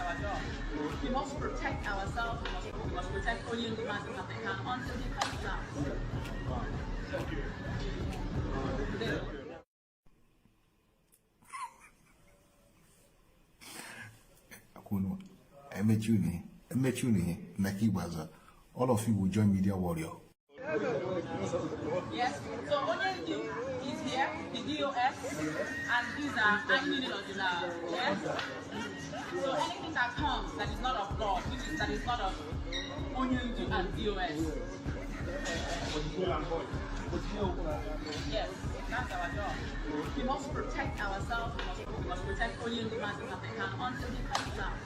our job. We must protect ourselves. We must protect Onyendu Mazi Nnamdi Kanu until he comes out. Thank you. They- Akwunu, emechi unu ihe, emechi unu ihe na ka ikpeazụ a, all of you will join media warrior. Yes. So Onyendu is here, the DOS, and these are Anyi Odina. Yes. So anything that comes that is not of God, which is that is not of Onyendu and DOS. Yes, that's our job. We must protect ourselves. We must protect Onyendu Mazi Nnamdi Kanu until he comes out.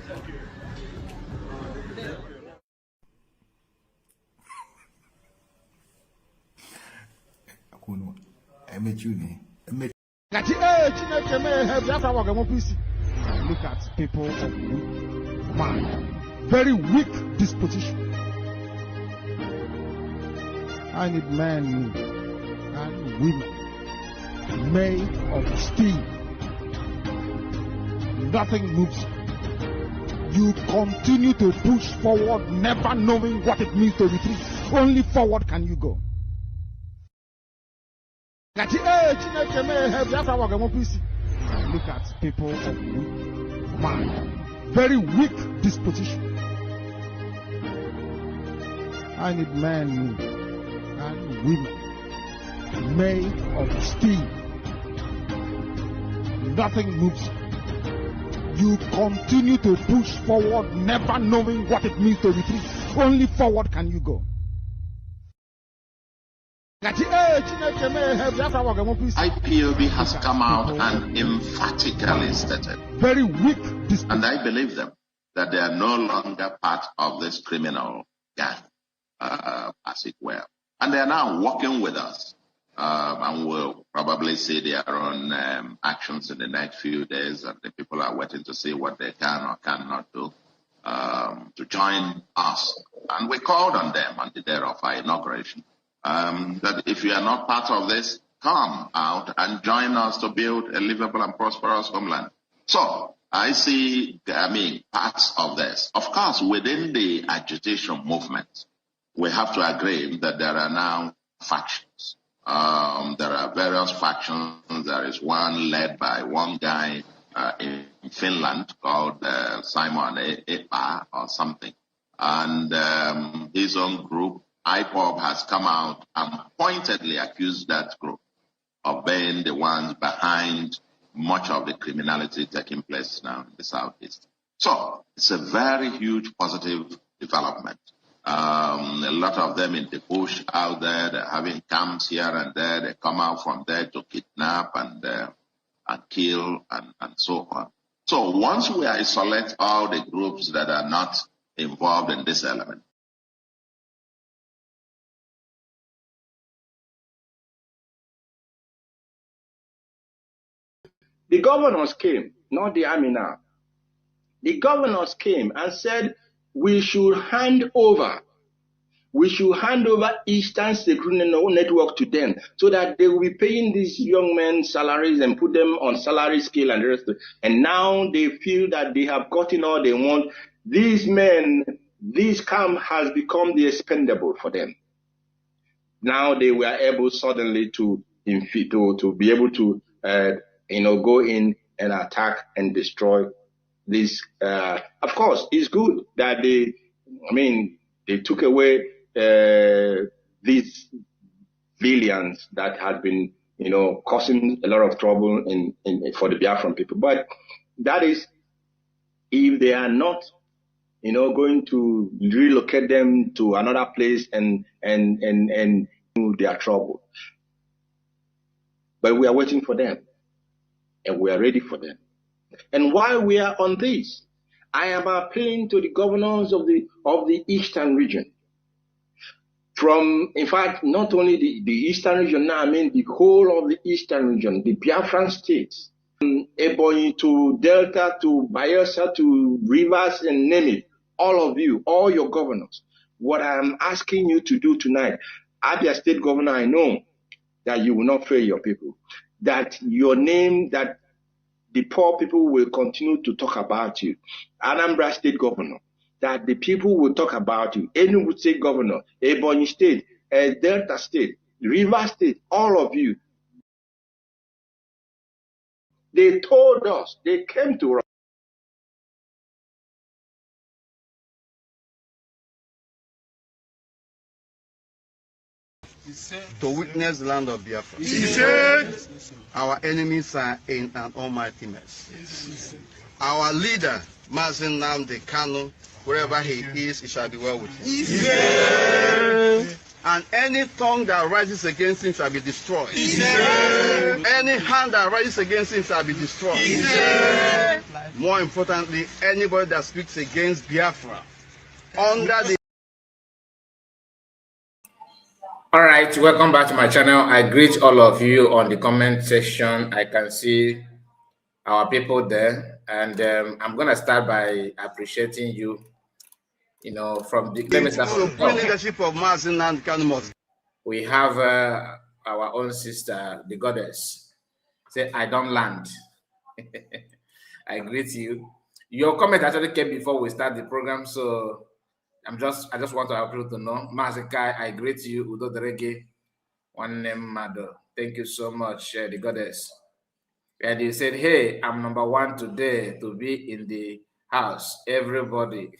Thank you. They- Akwunu, emechi unu ihe, emechi Gachi, ee, Chineke mee ihe Biafra wa ga-enwekwa isi. Look at people of weak mind, very weak disposition. I need men and women made of steel. Nothing moves. You continue to push forward, never knowing what it means to retreat. Only forward can you go. Gachi, ee, Chineke mee ihe Biafra wa ga-enwekwa isi. Look at people of weak mind, very weak disposition. I need men and women made of steel. Nothing moves. You continue to push forward, never knowing what it means to retreat. Only forward can you go. Gachi, ee, Chineke mee ihe Biafra wa ga-enwekwa isi. IPOB has come out and emphatically stated, Very weak disposition. And I believe them, that they are no longer part of this criminal gang, as it were. And they are now working with us. And we'll probably see their own actions in the next few days. And the people are waiting to see what they can or cannot do to join us. And we called on them on the day of our inauguration that if you are not part of this, come out and join us to build a livable and prosperous homeland. So I see, I mean, parts of this. Of course, within the agitation movement, we have to agree that there are now factions. There are various factions. There is one led by one guy in Finland called Simon Ekpa or something. And his own group, IPOB, has come out and pointedly accused that group of being the ones behind much of the criminality taking place now in the Southeast. So it's a very huge positive development. A lot of them in the bush out there, they're having camps here and there. They come out from there to kidnap and kill and so on. So once we isolate all the groups that are not involved in this element, The governors came, not the army now. The governors came and said we should hand over. We should hand over Eastern Security Network to them so that they will be paying these young men salaries and put them on salary scale and the rest. And now they feel that they have gotten all they want. These men, this camp has become the expendable for them. Now they were able suddenly to be able to go in and attack and destroy this. Of course, it's good that they, I mean, they took away these villains that had been causing a lot of trouble in for the Biafran people. But that is if they are not going to relocate them to another place and their trouble. But we are waiting for them, and we are ready for them. And while we are on this, I am appealing to the governors of the Eastern region. From, in fact, not only the Eastern region now, I mean the whole of the Eastern region, the Biafran states, from Ebonyi to Delta to Bayelsa to Rivers and name it, all of you, all your governors. What I'm asking you to do tonight, Abia State Governor, I know that you will not fail your people, that your name, that The poor people will continue to talk about you. Anambra State Governor, that the people will talk about you. Enugu State Governor, Ebonyi State, Delta State, River State, all of you. They told us, they came to us. To witness the land of Biafra. Our enemies are in an almighty mess. Our leader, Mazi Nnamdi Kanu, wherever he is, it shall be well with him. And any tongue that rises against him shall be destroyed. Any hand that rises against him shall be destroyed. More importantly, anybody that speaks against Biafra under the... All right, welcome back to my channel. I greet all of you on the comment section. I can see our people there, and I'm gonna start by appreciating you. You know, from the let me start from the top. Leadership of Mazi Nnamdi Kanu. We have our own sister, the goddess. Say, I don't land. I greet you. Your comment actually came before we start the program, so I just want our people to know. Mazikai, I greet you. Udo Derege, one name Mado. Thank you so much, the goddess. And he said, hey, I'm number one today to be in the house. Everybody,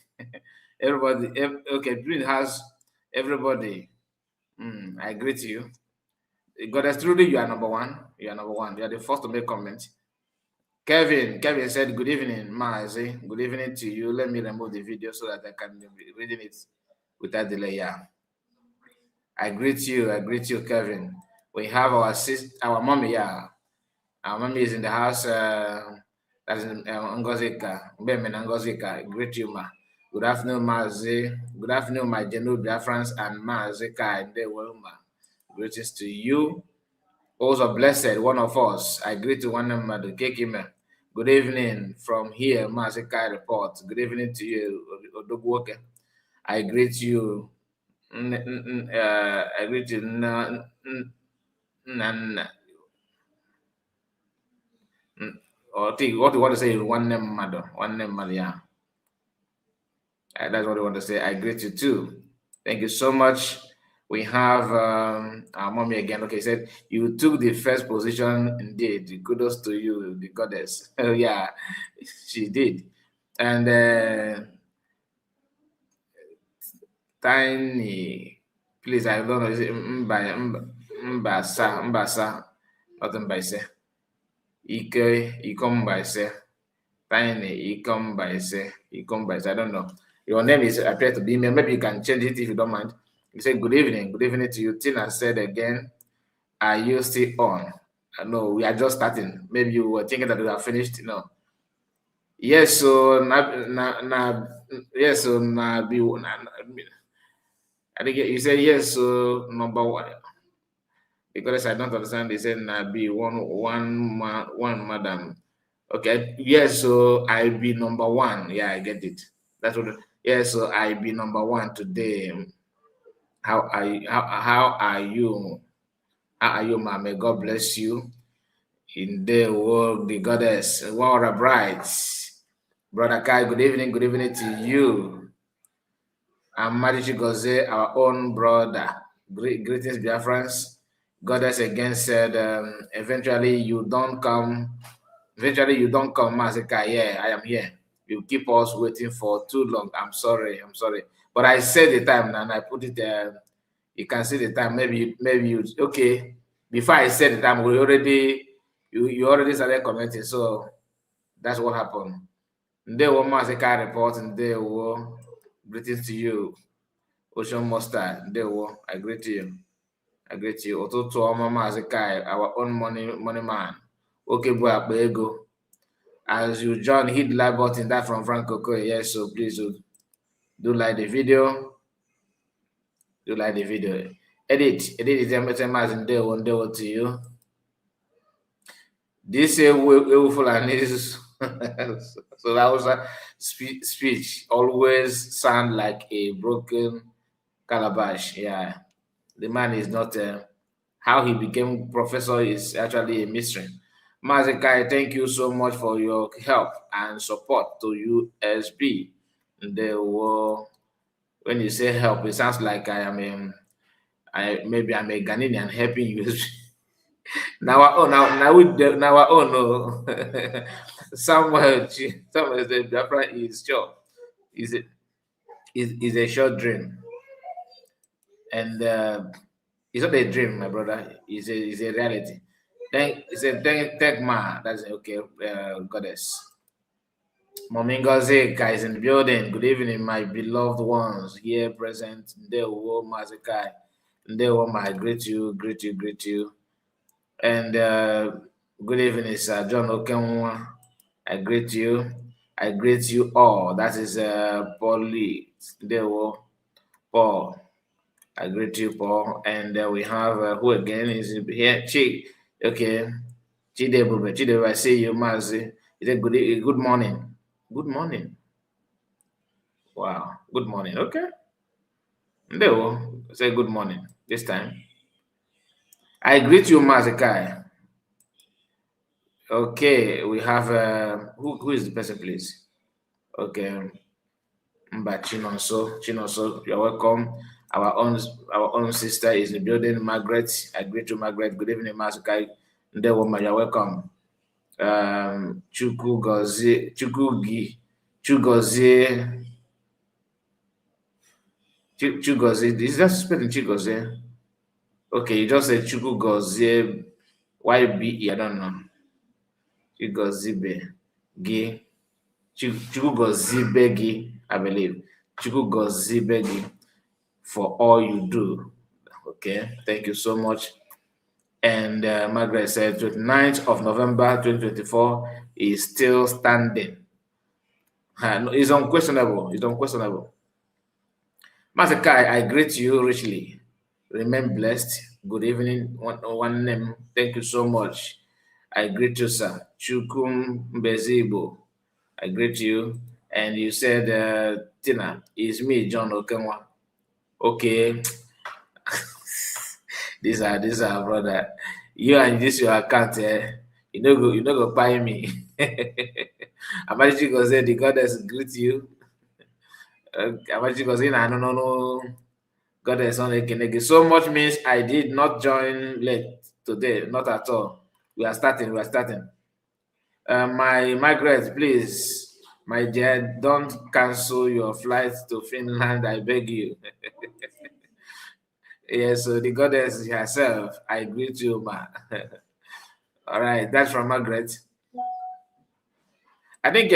everybody, okay, green house, everybody. I greet you. The goddess, truly, you are number one. You are number one. You are the first to make comment. Kevin said, good evening, Mazi. Good evening to you. Let me remove the video so that I can be reading it without delay. Yeah. I greet you. I greet you, Kevin. We have our sister, our mommy, yeah. Our mommy is in the house. That's in Ngozika. Ngozika. Greet you, ma. Good afternoon, Mazi. Good afternoon, my Genu Biafrans and Mazi Kai. Greetings to you. Also blessed, one of us. I greet you, one of my Kekime. Good evening from here, Mazikai report. Good evening to you, Odogwoke. I greet you. I greet you. Or think what you want to say is one name, mother. One name, mother. Yeah. That's what I want to say. I greet you too. Thank you so much. We have our mommy again. Okay, said you took the first position indeed. Kudos to you, the goddess. Oh yeah, she did. And Tiny, please, I don't know. Is it Mbasa, Mbasa, not Mbaise. Ike, Ikombaise. Tiny, Ikombaise, Ikombaise. I don't know. Your name is appear to be me. Maybe you can change it if you don't mind. He said, good evening to you. Tina said again, are you still on? No, we are just starting. Maybe you were thinking that we are finished. No. Yes, so yes, so na be I think you said yes, so number one. Because I don't understand, they said na be one madam. Okay, yes, so I be number one. Yeah, I get it. That's what. Yes, so I be number one today. How are you? How are you? How are you, ma? May God bless you. In the world, the goddess, Laura Bright. Brother Kai, good evening. Good evening to you. I'm Marichi Goze, our own brother. Greetings, Biafrans. Goddess again said, eventually you don't come. Eventually you don't come, Mazikai. Yeah, I am here. You keep us waiting for too long. I'm sorry. I'm sorry. But I said the time and I put it there. You can see the time. Maybe you okay. Before I said the time, we already you already started commenting. So that's what happened. There were Mazikai report and there were greetings to you, Ocean Mustard. There were I greet you. I greet you. Ototo Mazikai, our own money man. Okay, boy, ego. As you join, hit the like button. That from Frank Coco. Yes, so please do like the video. Do like the video. Edit is one day to you. This is so that was a speech always sound like a broken calabash. Yeah, the man is not how he became professor is actually a mystery. Mazi Kai, thank you so much for your help and support to USB. They were, when you say help, it sounds like I am I maybe I'm a Ghanaian helping USB. Now, oh, now we now, oh no, somewhere the Biafra is short, is a short dream, and it's not a dream, my brother. It's a reality. Then it's a thank ma. That's okay, goddess. Mommy Ngozi is in the building. Good evening, my beloved ones here present. Ndewo Mazi Kai. Ndewo, I greet you, greet you, greet you. And good evening, Sir John Okenwa. I greet you. I greet you all. That is Paul Lee. Ndewo, Paul. I greet you, Paul. And we have who again is here? Chi. Okay. Chidebube. Chidebube, I see you, Mazi. Is it good morning? Good morning. Wow. Good morning. Okay. Ndewo. Say good morning this time. I greet you, Mazi Kai. Okay, we have who is the person, please? Okay. Mba Chinonso. Chinonso, you're welcome. Our own sister is in the building, Margaret. I greet you, Margaret. Good evening, Mazi Kai. Ndewo, you're welcome. Chukwu Gozie, Chukwu Chugozie, Chugozie. Is that spelling Chugozie? Okay, you just said Chukwu Gozie YBE. I don't know. Chugozibe Gi. Chukwu Gozibe Gi, I believe. Chukwu Gozibe Gi for all you do. Okay, thank you so much. And Margaret said 29th of November 2024 is still standing. No, it's unquestionable. It's unquestionable. Master Kai, I greet you richly. Remain blessed. Good evening. One name. Thank you so much. I greet you, sir. Chukum Bezibo. I greet you. And you said, Tina, it's me, John Okenwa. Okay. These are brother. You and this your account, eh? You no go buy me. Amachi go say the goddess greet you. Amachi go say no, goddess on ekene. So much means I did not join late today, not at all. We are starting, we are starting. My Margaret, please, my dear, don't cancel your flight to Finland, I beg you. Yes, so the goddess herself, I greet you, ma. All right, that's from Margaret. I think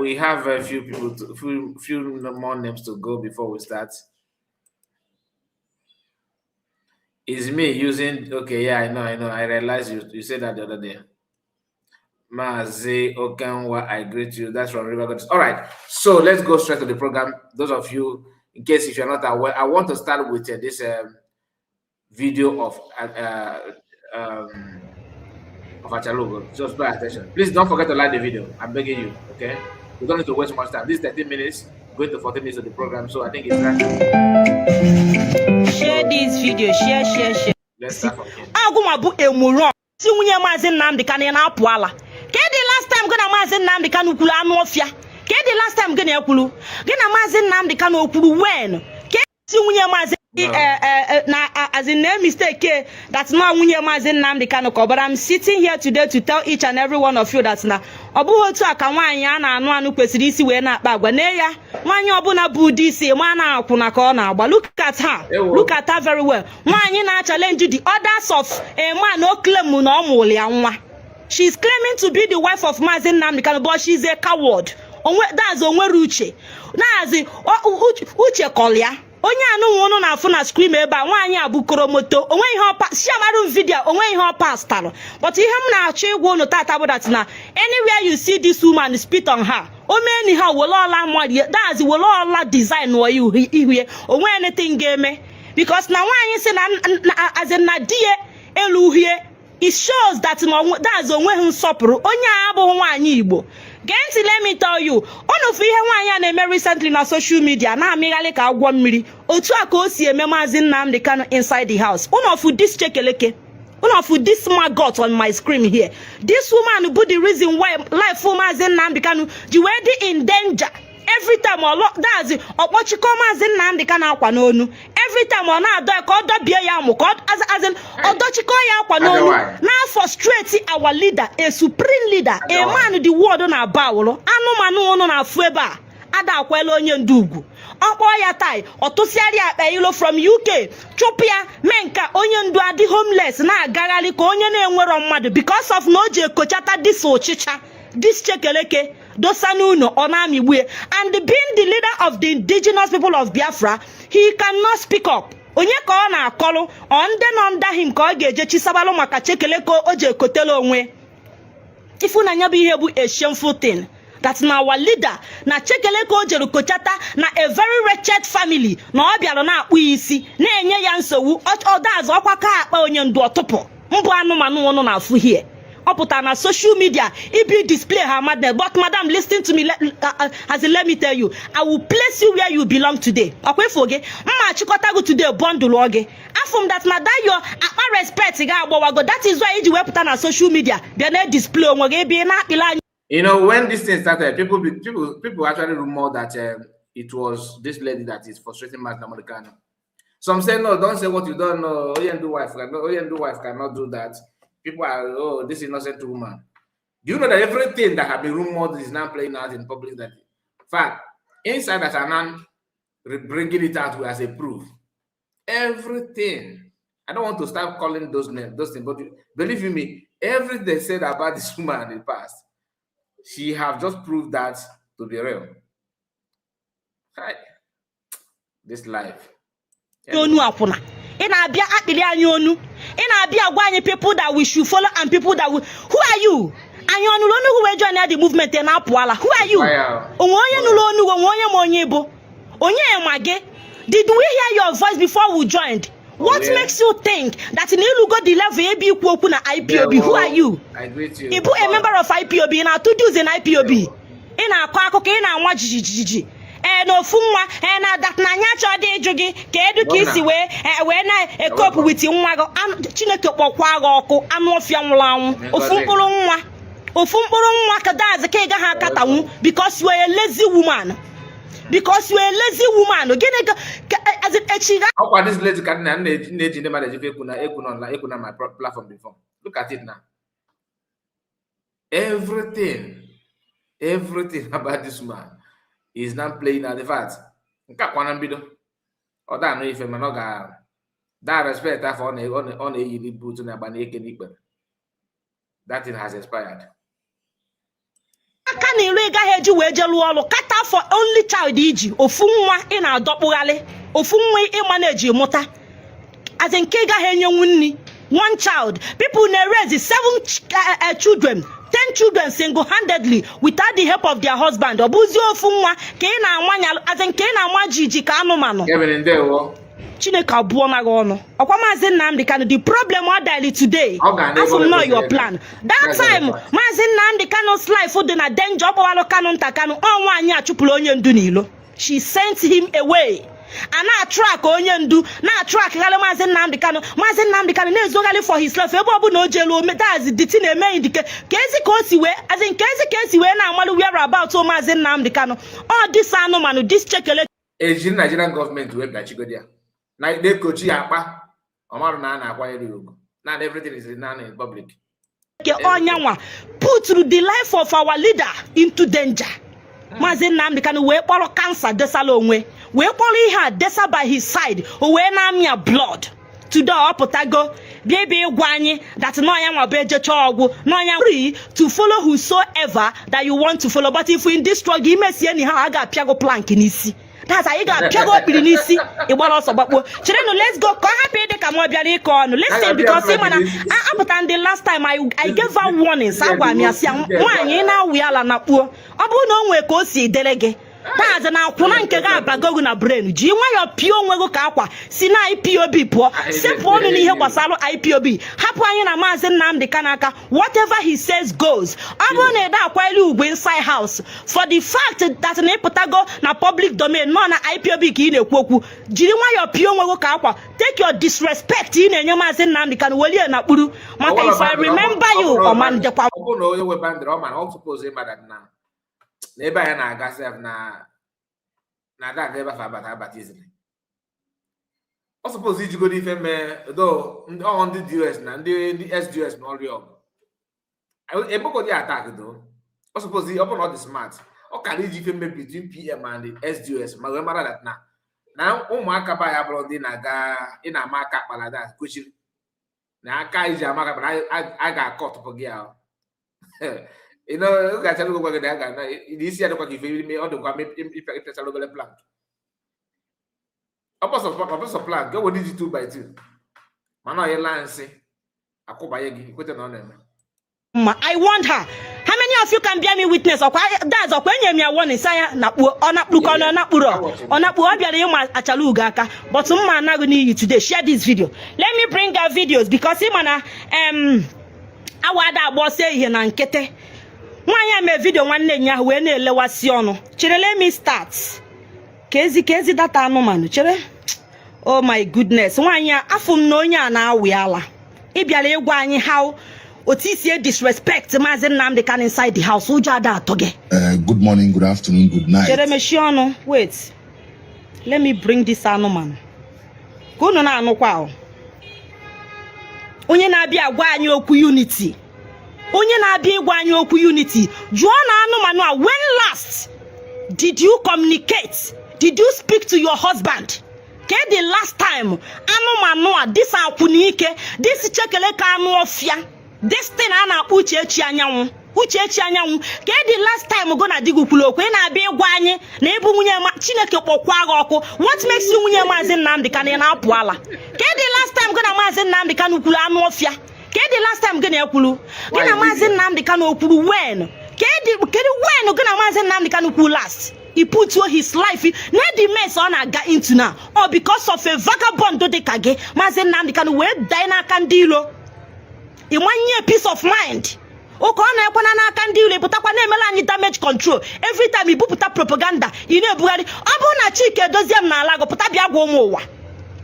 we have a few people, to, few more names to go before we start. Is me using? Okay, yeah, I know, I know. I realized you said that the other day. Mazi Okenwa, I greet you. That's from River Goddess. All right, so let's go straight to the program. Those of you, in case if you're not aware, I want to start with this video of Achalugo. Just pay attention. Please don't forget to like the video. I'm begging you, okay? We don't need to waste much time. This is 13 minutes, going to 14 minutes of the program, so I think it's time. Share this video, share, share, share. Let's start from here. Agụnwa bụ emuron si nwunye Maazị Nnamdị Kanụ na-apụ ala. Ke the last time gị na Maazị Nnamdị Kanụ kwuru anụ ọfịa? Ke the last time gị na ekwuru gị na Maazị Nnamdị Kanụ okwuru when ke si nwunye Maazị No. Na as in no mistake that na nwunye Maazị Nnamdị Kanụ ka ọ but I'm sitting here today to tell each and every one of you that na ọ bụghị otu a ka nwaanyị a na-anụ anụ kwesịrị isi wee na-akpa agwa nee ya. Nwaanyị ọbụla bụ ụdị isi ma na-akwụna ka ọ na-agba. Look at her. Ewo. Look at her very well. Nwaanyị na-challenge the orders of a man o claim na ọ mụrụ ya nwa. She's claiming to be the wife of Maazị Nnamdi Kanu, but she's a coward. Onwe that's onwere uche na-azị uche kọrọ ya. Onye anụnwa ụnụ na-afụ na screen ebe a, nwaanyị a bụ koromoto onwe ihe ọpa siamarụ video onwe ihe ọ pastalụ. But ihe m na-achọ ịgwa ụnụ tata bụ that na anywhere you see this woman, spit on her. O mee ha were ọla marie that's were ọla design wọ ihu ya onwe anything ga-eme because na nwaanyị si na as in na di ya elu uhie, it shows that na that's onweghị nsọpụrụ. Onye a abụghị nwaanyị Igbo. Gee ntị, let me tell you, unu fụ ihe nwaanyị a na-eme recently na social media na-amịghalị ka agwọ mmiri otu a ka o si eme Maazị Nnamdi Kanu inside the house. Unu fụ this chekeleke One of this maggot on my screen here, this woman bụ the reason why life Maazị Nnamdi Kanu ji wee dị in danger. Every time ọ that's ọkpọchikọ Maazị Nnamdi Kanu akwa n'onu, every time ọ na-adọ ya ka ọ dọbie ya amụ ka ọ as in ọ dọchikọ ya akwa n'onu na frustrate our leader, a supreme leader, a man the world na-aba awụrụ anụmanụ ụnụ na-afụ ebe a ada akwela onye ndu ugwu. Ọ kpọọ ya tai, ọ tụsịarị akpa ilo from UK, chụpụ ya, mee nke onye ndu adị homeless, na-agagharị ka onye na-enwerọ mmadụ because of na o ji ekochata this ụchịcha, this chekeleke dosa n'ụlọ, ọ na-amịgbu ya. And being the leader of the Indigenous People of Biafra, he cannot speak up. Onye ka ọ na-akọlụ? Ọ ndị nọ under him ka ọ ga-eje chisabalụ maka chekeleke o ji ekotela onwe. Ifunanya bụ ihe bụ a shameful thing that na our leader na chekeleke o jere kochata na a very wretched family na ọ bịara na-akpụ ya isi, na-enye ya nsogbu. Ọdazụ ọkwa ka akpa onye ndu ọtụpụ mbụ anụmanụ ụnụ na-afụ hie. Ọ pụtara na social media ibi display her madness. But madam, listen to me. As in, let me tell you, I will place you where you belong today. Ọkwa ifo gị mma chịkọta gị today, bundle gị. Afụ m that na that your akpa respect gị agbawago. That is why iji wepụta na social media bịa na display onwe gị ebe ị na-akpịla anyị. When this thing started, people actually rumored that it was this lady that is frustrating Mazi Nnamdi Kanu. Some say no, don't say what you don't know. Oyendu wife cannot do that. People are, "Oh, this innocent woman." Do you know that everything that have been rumored is now playing out in public? That in fact, insiders are now bringing it out as a proof. Everything. I don't want to start calling those names, those things, but believe you me, everything they said about this woman in the past, she have just proved that to be real. Hi. This life. Onu akwụna, ị na-abịa akpịrị anyị onu, ị na-abịa agwa anyị people that we should follow and people that we, who are you? Anyị ọnụrụ onu wee join ya the movement ị na-apụ ala. Who are you? Onwe onye nụrụ onu? Onwe onye ma onye bụ onye ma gị? Did we hear your voice before we joined? What makes you think that na ịlụgo the level ebe ikwu okwu na IPOB? Who are you? I greet you. Ị bụ a member of IPOB? Ị na-atụ dues na IPOB? Ị na-akọ akụkọ, ị na-anwa jijijiji ee na ofu nwa ee na that na anyị achọghị ịjụ gị ka edu ka isi wee wee na-ecope with nwa gị. Chineke kpọkwa gị ọkụ, anụ ọfịa nwụrụ anwụ. Ofu mkpụrụ nwa, ofu mkpụrụ nwa ka daazị ka ị gaghị akatanwu because you are a lazy woman, because you are a lazy woman. Gịnị ka as in, echi ga Ọkwa this lady ka nna na-eji ndị mmadụ ejife ekwu na ekwu na ekwu na my platform before. Look at it now. Everything, everything about this man is now playing at the fact. Nke a kwa na mbido. Ọ da anụ ife mana ọ ga that respect afọ ọ na-eyiri boot na-agba n'eke n'ikpere. That thing has expired. Aka na ilu ị gaghị eji wee jee lụọ ọrụ kata for only child iji ofu nwa ị na-adọkpụgharị, ofu nwa ịma na-eji mụta, as in nke ị gaghị enyenwu nri. One child, people na-raise seven children, 10 children single-handedly without the help of their husband. Ọ bụzi ofu nwa ka ị na-amanya, as in nke ị na-ama jiji ka anụmanụ. Kevin, ndewo. Chineke abụọ naghị ọnụ. Ọkwa Maazị Nnamdi Kanu, the problem ọ dali today, Ọ ga na-ebe afọ m ọ nọ your kwesịrị. plan that That's not time the fact. Maazị Nnamdi Kanu's life dị na danger. Ọ kpọwalụ Kanu nta Kanu ọ nwaanyị achụpụrụ onye ndu n'ilo. She sent him away. A na-atrack onye ndu, na-atrackgharị Maazị Nnamdi Kanu. Maazị Nnamdi Kanu na-ezogharị for his life ebe ọbụla o jelu ome. That's the thing eme indike ka ezi ka o si wee, as in ka ezi ka esi wee na-amalụ whereabout Maazị Nnamdi Kanu. Ọ this anụmanụ, this chekele. Ejiri Nigerian gọọmenti wee bịachigodi ya na na-ekochi ya akpa ọ marụ na a na-akwanyere ya ugwu na everything is now in public. Nke ọnyanwa put the life of our leader into danger. Maazị Nnamdi Kanu wee kpọrọ cancer desala onwe, wee kpọrọ ihe a desa by his side, o wee na-amịa blood. Today ọ pụtago bịa ebe ịgwa anyị that n'ọnya nwa bụ ejecha ọgwụ n'ọnya, free to follow whosoever that you want to follow, but if in this struggle imesie ni ha, a ga-apịa gị plank n'isi. That's anyị ga-apịa gị okpiri n'isi, ịgbara ọsọ gbakpuo. Cherenụ, let's go ka ọ hapụ ịdị ka m ọ bịara ịkọ ọnụ. Listen, because ị ma na apụta ndị last time I gave her warnings. Agwa m ya sị ya, nwaanyị, ị na-awụ ya ala na kpuo, ọ bụrụ na o nwee ka o si dere gị. That's na akwụna nke gị abago gị na brain. Ji nwayọọ pịa onwe gị ka akwa si na IPOB pụọ. Sepụ ọnụ n'ihe gbasara IPOB. Hapụ anyị na Maazị Nnamdi Kanu aka. Whatever he says goes. Ọ bụrụ na ede akwanyere ugwu inside house, for the fact that na ịpụtago na public domain nọ na IPOB ka ị na-ekwu okwu, jiri nwayọọ pịa onwe gị ka akwa. Take your disrespect ị na-enye Maazị Nnamdi Kanu welie na kpuru maka if I remember you, ọma ndekwa. Ọ bụrụ na onye nwe boundary, ọ mara ọ suppose ịma that na ebe anyị na-aga sef na ada ebe afọ abata easily. Ọ suppose ijigodo ife mee do ndị ọ ndị DOS na ndị SDOS na ọrịa ọgụ ebekọdị attack do. Ọ suppose, ọ bụrụ na ọ dị smart, ọ kara iji ife mee between PM and the SDOS ma wee mara that na ụmụaka ba ya bụrụ ndị na-aga ị na-ama aka akpala that kwechiri na aka iji ama aka akpala a ga-akọ tụpụ gị ahụ. Ọ ga-achara gwa gị na ya ga na isi ya dịkwa ka ife ime ọ dịkwa ịpịachara obere plank, ọbọsọ plank e nwere iji 2 by 2 mana ọ yela nsị akwụbanye gị ikweta na ọ na-eme. Mma, I warned her. How many of you can bear me witness? Ọkwa that's ọkwa enye m ya warning sa ya nakpuo ọ nakpuru ka ọ na nakpuru ọ nakpuo ọ bịara ịma achala ugo aka, but mma anaghị n'iyi. Today, share this video. Let me bring our videos because ịma na awa ada agba ọsọ ehihie na nkịtị. Nwaanyị a mee video nwanne nya ahụ wee na-elewasị ọnụ. Chere, let me start ka ezi data anụmanụ. Chere, oh my goodness, nwaanyị a afụ m na onye a na-awị ala. Ị bịara ịgwa anyị how otu isi disrespect Maazị Nnamdi Kanu inside the house, ụjọ ada atọ gị? Good morning, good afternoon, good night. Chere, mechie ọnụ. Wait, let me bring this anụmanụ ka unu na-anụkwa ahụ. Onye na-abịa agwa anyị okwu unity, onye na-abịa ịgwa anyị okwu unity, jụọ na anụmanụ a, when last did you communicate? Did you speak to your husband? Ke the last time, anụmanụ a, this akwụna ike, this chekele ka anụ ọfịa, this thing a na-akpọ Uchechi Anyanwụ, Uchechi Anyanwụ, ke the last time go na di gị kwuru okwu? Ị na-abịa ịgwa anyị na ịbụ nwunye ma Chineke kpọkwa gị ọkụ. What makes you nwunye Maazị Nnamdi Kanu? Ị na-apụ ala. Ke the last time go na Maazị Nnamdi Kanu kwuru, anụ ọfịa? Ke the last time gị na-ekwuru gị na Maazị Nnamdi Kanu kwuru? When kedu when gị na Maazị Nnamdi Kanu kwuru last? He put his life na the mess ọ na-aga into now, or because of a vagabond dị ka gị, Maazị Nnamdi Kanu wee die n'aka ndị ilo. Ịmanye peace of mind ụka ọ na-ekwana n'aka ndị ilo, pụtakwa na-emela anyị damage control. Every time ibupụta propaganda ị na-ebugharị, ọ bụrụ na Chike Dozie m n'ala gị, pụta bịa gwa ụmụ ụwa,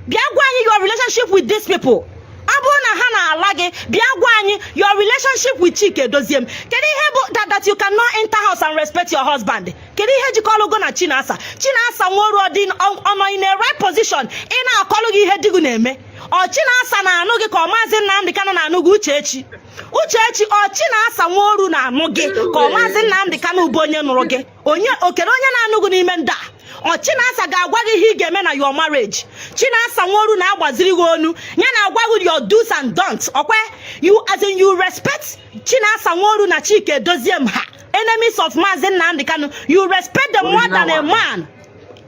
bịa gwa anyị your relationship with these people. Ọ bụrụ na ha na-ala gị, bịa gwa anyị your relationship with Chike Dozie m. Kedu ihe bụ that you cannot enter house and respect your husband? Kedu ihe jikọrọ go na Chinasa? Chinasa Nworu dị ọnọ in a right position ị na-akọlụ gị ihe di gị na-eme? Ọ Chinasa na-anụ gị ka ọ Maazị Nnamdi Kanu na-anụ gị? Uchechi, Uchechi, ọ Chinasa Nworu na-anụ gị ka ọ Maazị Nnamdi Kanu bụ onye nụrụ gị? Onye okere onye na-anụ gị n'ime ndị a? Ọ Chinasa ga-agwa gị ihe ị ga-eme na your marriage? Chinasa Nworu na-agbaziri gị onu ya na-agwa gị your do's and don'ts? Ọkwa you, as in, you respect Chinasa Nworu na Chike Dozie m ha, enemies of Maazị Nnamdi Kanu, you respect them more than a man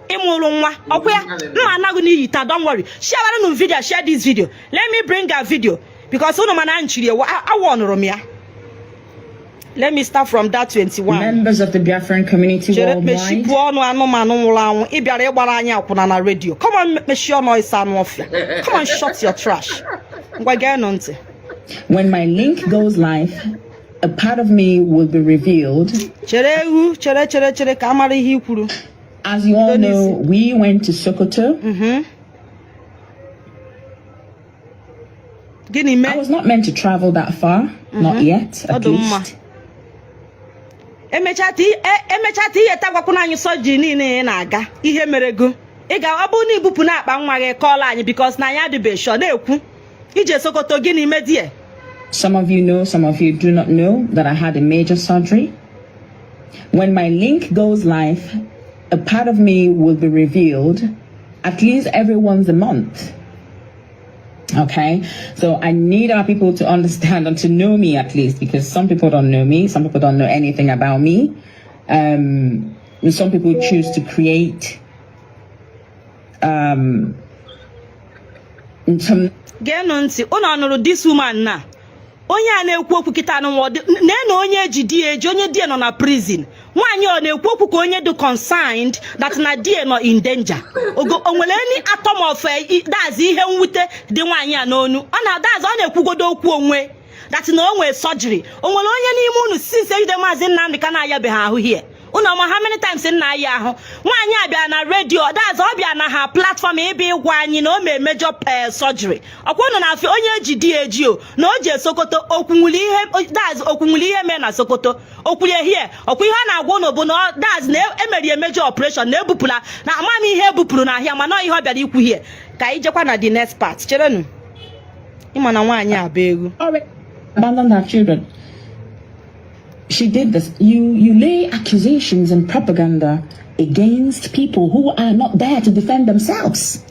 ịmụrụ nwa? Ọkwa ya mma anaghị n'iyi taa. Don't worry, share unu video, share this video. Let me bring a video because unu mana nchiri awọnụrụ m ya. Let me start from that 21. Members of the Biafran community Chere, worldwide. mechipụ ọnụ, anụmanụ nwụrụ anwụ. Ị bịara ịgbara anyị akwụna na redio. Come on, mechie ọnụ ịsa anụ ọfịa. Come on, shut your trash. Ngwa, geenụ ntị. When my link goes live, a part of me will be revealed. Chere ewu, chere, chere, chere ka a mara ihe i kwuru. As you all know, we went to Sokoto. Gịnị mee? I was not meant to travel that far, not yet, at Ọ dị mma. least. Emechaa ta ihe tagwakwuna anyị sọjiri niile ị na-aga, ihe mere go ị ga ọ bụrụ na ibupụ na akpa nwa gị kọọla anyị because na anyị adịbe sure na-ekwu ije Sokoto. Gịnị medie? Some of you know, some of you do not know that I had a major surgery. When my link goes live, a part of me will be revealed at least every once a month. Okay, so I need our people to understand and to know me at least, because some people don't know me, some people don't know anything about me. Some people choose to create some Geenụ ntị. Unu ọnụrụ this woman na onye a na-ekwu okwu kịta anụ na onye eji di ya eji, onye di ya nọ na prison. Nwaanyị ọ na-ekwu okwu ka onye dị concerned that na di ya nọ in danger. Ogo o nwere any atom of that's ihe mwute dị nwaanyị a n'onu. Ọ na that's ọ na-ekwugodo okwu onwe that na o nwere surgery. O nwere onye n'ime unu since ejide Maazị Nnamdi Kanu ayabeghị ahụ here? Unu ọma how many times nna anyị ahụ nwaanyị a bịara na redio, that's ọ bịa na ha platform ịbịa ịgwa anyị na o mee major surgery. Ọkwa unu na-afị onye eji di eji o na o ji Sokoto okwunwuli ihe, that's okwunwuli ihe mee na Sokoto okwulie hie. Ọkwa ihe a na-agwa unu bụ na that's na emeri ya major operation na ebupụla na ama m ihe ebupụrụ n'ahịa, mana ọ ihe ọ bịara ikwu hie ka anyị jekwa na the next part. Cherenụ, ịma na nwaanyị a bụ egwu. Already abandoned her children. She did this. You lay accusations and propaganda against people who are not there to defend themselves.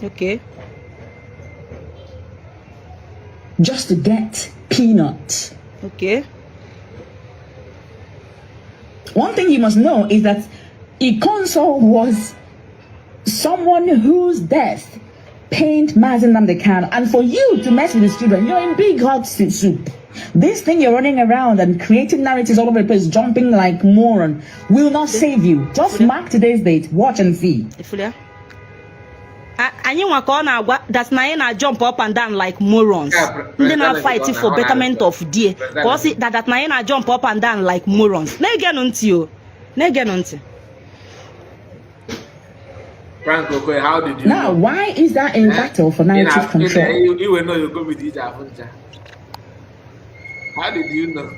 Just to get peanuts. One thing you must know is that Ikonso was someone whose death pained Mazi Nnamdi Kanu. And for you to mess with his children, you're in big hot soup. This thing you're running around and creating narratives all over the place, jumping like moron, will not save you. Just mark today's date, watch and see. Ifuru anyị nwa ka ọ na-agwa that na anyị na jump up and down like morons. Ndị na-fight for betterment of die ka ọ sị that na anyị na jump up and down like morons. Na-egenụ ntị o, na-egenụ ntị. Frank Okoye, how did you Now, know? Why is that a battle for narrative control? You will know you go with each Afunja. How did you know?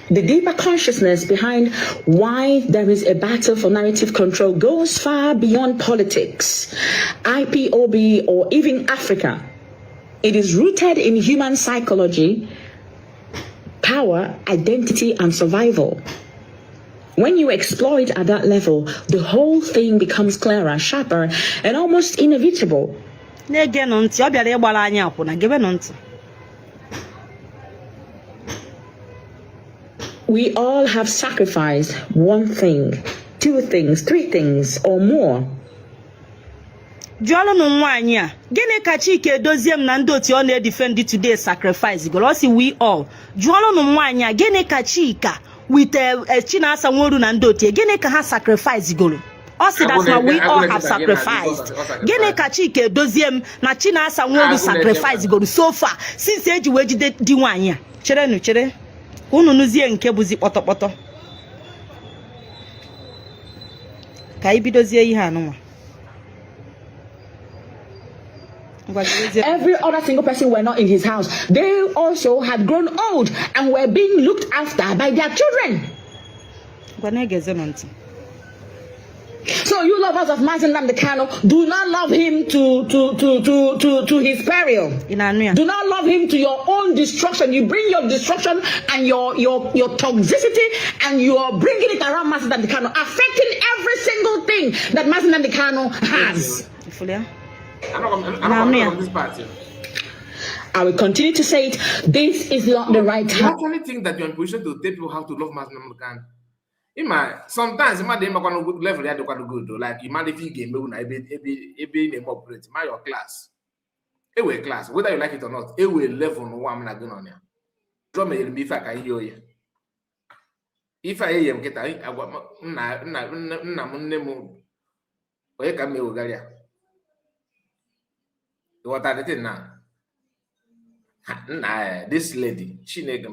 The deeper consciousness behind why there is a battle for narrative control goes far beyond politics, IPOB, or even Africa. It is rooted in human psychology, power, identity, and survival. When you explore it at that level, the whole thing becomes clearer, sharper, and almost inevitable. Na-egenụ ntị, ọ bịara ịgbara anyị akwụna. Gebenụ ntị. We all have sacrificed one thing, two things, three things, or more. Jụọlụnụ nwaanyị a, gịnị ka Chike Edozie m na ndị otu ọ na-edefend today sacrifice goro? Ọ sị we all. Jụọlụnụ nwaanyị a, gịnị ka Chika with Chinasa Nworu na ndị otu ya, gịnị ka ha sacrifice goro? Ọ sị that na we all have sacrificed. Gịnị ka Chike Edozie m na Chinasa Nworu sacrifice goro so far since eji wee jide di nwaanyị a? Cherenụ, chere ka unu nụzie nke bụzi kpọtọkpọtọ ka anyị bidozie ihe anụnwa. Every other single person were not in his house. They also had grown old and were being looked after by their children. So you lovers of Mazi Nnamdi Kanu, do not love him to his peril. Do not love him to your own destruction. You bring your destruction and your toxicity, and you are bringing it around Mazi Nnamdi Kanu, affecting every single thing that Mazi Nnamdi Kanu has. I will continue to say it. This is not the right time. You actually think that you're in position to tell people how to love Mazi Nnamdi Kanu? Sometimes you might be level good, like you might if you game operate, my your class. A class, whether you like it or not, a level no one going on here. Draw me if I can hear you. If I hear get I what are the now? Nah, this lady, she never.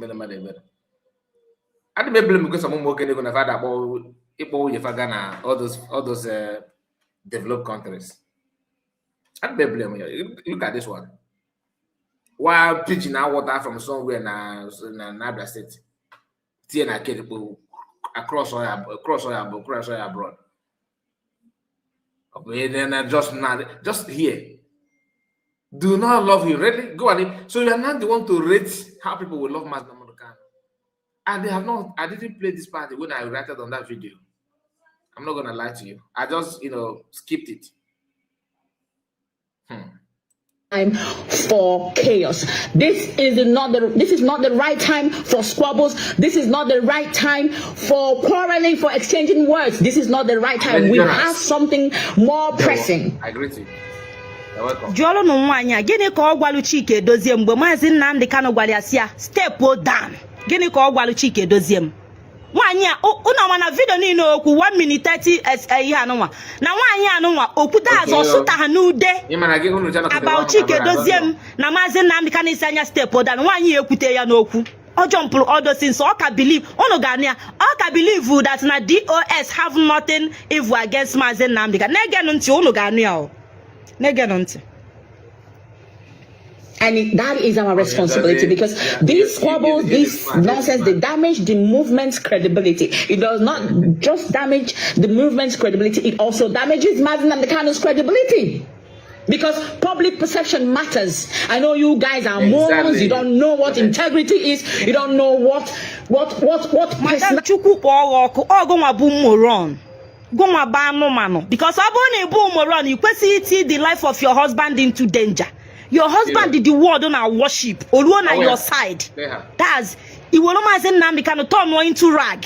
I don't blame because some working gonna find about Ghana, all those developed countries. I don't blame you. Look at this one. While preaching out water from somewhere in Abia State, across oil abroad. Then just here. Do not love him. Really? Go on. So you are not the one to rate how people will love Mazi Nnamdi Kanu. And they have not. I didn't play this part when I reacted on that video. I'm not gonna lie to you. I just, skipped it. Time for chaos. This is not the right time for squabbles. This is not the right time for quarreling, for exchanging words. This is not the right time. We have something more pressing. I agree to you. Jụọlụnụ nwaanyị a, gịnị ka ọ gwalụ Chike Edozie mgbe Maazị Nnamdi Kanu gwara ya si ya step down? Gịnị ka ọ gwalụ Chike Edozie m? Nwaanyị a, unu ọma na video niile okwu 1 minute 30 ihe anụnwa na nwaanyị anụnwa okwu that's ọsụta ha n'ude Ị ma na gị unu channel about Chike Dozie m na Maazị Nnamdi Kanu isi anya step down. Nwaanyị ya ekwute ya n'okwu ọ jumpụrụ all those things. Ọ ka believe, unu ga-anụ ya, ọ ka believe that na DOS have nothing evil against Maazị Nnamdi Kanu. Na-egenụ ntị, unu ga-anụ ya o, na-egenụ ntị. And that is our responsibility because these squabbles, this nonsense, they damage the movement's credibility. It does not just damage the movement's credibility, it also damages Mazi Nnamdi Kanu's credibility. Because public perception matters. I know you guys are morons. You don't know what integrity is. You don't know what Madam, Chukwu kpọọ gị ọkụ. Ọgụnwa bụ moron, gụnwa bụ anụmanụ, because ọ bụrụ na ị bụ moron, ị kwesịghị iti the life of your husband into danger. Your husband, the world na worship oluo na your side. That's iwere Maazị Nnamdi Kanu turn into rag,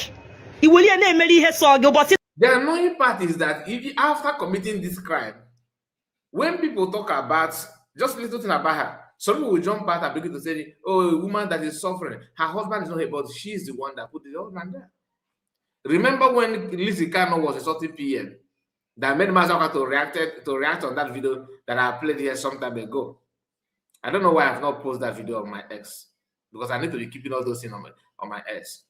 iwere ya na-emere ihe sọ gị ụbọchị. The annoying part is that if after committing this crime, when people talk about just little thing about her, some people will jump out and begin to say, "Oh, a woman that is suffering, her husband is not here, but she's the one that put the husband there." Remember when Lizzie Kano was insulting PM, that made Mazaka to react on that video that I played here some time ago. I don't know why I've not posted that video on my X, because I need to be keeping all those things on my X.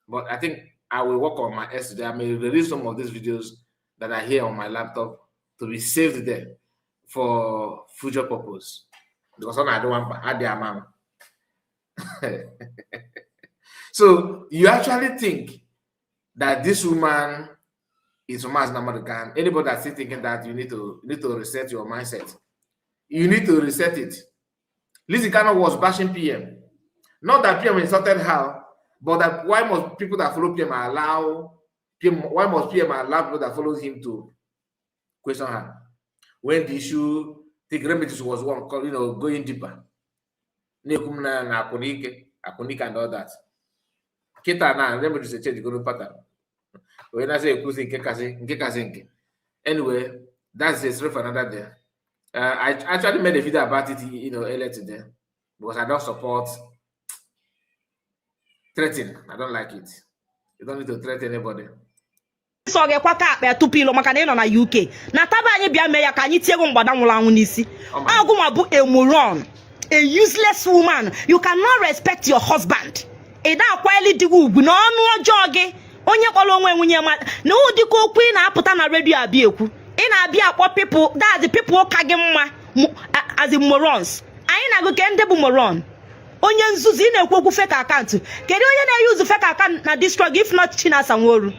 But I think I will work on my X today. I may release some of these videos that are here on my laptop to be saved there for future purpose. Because I don't want add their mom. So you actually think that this woman is Mazi Nnamdi Kanu. Anybody that's still thinking that, you need to reset your mindset. You need to reset it. Lizzie Kano was bashing PM. Not that PM insulted her, but that why must people that follow PM allow PM, why must PM allow people that follow him to question her? When the issue, the remedies was one, going deeper. Na-ekwu m na akwụnike akwụnike and all that. Kịta na remedies change go pattern. Onye na-asị ekwuzi nke kasị nke kasị nke. Anyway, that's a story for another day. I actually made a video about it earlier today because I don't support threatening. I don't like it. You don't need to threaten anybody. Sọ gị kwaka akpa ya tupu ịlụ, maka na ị nọ na UK na taba anyị bịa mee ya ka anyị tie gị mgbada nwụrụ anwụ n'isi. Ọgụnwa bụ a moron, a useless woman. You cannot respect your husband. Ị da-akwanyeli di gị ugwu na ọnụ ọjọọ gị. Onye kpọrọ onwe nwunye ma na ụdịka okwu ị na-apụta na redio abịa ekwu, ị na-abịa akpọ people, that's the people ka gị mma as in morons. Anyị na-agụ ke ndị bụ moron. Onye nzuzu, ị na-ekwu okwu fake account. Kedu onye na-eyuzu fake account na this struggle if not Chinasa Nworu?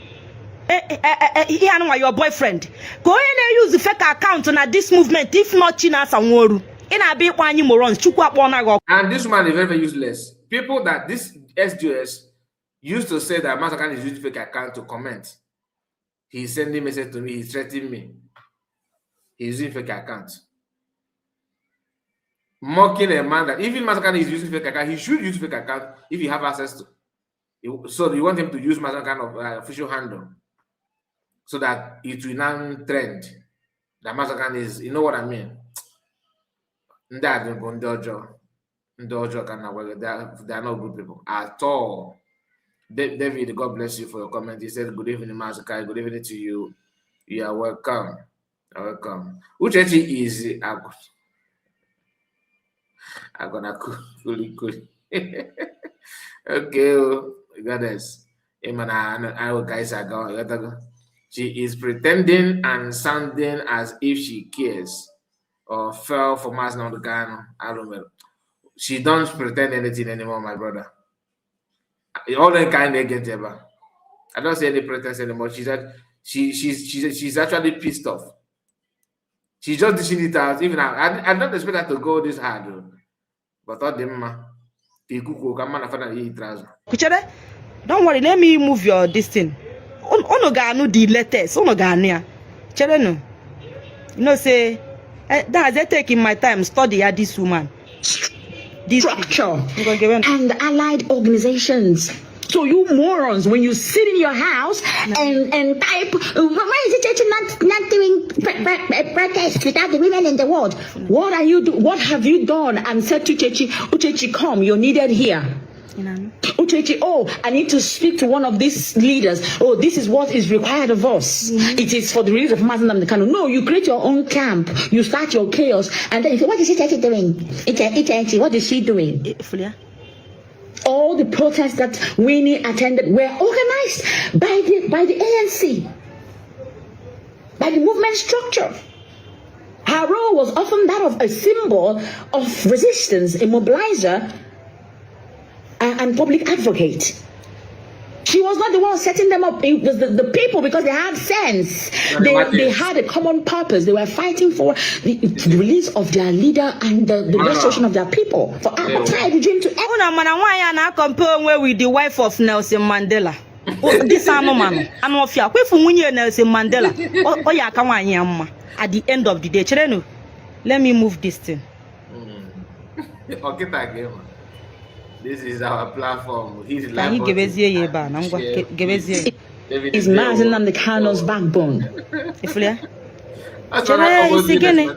Ihe anụnwa, your boyfriend, ka onye na-eyuzu fake account na this movement if not Chinasa Nworu? Ị na-abịa ịkpọ anyị morons. Chukwu akpọ na gị ọkụ. And this woman is very, very useless. People that this SDOS used to say that Masakan is using fake account to comment. He's sending message to me, he's threatening me. He's using fake account. Mocking a man that even Masakan is using fake account, he should use fake account if he have access to. So you want him to use Masakan of official handle so that it will now trend that Masakan is, you know what I mean? Ndị a bụ ndị ọjọọ, ndị ọjọọ ka na gwa gị, they are not good people at all. David, God bless you for your comment. He said, "Good evening, Mazukai." Good evening to you. You are welcome. You're welcome. Uchechi is I'm gonna kuli kuli. Okay, oh, goddess. I guys are going. She is pretending and sounding as if she cares or fell for Mazi Nnamdi Kanu. I don't know. She don't pretend anything anymore, my brother. All the kind of get ever. I don't see any pretense anymore. She's she's actually pissed off. She's just dishing it out. Even I don't expect her to go this hard, though. But all them ma ikuku ka mma na fana yi trouser. Kuchere, don't worry, let me move your this thing. Unu ga-anụ the latest, unu ga-anụ ya. Cherenụ. You know say, that's it, taking my time study ya this woman. This structure and allied organizations. So you morons, when you sit in your house and type, why is the church not doing protest without the women in the world? What are you do? What have you done and said to Uchechi, "Uchechi, come, you're needed here"? Ị na-anụ? Uchechi, oh, I need to speak to one of these leaders. Oh, this is what is required of us. It is for the release of Mazi Nnamdi Kanu. No, you create your own camp. You start your chaos. And then you say, what is Uchechi doing? Uchechi, what is she doing? Ifụlụ ya? All the protests that Winnie attended were organized by the ANC, by the movement structure. Her role was often that of a symbol of resistance, a mobilizer, and public advocate. She was not the one setting them up. It was the people, because they had sense. They had a common purpose. They were fighting for the release of their leader and the restoration of their people. For apartheid regime to end. Unu mana nwaanyị a na-acompare onwe with the wife of Nelson Mandela. This anụmanụ anụ ọfịa kwefu nwunye Nelson Mandela, ọ ya aka nwaanyị ya mma at the end of the day. Cherenụ, let me move this thing. Ọkịta ga-ema. This is our platform. His Ka anyị gebezie ya ebe a na ngwa gebezie ya. Is Mazi Nnamdi Kanu's backbone. Ifụlụ ya? Chere, isi gịnị?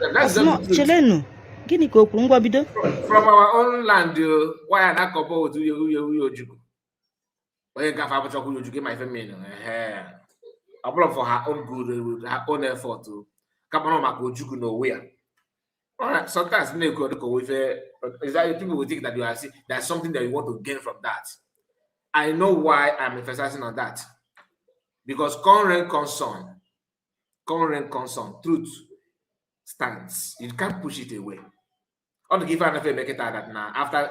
Cherenụ, gịnị ka o kwuru? Ngwa, bido. From our own land, why are not couple with uye uye uye Ojukwu? Onye gafe abụchakwa uye Ojukwu ma ife mere ọ bụrụ for her own good, with her own effort o. Kama na maka Ojukwu n'onwe ya. Alright, sometimes na-ekwu dịka onwe ife is that people will think that you are see there's something that you want to gain from that. I know why I'm emphasizing on that. Because come rain, come sun, come rain, come sun, truth stands. You can't push it away. All the give and make it out that now after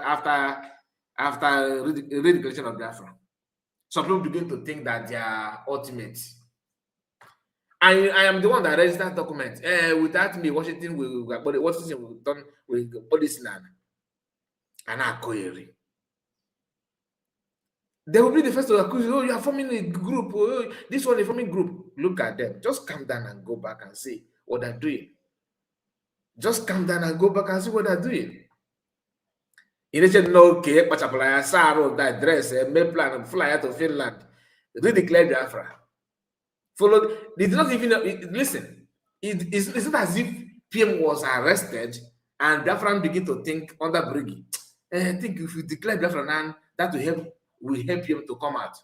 redeclaration of Biafra, some people begin to think that they are ultimate. I am the one that registered document. Without me, Washington will done with police land and I. They will be the first to accuse you. Oh, you are forming a group. Oh, this one is forming group. Look at them. Just calm down and go back and see what they're doing. Just calm down and go back and see what they're doing. Ị na-eche na oke kpachapụrụ anya saa arụ, that dress, mee plan, fly out to Finland, redeclare Biafra. Follow. They did not even listen. It's not as if PM was arrested and Biafran begin to think under Brigi. I think if you declare Biafra now, that will help him to come out.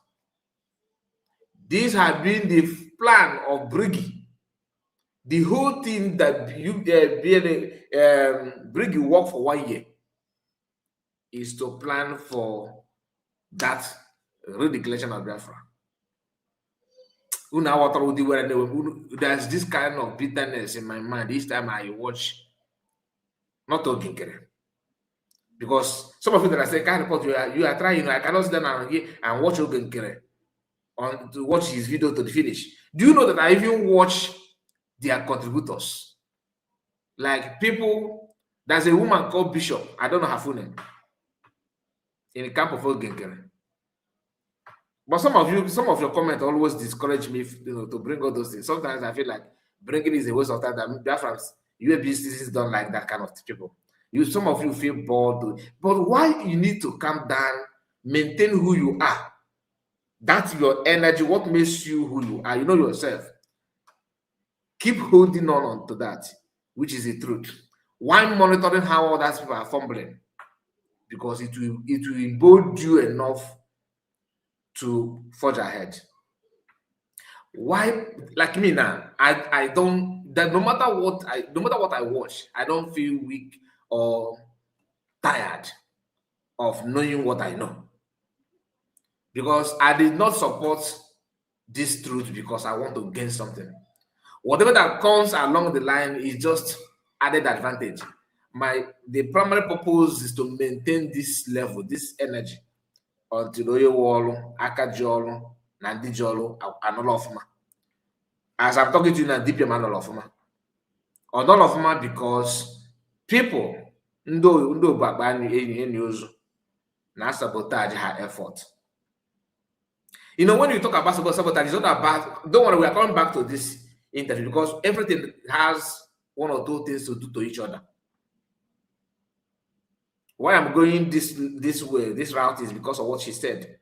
This had been the plan of Brigi. The whole thing that you BRGIE worked for one year is to plan for that redeclaration of Biafra. Unu aghọtara ụdị were na-ewe. There's this kind of bitterness in my mind each time I watch not Oginkere. Because some of you that I say can't report, you are trying, I cannot sit down and hear and watch Oginkere on to watch his video to the finish. Do you know that I even watch their contributors? Like people, there's a woman called Bishop, I don't know her full name, in the camp of Oginkere. But some of you, some of your comments always discourage me to bring all those things. Sometimes I feel like bringing is a waste of time. That Biafrans, UAB citizens don't like that kind of people. You, some of you feel bored, but why you need to calm down, maintain who you are. That's your energy. What makes you who you are? You know yourself. Keep holding on to that, which is the truth. Why monitoring how other people are fumbling? Because it will embolden you enough to forge ahead. Why, like me now, I don't that no matter what I watch, I don't feel weak or tired of knowing what I know. Because I did not support this truth because I want to gain something. Whatever that comes along the line is just added advantage. My the primary purpose is to maintain this level, this energy until onye nwe ọrụ aka ji ọrụ na ndị ji ọrụ anọrọ ọfụma. As I'm talking to you now, DPM anọrọ ọfụma. Ọ nọrọ ọfụma because people ndị ndị obu akpa enyi enyi ozu na sabotage her effort. When you talk about sabotage, it's not about, don't worry, we are coming back to this interview because everything has one or two things to do to each other. Why I'm going this way, this route is because of what she said.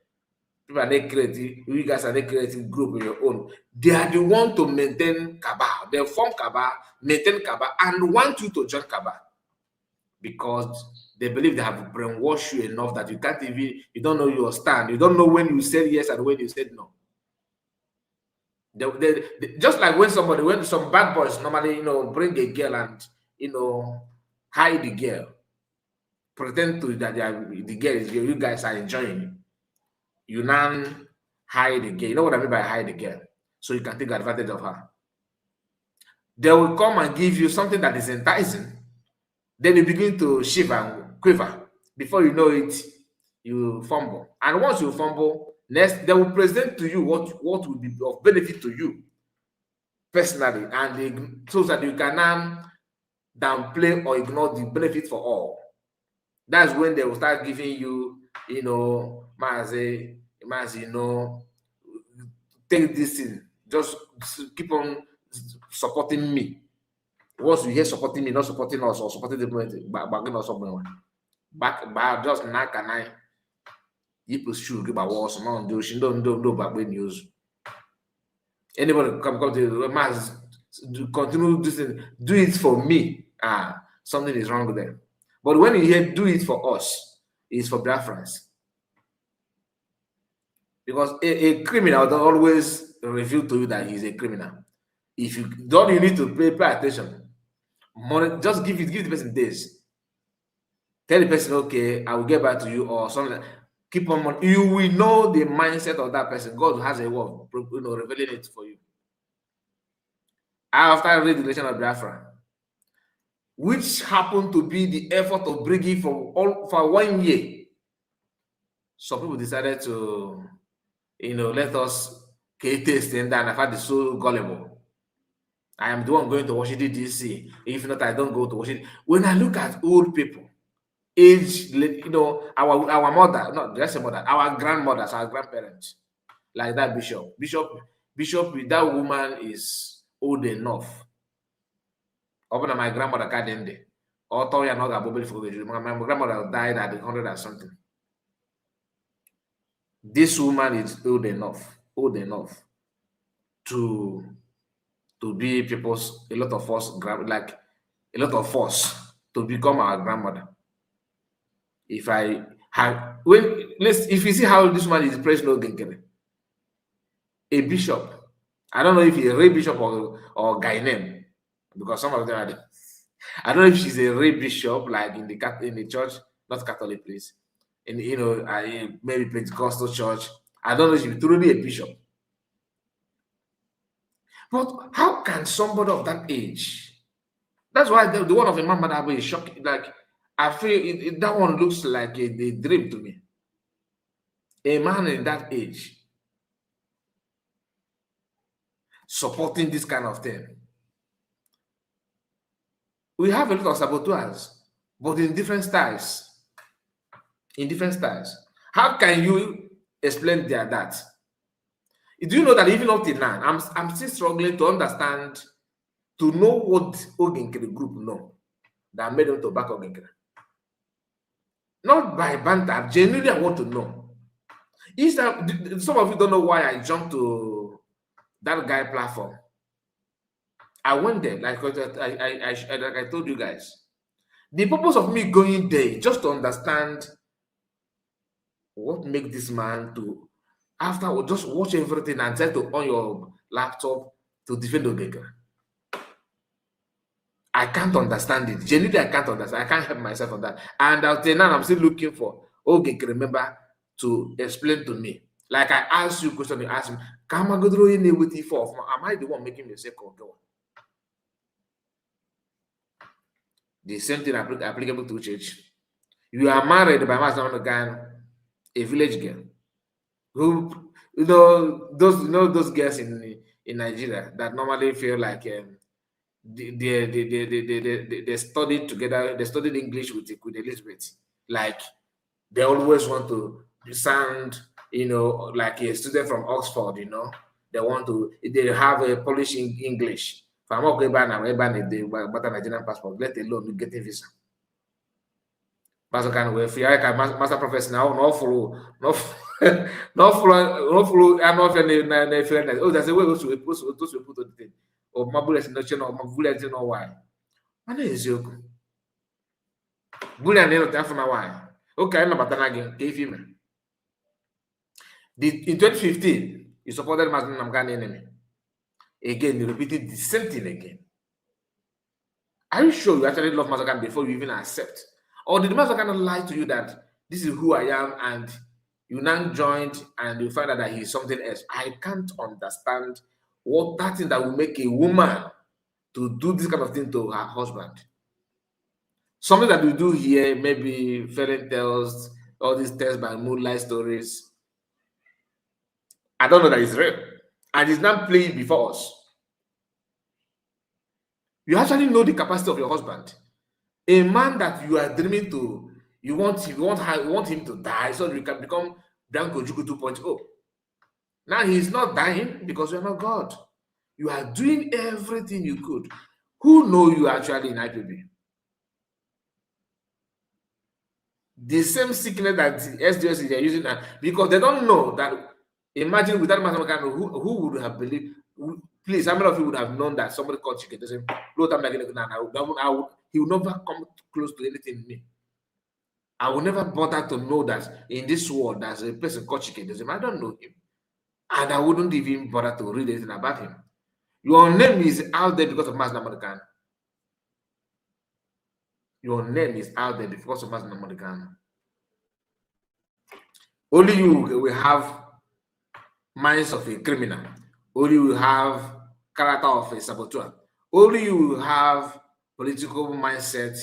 People are not creating, you guys are not creating group on your own. They are the one to maintain cabal. They form cabal, maintain cabal, and want you to join cabal because They believe they have brainwashed you enough that you can't even, you don't know your stand. You don't know when you said yes and when you said no. Just like when somebody, when some bad boys normally, bring a girl and, hide the girl, pretend to that they are, the girl is you guys are enjoying. You now hide the girl. You know what I mean by hide the girl? So you can take advantage of her. They will come and give you something that is enticing. Then you begin to shiver and quiver. Before you know it, you fumble. And once you fumble, next they will present to you what will be of benefit to you personally, and they, so that you can now downplay or ignore the benefit for all. That's when they will start giving you, Mazi, Mazi, take this thing, just keep on supporting me. Once you hear supporting me, not supporting us or supporting the movement, back or something. Back, back, just knock and I. Yipụ shoe gị gbawa ọsọ ma ndị oshi ndị ndị ndị ọgbakpe news. Anybody come to Mazi, continue this thing, do it for me. Ah, something is wrong there. But when you hear do it for us, it's for Biafrans. Because a criminal don't always reveal to you that he's a criminal. If you don't, you need to pay attention. Money, just give the person days. Tell the person, "Okay, I will get back to you," or something. Keep on money. You will know the mindset of that person. God has a way of revealing it for you. After reading the relation of Biafra, which happened to be the effort of bringing for all for one year, some people decided to, let us taste and I find it so gullible. I am the one going to Washington, D.C. If not, I don't go to Washington. When I look at old people, age, our mother, not just a mother, our grandmothers, our grandparents, like that bishop. Bishop, that woman is old enough. Open my grandmother got in there. Or my grandmother died at 100 and something. This woman is old enough to be people's, a lot of us, like a lot of us to become our grandmother. If I have when let's if you see how this man is praising Ogenkere, a bishop. I don't know if he's a real bishop or guy name, because some of them are. I don't know if she's a real bishop, like in the church, not Catholic place, in maybe Pentecostal church. I don't know if she's truly a bishop. But how can somebody of that age? That's why the one of Imam Madabu is shocking. Like, I feel that one looks like a dream to me. A man in that age supporting this kind of thing. We have a lot of saboteurs, but in different styles. In different styles. How can you explain that? Do you know that even up till now, I'm still struggling to understand, to know what Ogenkere group know that made them to back Ogenkere. Not by banter, genuinely I want to know. Is that some of you don't know why I jumped to that guy platform? I went there, like I told you guys. The purpose of me going there is just to understand what make this man to, after just watch everything and try to on your laptop to defend Ogenkere. I can't understand it. Genuinely, I can't understand. I can't help myself on that. And until now, I'm still looking for Ogenkere member to explain to me. Like I asked you question, you ask me, am I the one making mistake or go? The same thing applicable to church. You are married by Master Ghana, a village girl who, those girls in Nigeria that normally feel like they studied together, they studied English with Elizabeth. Like they always want to sound, like a student from Oxford, They want to, they have a Polish English. If I'm not going back now, but a Nigerian passport, let alone getting visa. Master kind of way, master professor now, no follow, no no follow, no follow. I'm not feeling. Oh, that's the way those we put on the thing. Or my bullets no channel, my bullets no why. Man is joke. Bụrụ ya na ịlụta afọ na nwaanyị. Oke anyị nabatara gị ka ife ime. In 2015, you supported Mazi Nnamdi Kanu enemy. Again, you repeated the same thing again. Are you sure you actually love Mazi Kanu before you even accept? Or did Mazi Kanu lie to you that this is who I am and you now joined and you find out that he's something else? I can't understand what that thing that will make a woman to do this kind of thing to her husband. Something that we do here, maybe fairy tales, all these tales by moonlight stories. I don't know that it's real. And it's not playing before us. You actually know the capacity of your husband. A man that you are dreaming to, you want him to die so you can become Bianca Ojukwu 2.0. Now he's not dying because you're not God. You are doing everything you could. Who know you actually in IPOB? The same sickness that the SDS is using now, because they don't know that. Imagine without Mazi Kanu, who would have believed? Please, how many of you would have known that somebody called Chike doesn't he would never come close to anything me. I will never bother to know that in this world there's a person called Chike doesn't. I don't know him, and I wouldn't even bother to read anything about him. Your name is out there because of Mazi Kanu. Your name is out there because of Mazi Kanu. Only you will have minds of a criminal. Only you will have character of a saboteur. Only you will have political mindset,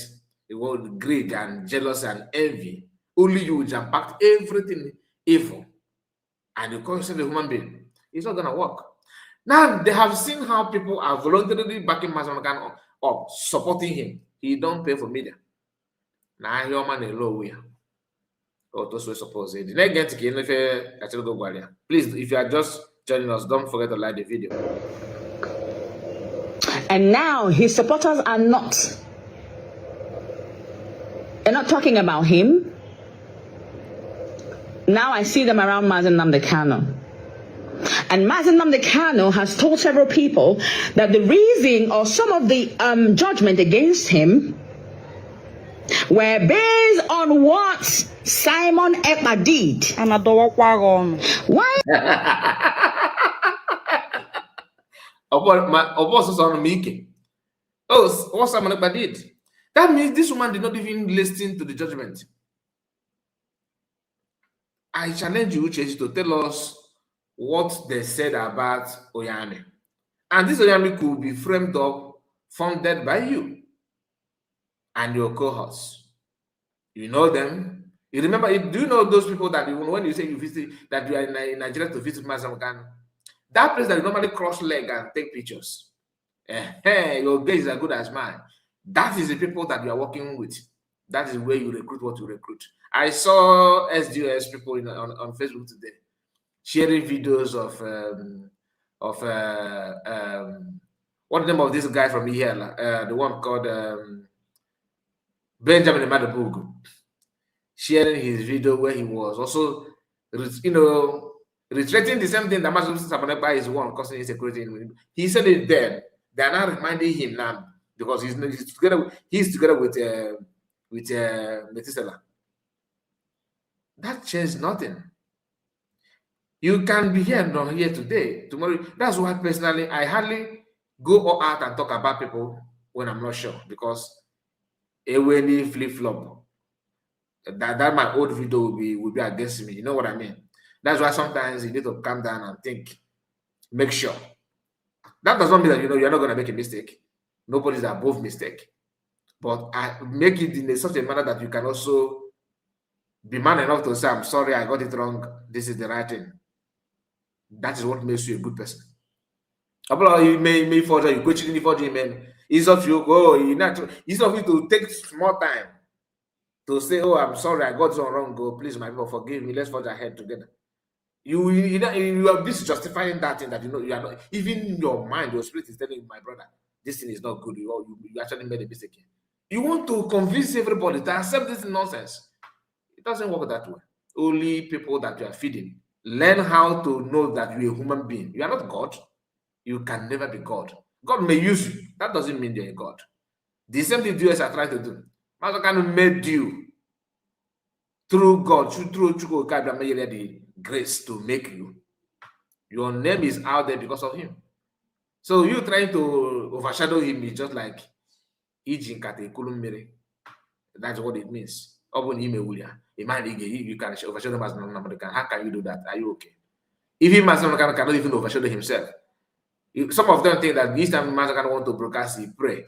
greed and jealousy and envy. Only you will jam pack everything evil. And you call yourself a human being. It's not gonna work. Now they have seen how people are voluntarily backing Mazi Kanu up, supporting him. He don't pay for media. Now he man a way. Oh, those were supposed. The next Please, if you are just joining us, don't forget to like the video. And now his supporters are not. They're not talking about him. Now I see them around Mazi Nnamdi Kanu. And Mazi Nnamdi Kanu has told several people that the reason or some of the judgment against him were based on what Simon Ekpa did. Why? Oh, what Simon Ekpa did? That means this woman did not even listen to the judgment. I challenge you, Uchechi, to tell us what they said about Oyami. And this Oyami could be framed up, funded by you and your cohorts. You know them. You remember, do you know those people that you, when you say you visit, that you are in Nigeria to visit Mazi Kanu? That place that you normally cross leg and take pictures. Hey, your gaze is as good as mine. That is the people that you are working with. That is where you recruit what you recruit. I saw SDS people on Facebook today sharing videos of what the name of this guy from here, the one called Benjamin Madabugu, sharing his video where he was also, you know, reiterating the same thing that Mazi Simon Ekpa is one causing insecurity. He said it then. They are now reminding him now because he's together. He's together with Methuselah. That changed nothing. You can be here and not here today. Tomorrow. That's why personally I hardly go out and talk about people when I'm not sure, because a flip flop. That my old video will be against me. You know what I mean? That's why sometimes you need to calm down and think, make sure. That does not mean that you know you're not gonna make a mistake. Nobody's above mistake. But I make it in such a manner that you can also be man enough to say, I'm sorry, I got it wrong. This is the right thing. That is what makes you a good person. You may forge, you go to forge, man. It's of you go, you not it's of you to take small time to say, oh, I'm sorry, I got it wrong. Go, please, my people, forgive me. Let's forge ahead together. You are this justifying that thing that you know you are not even in your mind, your spirit is telling you, my brother, this thing is not good. You actually made a mistake here. You want to convince everybody to accept this nonsense. It doesn't work that way. Only people that you are feeding learn how to know that you're a human being. You are not God. You can never be God. God may use you. That doesn't mean you're a God. The same thing the US are trying to do. Maazị Kanu made you through God, through Chukwu Okike Abiama, the grace to make you. Your name is out there because of him. So you trying to overshadow him is just like iji nkata ekulu mmiri. That's what it means. Ọ bụ na ime ya, you can overshadow Maazị Nnamdi Kanu. How can you do that? Are you okay? Even Maazị Nnamdi Kanu cannot even overshadow himself. Some of them think that each time Maazị Kanu want to broadcast, he pray.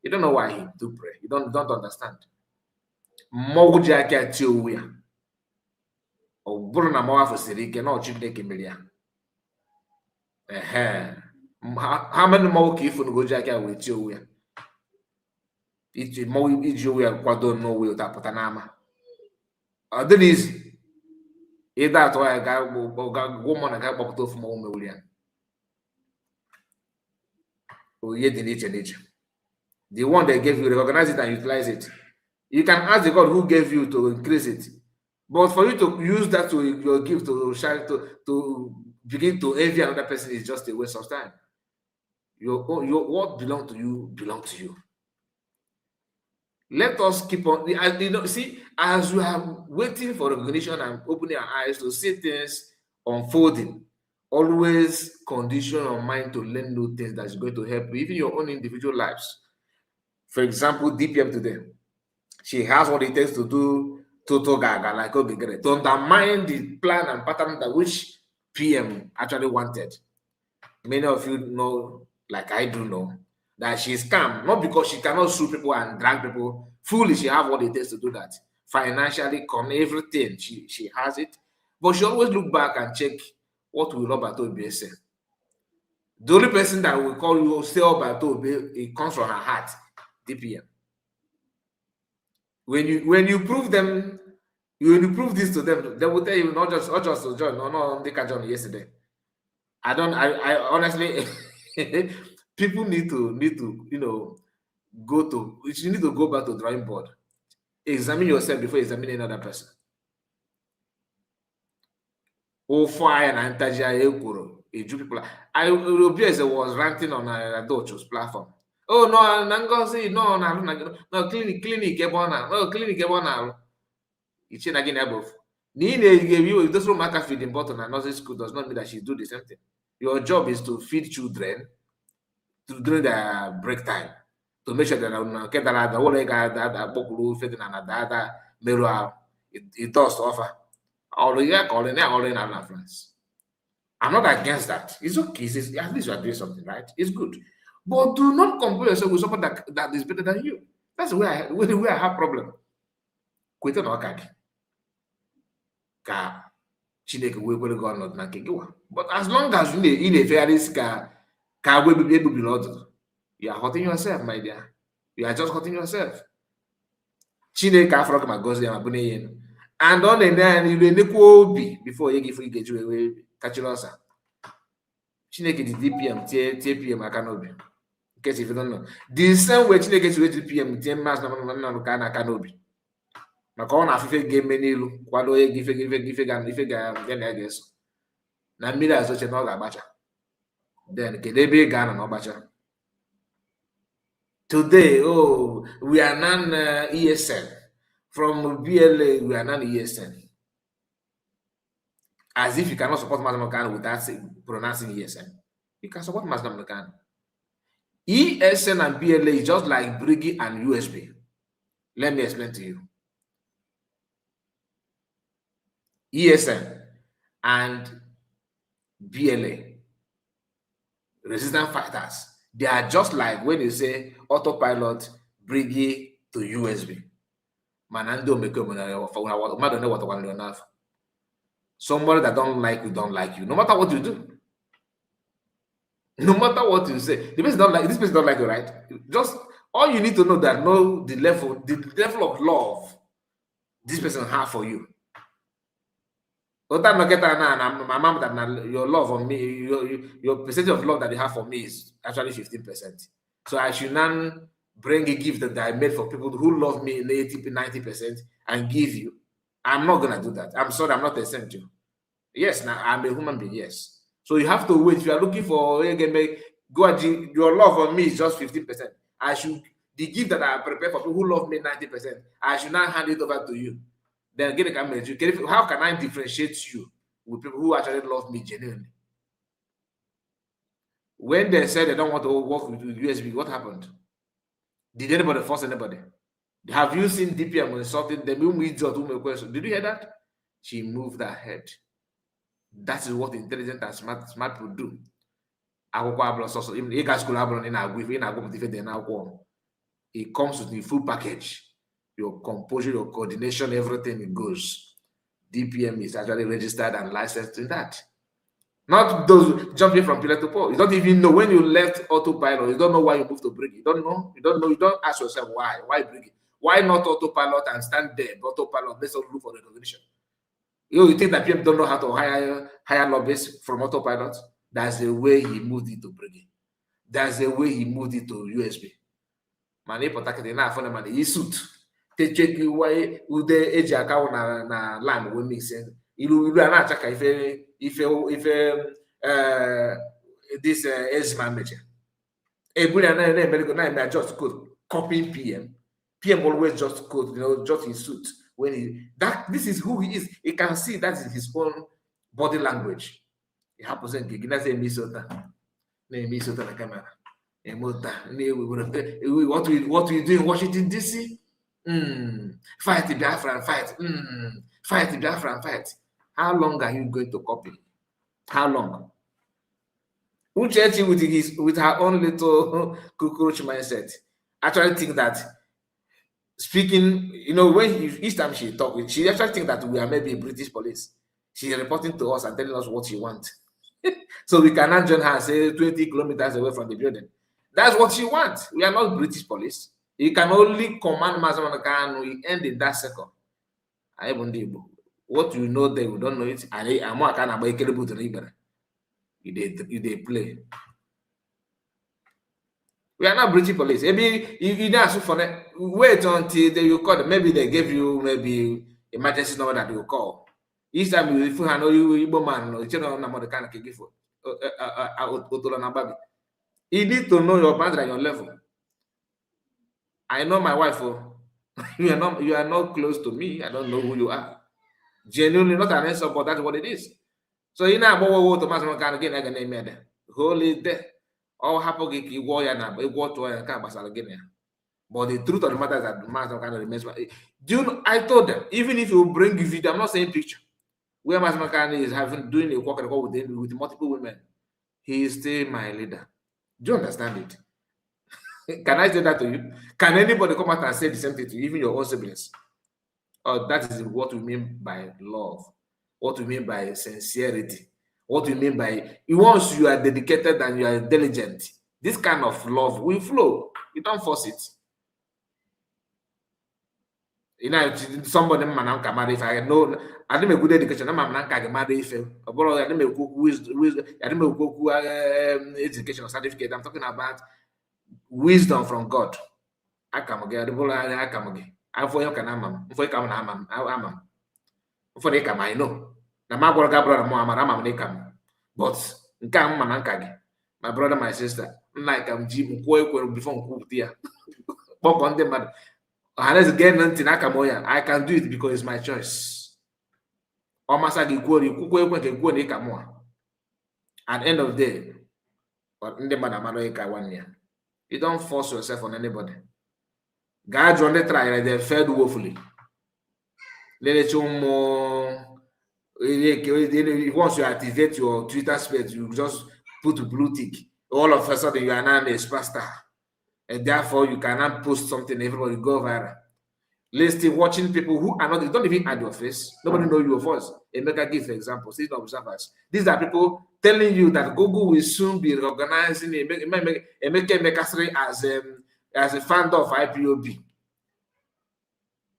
You don't know why he do pray. You don't understand. Mmọnwụ ji aka tie onwe ya. Ọ bụrụ na mmọnwụ afọ siri ike na ọ Chineke mere ya. Ehe. Ha many mmọnwụ ka ifu ji aka wee tie onwe ya. Iji mmọnwụ iji onwe ya kwado n'onwe ya pụta n'ama. Ọ dịrị izi. Ịda atụ ya ga gwa mmụọ na ga kpọpụta ofu mmọnwụ mewuru ya. Oyiye dị n'iche n'iche. The one they gave you, recognize it and utilize it. You can ask the God who gave you to increase it. But for you to use that to your gift to shine, to begin to envy another person is just a waste of time. Your what belong to you belong to you. Let us keep on. See, as we are waiting for recognition and opening our eyes to see things unfolding, always condition your mind to learn new things that's going to help you, even your own individual lives. For example, DPM today, she has what it takes to do total gaga like Ogegere, to undermine the plan and pattern that which PM actually wanted. Many of you know, like I do know, that she's calm, not because she cannot sue people and drag people. Fully, she have what it takes to do that. Financially, con everything, she has it. But she always look back and check what will Robert Obi say. The only person that will call you say Robert Obi, it comes from her heart, DPM. When you prove them, when you prove this to them, they will tell you not just to join, no, they can join yesterday. I don't I honestly, people need to go to you need to go back to drawing board. Examine yourself before examining another person. Ofu anya na ntaji anya ekworo eju people. I Obieze was ranting on Adocho's platform. Oh no, na Ngozi no na na no clinic ebe ọ na no clinic ebe ọ na-alụ. Iche na gị na ebe ofu. Na ị na-ebi those ụmụaka feeding bottle na nursery school does not mean that she do the same thing. Your job is to feed children during their break time to make sure that na nke dara ada ụlọ ị ga-ada ada kpọkwuru ofe dị na na dada merụ ahụ it does offer. Ọrụ ya ka ọrụ na ọrụ na na France. I'm not against that. It's okay. At least you are doing something, right? It's good. But do not compare yourself with someone that is better than you. That's where I have problem. Kweta na ọka gị. Ka Chineke wee kwere gị ọnọdụ na nke gị wa. But as long as ị na-efegharị isi ka agwa ebibi egbubiri ọdụdụ, you are hurting yourself, my dear. You are just hurting yourself. Chineke afọrọ gị ma gọzie ya ma bụ ya elu. And ọ na-ene anya n'ilu enekwa obi before onye gị ife ị ga-eji wee kachiri ọsa. Chineke ji DPM tie PM aka n'obi. Nke si nọ. The same way Chineke si wee ji PM tie Maazị Nnamdi Kanu aka n'obi. Maka ọ na-afụ ife ga-eme n'ilu kwado onye gị ife ga ife ga ya na ya ga-eso. Na mmiri azoche na ọ ga-agbacha. Then kedu ebe ị ga-anọ na ọgbacha? Today, oh, we are now ESN. From BLA, we are now ESN. As if you cannot support Maazị Kanu without pronouncing ESN. You can support Maazị Kanu. ESN and BLA is just like Brigi and USB. Let me explain to you. ESN and BLA, resistant fighters, they are just like when you say autopilot, Brigi to USB. Mana ndị omekome na mmadụ na-ewetakwara n'afọ. Somebody that don't like you, don't like you, no matter what you do. No matter what you say, the person don't like this person don't like you, right? Just all you need to know that know the level of love this person have for you. Ota nọkịta na my mom that na your love on me, your percentage of love that you have for me is actually 15%. So I should now bring a gift that I made for people who love me 80, 90% and give you. I'm not gonna do that. I'm sorry, I'm not a saint. Yes, now I'm a human being, yes. So you have to wait. If you are looking for go, your love on me is just 15%. I should The gift that I prepare for people who love me 90%, I should not hand it over to you. Then get a How can I differentiate you with people who actually love me genuinely? When they said they don't want to work with USB, what happened? Did anybody force anybody? Have you seen DPM insulting them? Did you hear that? She moved her head. That is what intelligent and smart people do. Akwụkwọ abụrụ sọsọ ịga school abụrụ na ị na-agụ ife ị na-agụpụta ife dị n'akwụkwọ. It comes with the full package. Your composure, your coordination, everything, it goes. DPM is actually registered and licensed in that. Not those jumping from pillar to pole. You don't even know when you left autopilot. You don't know why you moved to BRGIE. You don't know. You don't know. You don't ask yourself why. Why BRGIE? Why not autopilot and stand there? Autopilot. Let's not look for recognition. You think that people don't know how to hire lobbyists from autopilot? That's the way he moved it to BRGIE. That's the way he moved it to USB. Mana ịpụta kịta na-afụ na mana yi suit techeki ude eji aka na lam wee mix ilu ilu a na-acha ka ife ife ife this ezima mecha ebuli ya na-emere na-eme just coat, copying PM. PM always just coat, just his suit when he that this is who he is. You can see that is his own body language. It happens nke gị na eme isi ụta na-eme isi ụta na camera eme ụta na-ewe. What we do in Washington DC, fight Biafran, fight, fight Biafran, fight. How long are you going to copy? How long? Uchechi with her own little cockroach mindset actually think that speaking, when he, each time she talk, she actually think that we are maybe British police. She's reporting to us and telling us what she wants. So we cannot join her, say 20 kilometers away from the building. That's what she wants. We are not British police. You can only command Mazi Kanu, we end in that second. I What you know there, we don't know it. And I'm not kind of you dey play. We are not British police. Maybe you ask for wait until they you call them. Maybe they gave you maybe emergency number that you call. Each time you if you know you Igbo man, no, you know na kind of give for You need to know your boundary and your level. I know my wife. Oh, you are not close to me. I don't know who you are. Genuinely, not an insult, but that's what it is. So you know what to mass again I can name Holy there. Ọ hapụ gị ka ị gwọọ ya na ịgwọ tụọ ya nke a gbasara gị na ya. But the truth of the matter is that Mazi Kanu remains. Do you know, I told them, even if you bring video, I'm not saying picture, where Mazi Kanu is having doing a walk and call with multiple women, he is still my leader. Do you understand it? Can I say that to you? Can anybody come out and say the same thing to you, even your own siblings? Oh, that is what we mean by love, what we mean by sincerity, what we mean by once you are dedicated and you are diligent, this kind of love will flow. You don't force it. Somebody man ka mara ife. I know adị m ekwu education ama m na nka gị mara ife ọ bụrụ adị m ekwu okwu wisdom, adị m ekwu okwu education certificate. I'm talking about wisdom from God. Aka m gị adịbụrụ anya aka m gị afọ onye ka na ama m mfọ ịka m na ama m ama m mfọ na ịka m. I know na m agwara gị abụrụ na mụ amara ama m na ịka m, but nke a m ma na nka gị, my brother, my sister, nna ka m ji m kwuo ekwere before m kwupụta ya kpọkọ ndị mmadụ ọhaneze gee ntị n'aka m onye. I can do it because it's my choice. Ọ masa gị kwuo ikwukwo ekwe nke kwuo na ịka mụa. At the end of the day, ndị mmadụ amara ịka nwanne ya. You don't force yourself on anybody. Gaa jụọ ndị try, they failed woefully. Lelechi ụmụ once you activate your Twitter space, you just put a blue tick, all of a sudden you are now a superstar, and therefore you cannot post something, everybody go viral. Listening, watching people who are not, you don't even add your face, nobody know your voice. Emeka give example, citizen observers. These are people telling you that Google will soon be recognizing Emeka Emekasri as a founder of IPOB.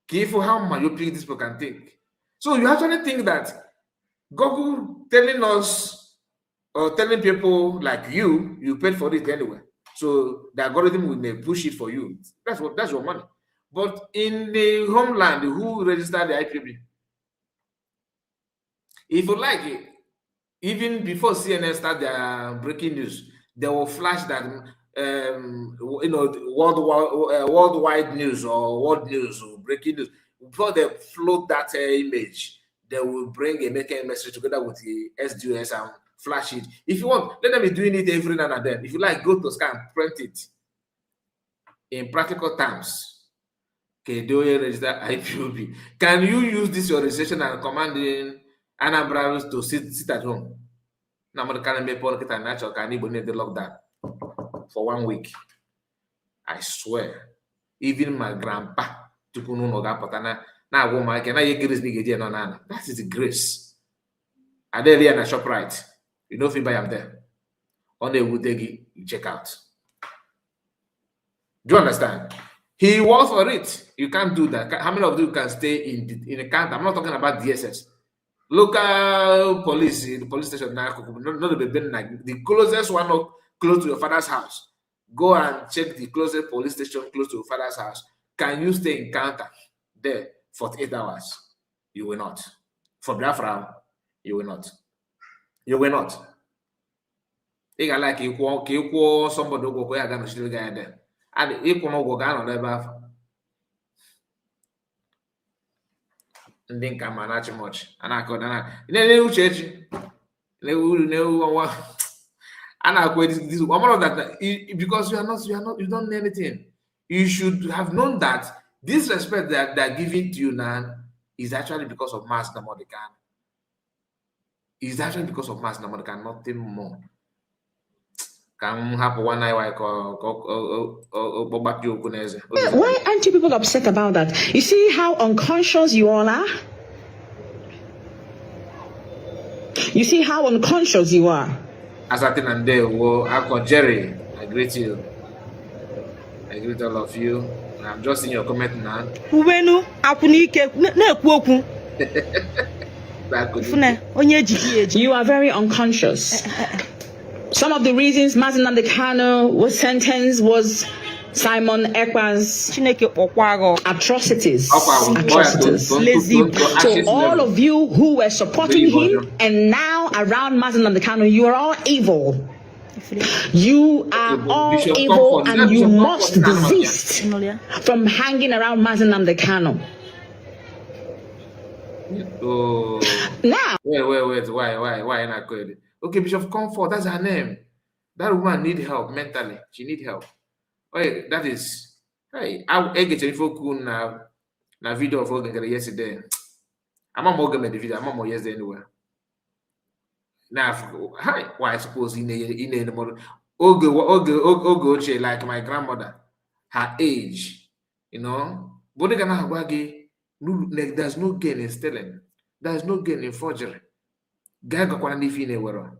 Careful how myopic this people can think. So you actually think that Google telling us or telling people like you paid for it anyway. So the algorithm will may push it for you. That's your money. But in the homeland, who registered the IPOB? If you like it, even before CNN start their breaking news, they will flash that worldwide news or world news or breaking news, before they float that image, they will bring a making message together with the SDOS and flash it. If you want, let them be doing it every now and then. If you like, go to scan, print it. In practical terms, kedu onye register IPOB? Can you use this your registration and commanding Anambra to sit at home? Na mmadụ ka na-emepe ọnụ kịta na-achọ ka ndị Igbo na-ede lockdown for one week. I swear, even my grandpa tupu n'ụlọ ga-apụta na na-agwa ụmụaka na ya grace na ị ga-eji nọ n'ala. That is the grace. Adele ya na Shoprite. You know if you buy am there. Ọ na-ewute gị, you check out. Do you understand? He works for it. You can't do that. How many of you can stay in the counter? I'm not talking about DSS. Local police, the police station, not the closest one up close to your father's house. Go and check the closest police station close to your father's house. Can you stay in counter there 48 hours? You will not. For Biafra, you will not. You will not. Ị ga like ịkwụọ ka ịkwụọ somebody ụgwọ ka ya ga nọchite gị anya there. And ịkwụ n'ụgwọ ga-anọ n'ebe ahụ. Ndị nka ma na-achị m ọchị a na-akọ na na uche echi na-ewu ọnwa a na-akụ this one that because you are not you don't know anything. You should have known that this respect that they're giving to you now is actually because of Mazi Nnamdi Kanu. Is actually because of Mazi Nnamdi Kanu, nothing more. Ka m hapụ nwanne anyị nwaanyị ka ọ gbapịa okwu n'eze. Why aren't you people upset about that? You see how unconscious you all are? You see how unconscious you are? Asante na ndewo, Akon Jerry, I greet you. I greet all of you. I'm just seeing your comment now. Kwuwenu akwụnike na-ekwu okwu. Fune, onye ejiji eji. You are very unconscious. Some of the reasons Mazi Nnamdi Kanu was sentenced was Simon Ekpa's Chineke kpọkwa gị ọkụ. atrocities. Ọkwa Atrocities. Lazy. So all of you who were supporting him and now around Mazi Nnamdi Kanu, you are all evil. You are all Bishop evil Comfort, is and that you Bishop must Comfort? desist from hanging around Mazi Nnamdi Kanu. Oh. Now, Wait, wait, wait. Why not good? Okay, Bishop Comfort, that's her name. That woman need help mentally. She need help. Wait, that is, hey, I get a na video of Oge yesterday. I'm not more the video. I'm not more yesterday anyway. Now, hi, why I suppose in the model Oge Oge Oge Oche, like my grandmother, her age, you know. But they can there's no gain in stealing. There's no gain in forgery. Gaa gakwana n'ife ị na-ewero,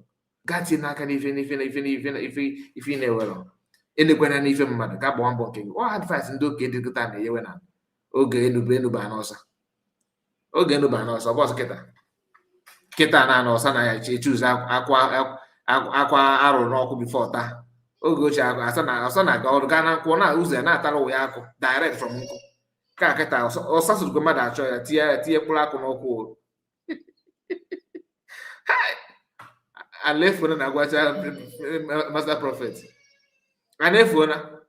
gaa tinye n'aka n'ife n'ife n'ife n'ife n'ife ife ị na-ewero, enekwana n'ife mmadụ, gaa gbaa mbọ nke gị. Ọ advice ndị okenye dịgịta na-enyewe na oge enube enuba n'ọsọ, oge enuba n'ọsọ ọ bọsụ kịta kịta na n'ọsọ na ya echuzu akwa akwa arụ n'ọkụ before taa. Oge ochie asa na ọsọ na-aga ọrụ gaa na nkwụ na ụzọ ya na-atara ụwa ya akụ direct from nkụ ka kịta ọsọ sụrụgo mmadụ achọ ya tinye ya tinye mkpụrụ akụ n'ọkụ. Alefuna na agwacha Master Prophet. Alefuna.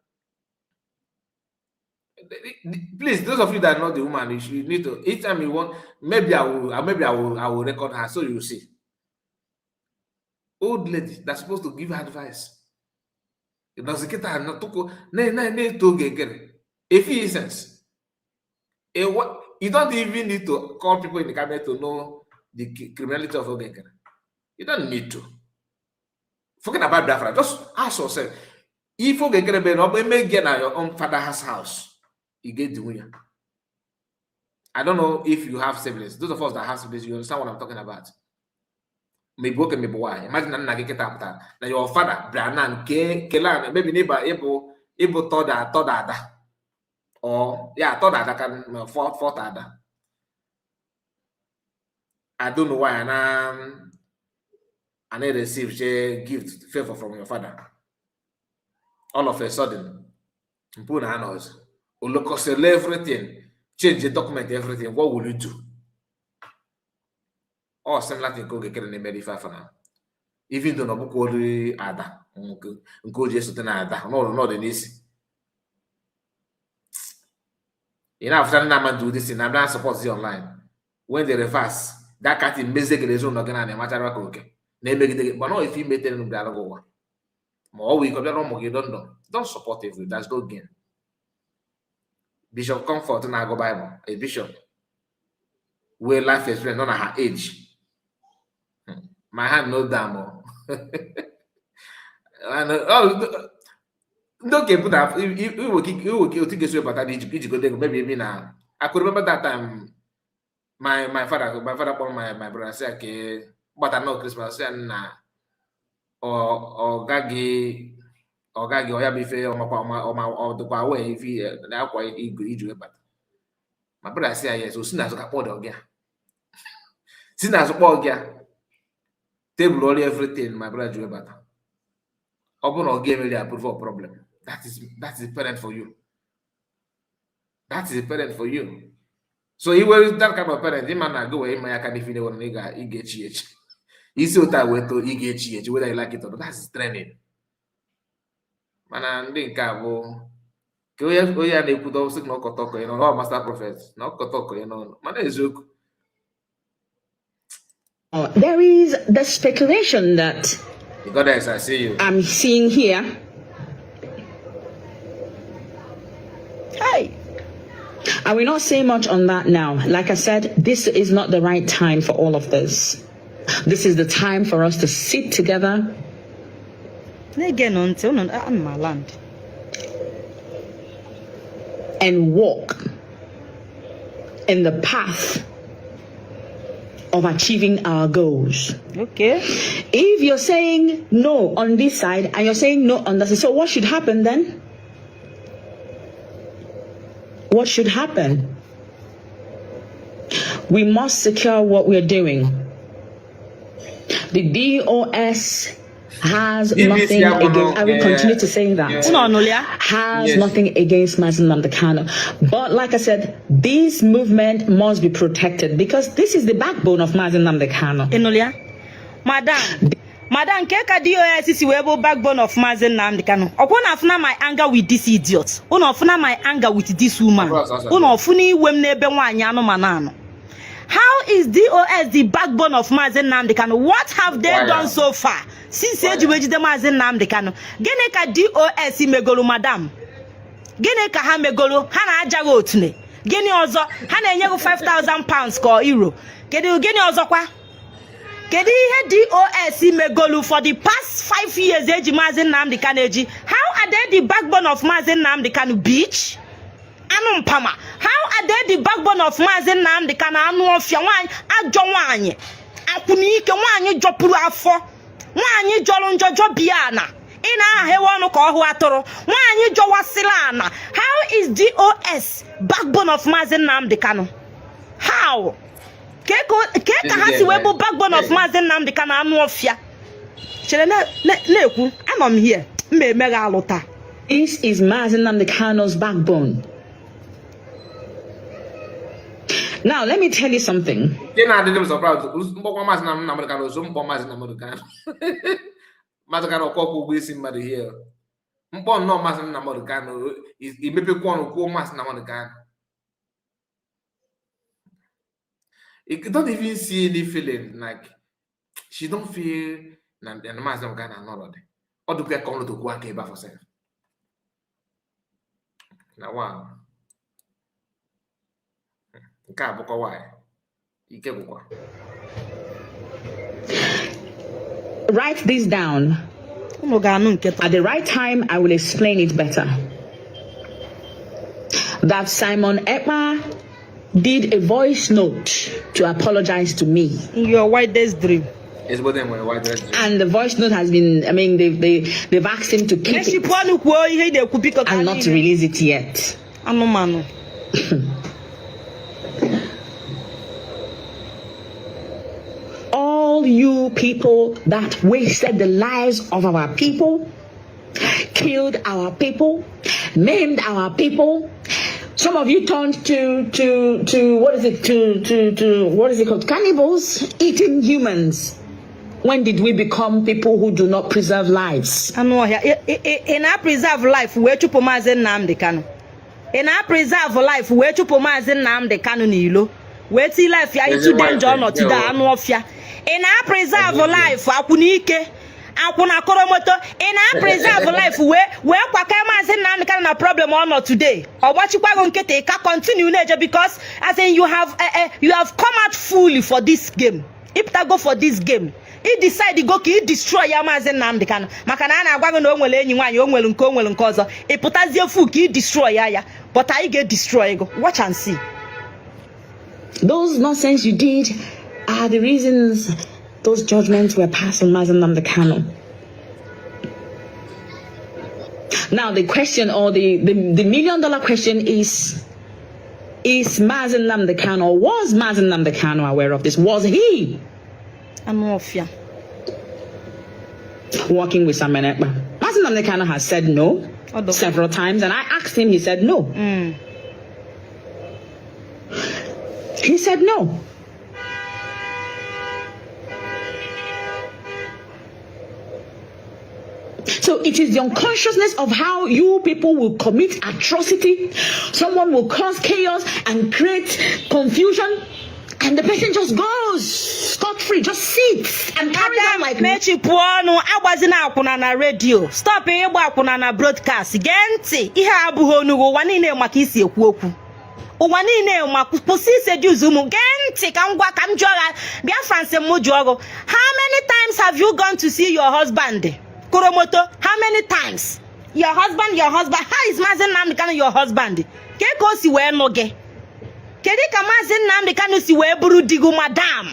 Please, those of you that know the woman, you should need to, each time you want, maybe I will record her so you see. Old lady that's supposed to give advice. Does it not to if he sense. You don't even need to call people in the cabinet to know the criminality of Ogenkere. You don't need to. Forget about Biafra. Just ask yourself. If Ogenkere be no may get at your own father's house, you get the winner. I don't know if you have siblings. Those of us that have siblings, you understand what I'm talking about. Maybe okay, maybe why. Imagine na get up now your father, Branan, Kelan, maybe neighbor able toda toda or yeah, toda can fourth ada. I don't know why, and I receive a gift favor from your father. All of a sudden, put hands, everything, change the document, everything. What will you do? Or similar thing go get in the now. Even though no ada, nke o ji esote na ada n'ọdị n'isi. Ị na-afụta ndị na-ama ndị si na abịa support you online when they reverse that cat mezie gị ezinụlọ gị na na-emachara ka oke na-emegide gị, mana ọ ife imetere bịara gị ụwa ma ọ wụ ike bịara ụmụ gị. Don't support evil. There's no gain. Bishop Comfort na-agụ Bible, a bishop wey life experience nọ na her age. My hand no down o. Ndị okenye pụta iwe otu ga-esi webata na ijigodo ego maybe maybe na I could remember that time my father kpọrọ my brother, sị ya ka gbata nọ Christmas, sị ya na ọ gaghị ọ gaghị ọ ya bụ ife ọmakwa ọma ọ dịkwa wee ife na akwa iji webata. My brother sị ya yes, o si n'azụ ka kpọọ dị ọgịa, si n'azụ kpọọ ọgịa tebụl ọrụ everything. My brother ji webata, ọ bụrụ na ọ ga-emeri approve of problem. That is parent for you. That is a parent for you. So i were that kind of parent, ịma na gị wee ịma ya aka n'ife na ị ga-echi echi isi ụta wee too, ị ga-echi echi whether you like it or not. That's training. Mana ndị nke a bụ ka onye onye a na-ekwudo sị na ọkọtọ ọkọ ya n'ọnụ, ọ master prophet na ọkọtọ ọkọ ya n'ọnụ, mana eziokwu. There is the speculation that The goddess, I see you. I'm seeing here. Hey. I will not say much on that now. Like I said, this is not the right time for all of this. This is the time for us to sit together Na-ege nụ ntị unu ana m land. And walk in the path of achieving our goals. If you're saying no on this side and you're saying no on that side, so what should happen then? What should happen? We must secure what we're doing. The DOS has BBC nothing Amono, against, I will continue to say that. Unu ọnụlụ ya? Has Yes. nothing against Mazi Nnamdi Kanu. But like I said, this movement must be protected because this is the backbone of Mazi Nnamdi Kanu. Ịnụlụ ya, madam? Madam, nke ka DOS si wee bụ backbone of Maazị Nnamdi Kanu? Ọkwụ na afụna my anger with this idiot. Unu ọfụna my anger with this woman. Unu ọfụna iwe m n'ebe nwaanyị anụmanụ anọ. How is DOS the backbone of Maazị Nnamdi Kanu? What have they Why? done so far since eji wee jide Maazị Nnamdi Kanu? Gịnị ka DOS megoro, madam? Gịnị ka ha megoro? Ha na-aja gị otune. Gịnị ọzọ? Ha na-enye gị £5000 ka euro. Kedu gịnị ọzọkwa? Kedu ihe DOS megolu for the past 5 years eji Maazị Nnamdi Kanu eji? How are they the backbone of Maazị Nnamdi Kanu? Bitch, anụ mpama. How are they the backbone of Maazị Nnamdi Kanu? Anụ ọfịa nwaanyị, ajọ nwaanyị, akwụnike nwaanyị, jọpụrụ afọ nwaanyị, jọrọ njọ jọbịa ana ị na-ahịwa ọnụ ka ọ hụ atụrụ, nwaanyị jọwasịla ana. How is DOS backbone of Maazị Nnamdi Kanu? How? Ke ka ha si wee bụ backbone of Maazị Nnamdi Kanu? Anụ ọfịa, chere na-ekwu, anọ m here mma emeghe alụ taa. This is Mazi Nnamdi Kanu's backbone. Now, let me tell you something. Nke na-adịghị m surprise, mkpọkwa Maazị Nnamdi Kanu ozo mkpọ Maazị Nnamdi Kanu, Maazị Kanu ọkwọkwụ ụgwọ isi mmadụ ihe mkpọ nnọọ Maazị Nnamdi Kanu, imepekwa ọnụ kwuo Maazị Nnamdi Kanu. You don't even see any feeling, like she don't feel na na Maazị Nnamdi Kanu anọrọ dị ọ dịkwa ka ọnọdụ okwu aka ebe afọ sef na wow, nke a bụkwa nwaanyị ike gwụkwa. Write this down. Unu ga-anụ nke taa. At the right time, I will explain it better. That Simon Ekpa did a voice note to apologize to me. In your wildest dream. Ezigbote nwere wide. And the voice note has been, I mean, they've asked him to keep it Mechipụ ọnụ kwuo ihe ị na-ekwu, biko, ka and not to release it yet. Anụmanụ. All you people that wasted the lives of our people, killed our people, maimed our people. Some of you turned to what is it, to what is it called? Cannibals eating humans. When did we become people who do not preserve lives? Anụ ọhịa, ị na-preserve life wee chụpụ Maazị Nnamdi Kanu. Ị na-preserve life wee chụpụ Maazị Nnamdi Kanu n'ilo, wee tii life ya into danger. Ọnọdụ anụ ọfịa, ị na-preserve life akwụna ike, akwụna koromoto. Ị na-preserve life wee kwaka Maazị Nnamdi Kanu na problem ọ nọ today. Ọ gbachikwago nkịtị ka continue na-eje, because as in you have come out fully for this game. Ịpụtago for this game, ị decide go ka ị destroy ya Maazị Nnamdi Kanu, maka na a na-agwa gị na o nwere enyi nwaanyị, o nwere nke, o nwere nke ọzọ. Ị pụtazie fu ka ị destroy ya, but anyị ga-destroy go. Watch and see. Those nonsense you did are the reasons those judgments were passed on Mazi Nnamdi Kanu. Now the question, or the $1 million question is Mazi Nnamdi Kanu, or was Mazi Nnamdi Kanu aware of this? Was he Anụ ọfịa. working with Simon Ekpa? Mazi Nnamdi Kanu has said no several times, and I asked him, he said no. He said no. So it is the unconsciousness of how you people will commit atrocity. Someone will cause chaos and create confusion, and the person just goes scot free, just sits and carries on like Mechipụ ọnụ, agbazina akwụna na redio. Stop ịgba akwụna na broadcast. Gee ntị, ihe a abụghị onugbu. Ụwa niile maka isi ekwu okwu, ụwa niile ma. Kwụsị iseduce ụmụ. Gee ntị ka m gwa, ka m jụọ ha. Biafra nsị m jụọ gụ, how many times have you gone to see your husband, Koromoto? How many times? Your husband, your husband. How is Maazị Nnamdi Kanu your husband? Ke ka o si wee nụ gị? Kedu ka Maazị Nnamdi Kanu si wee bụrụ di gị? Madam,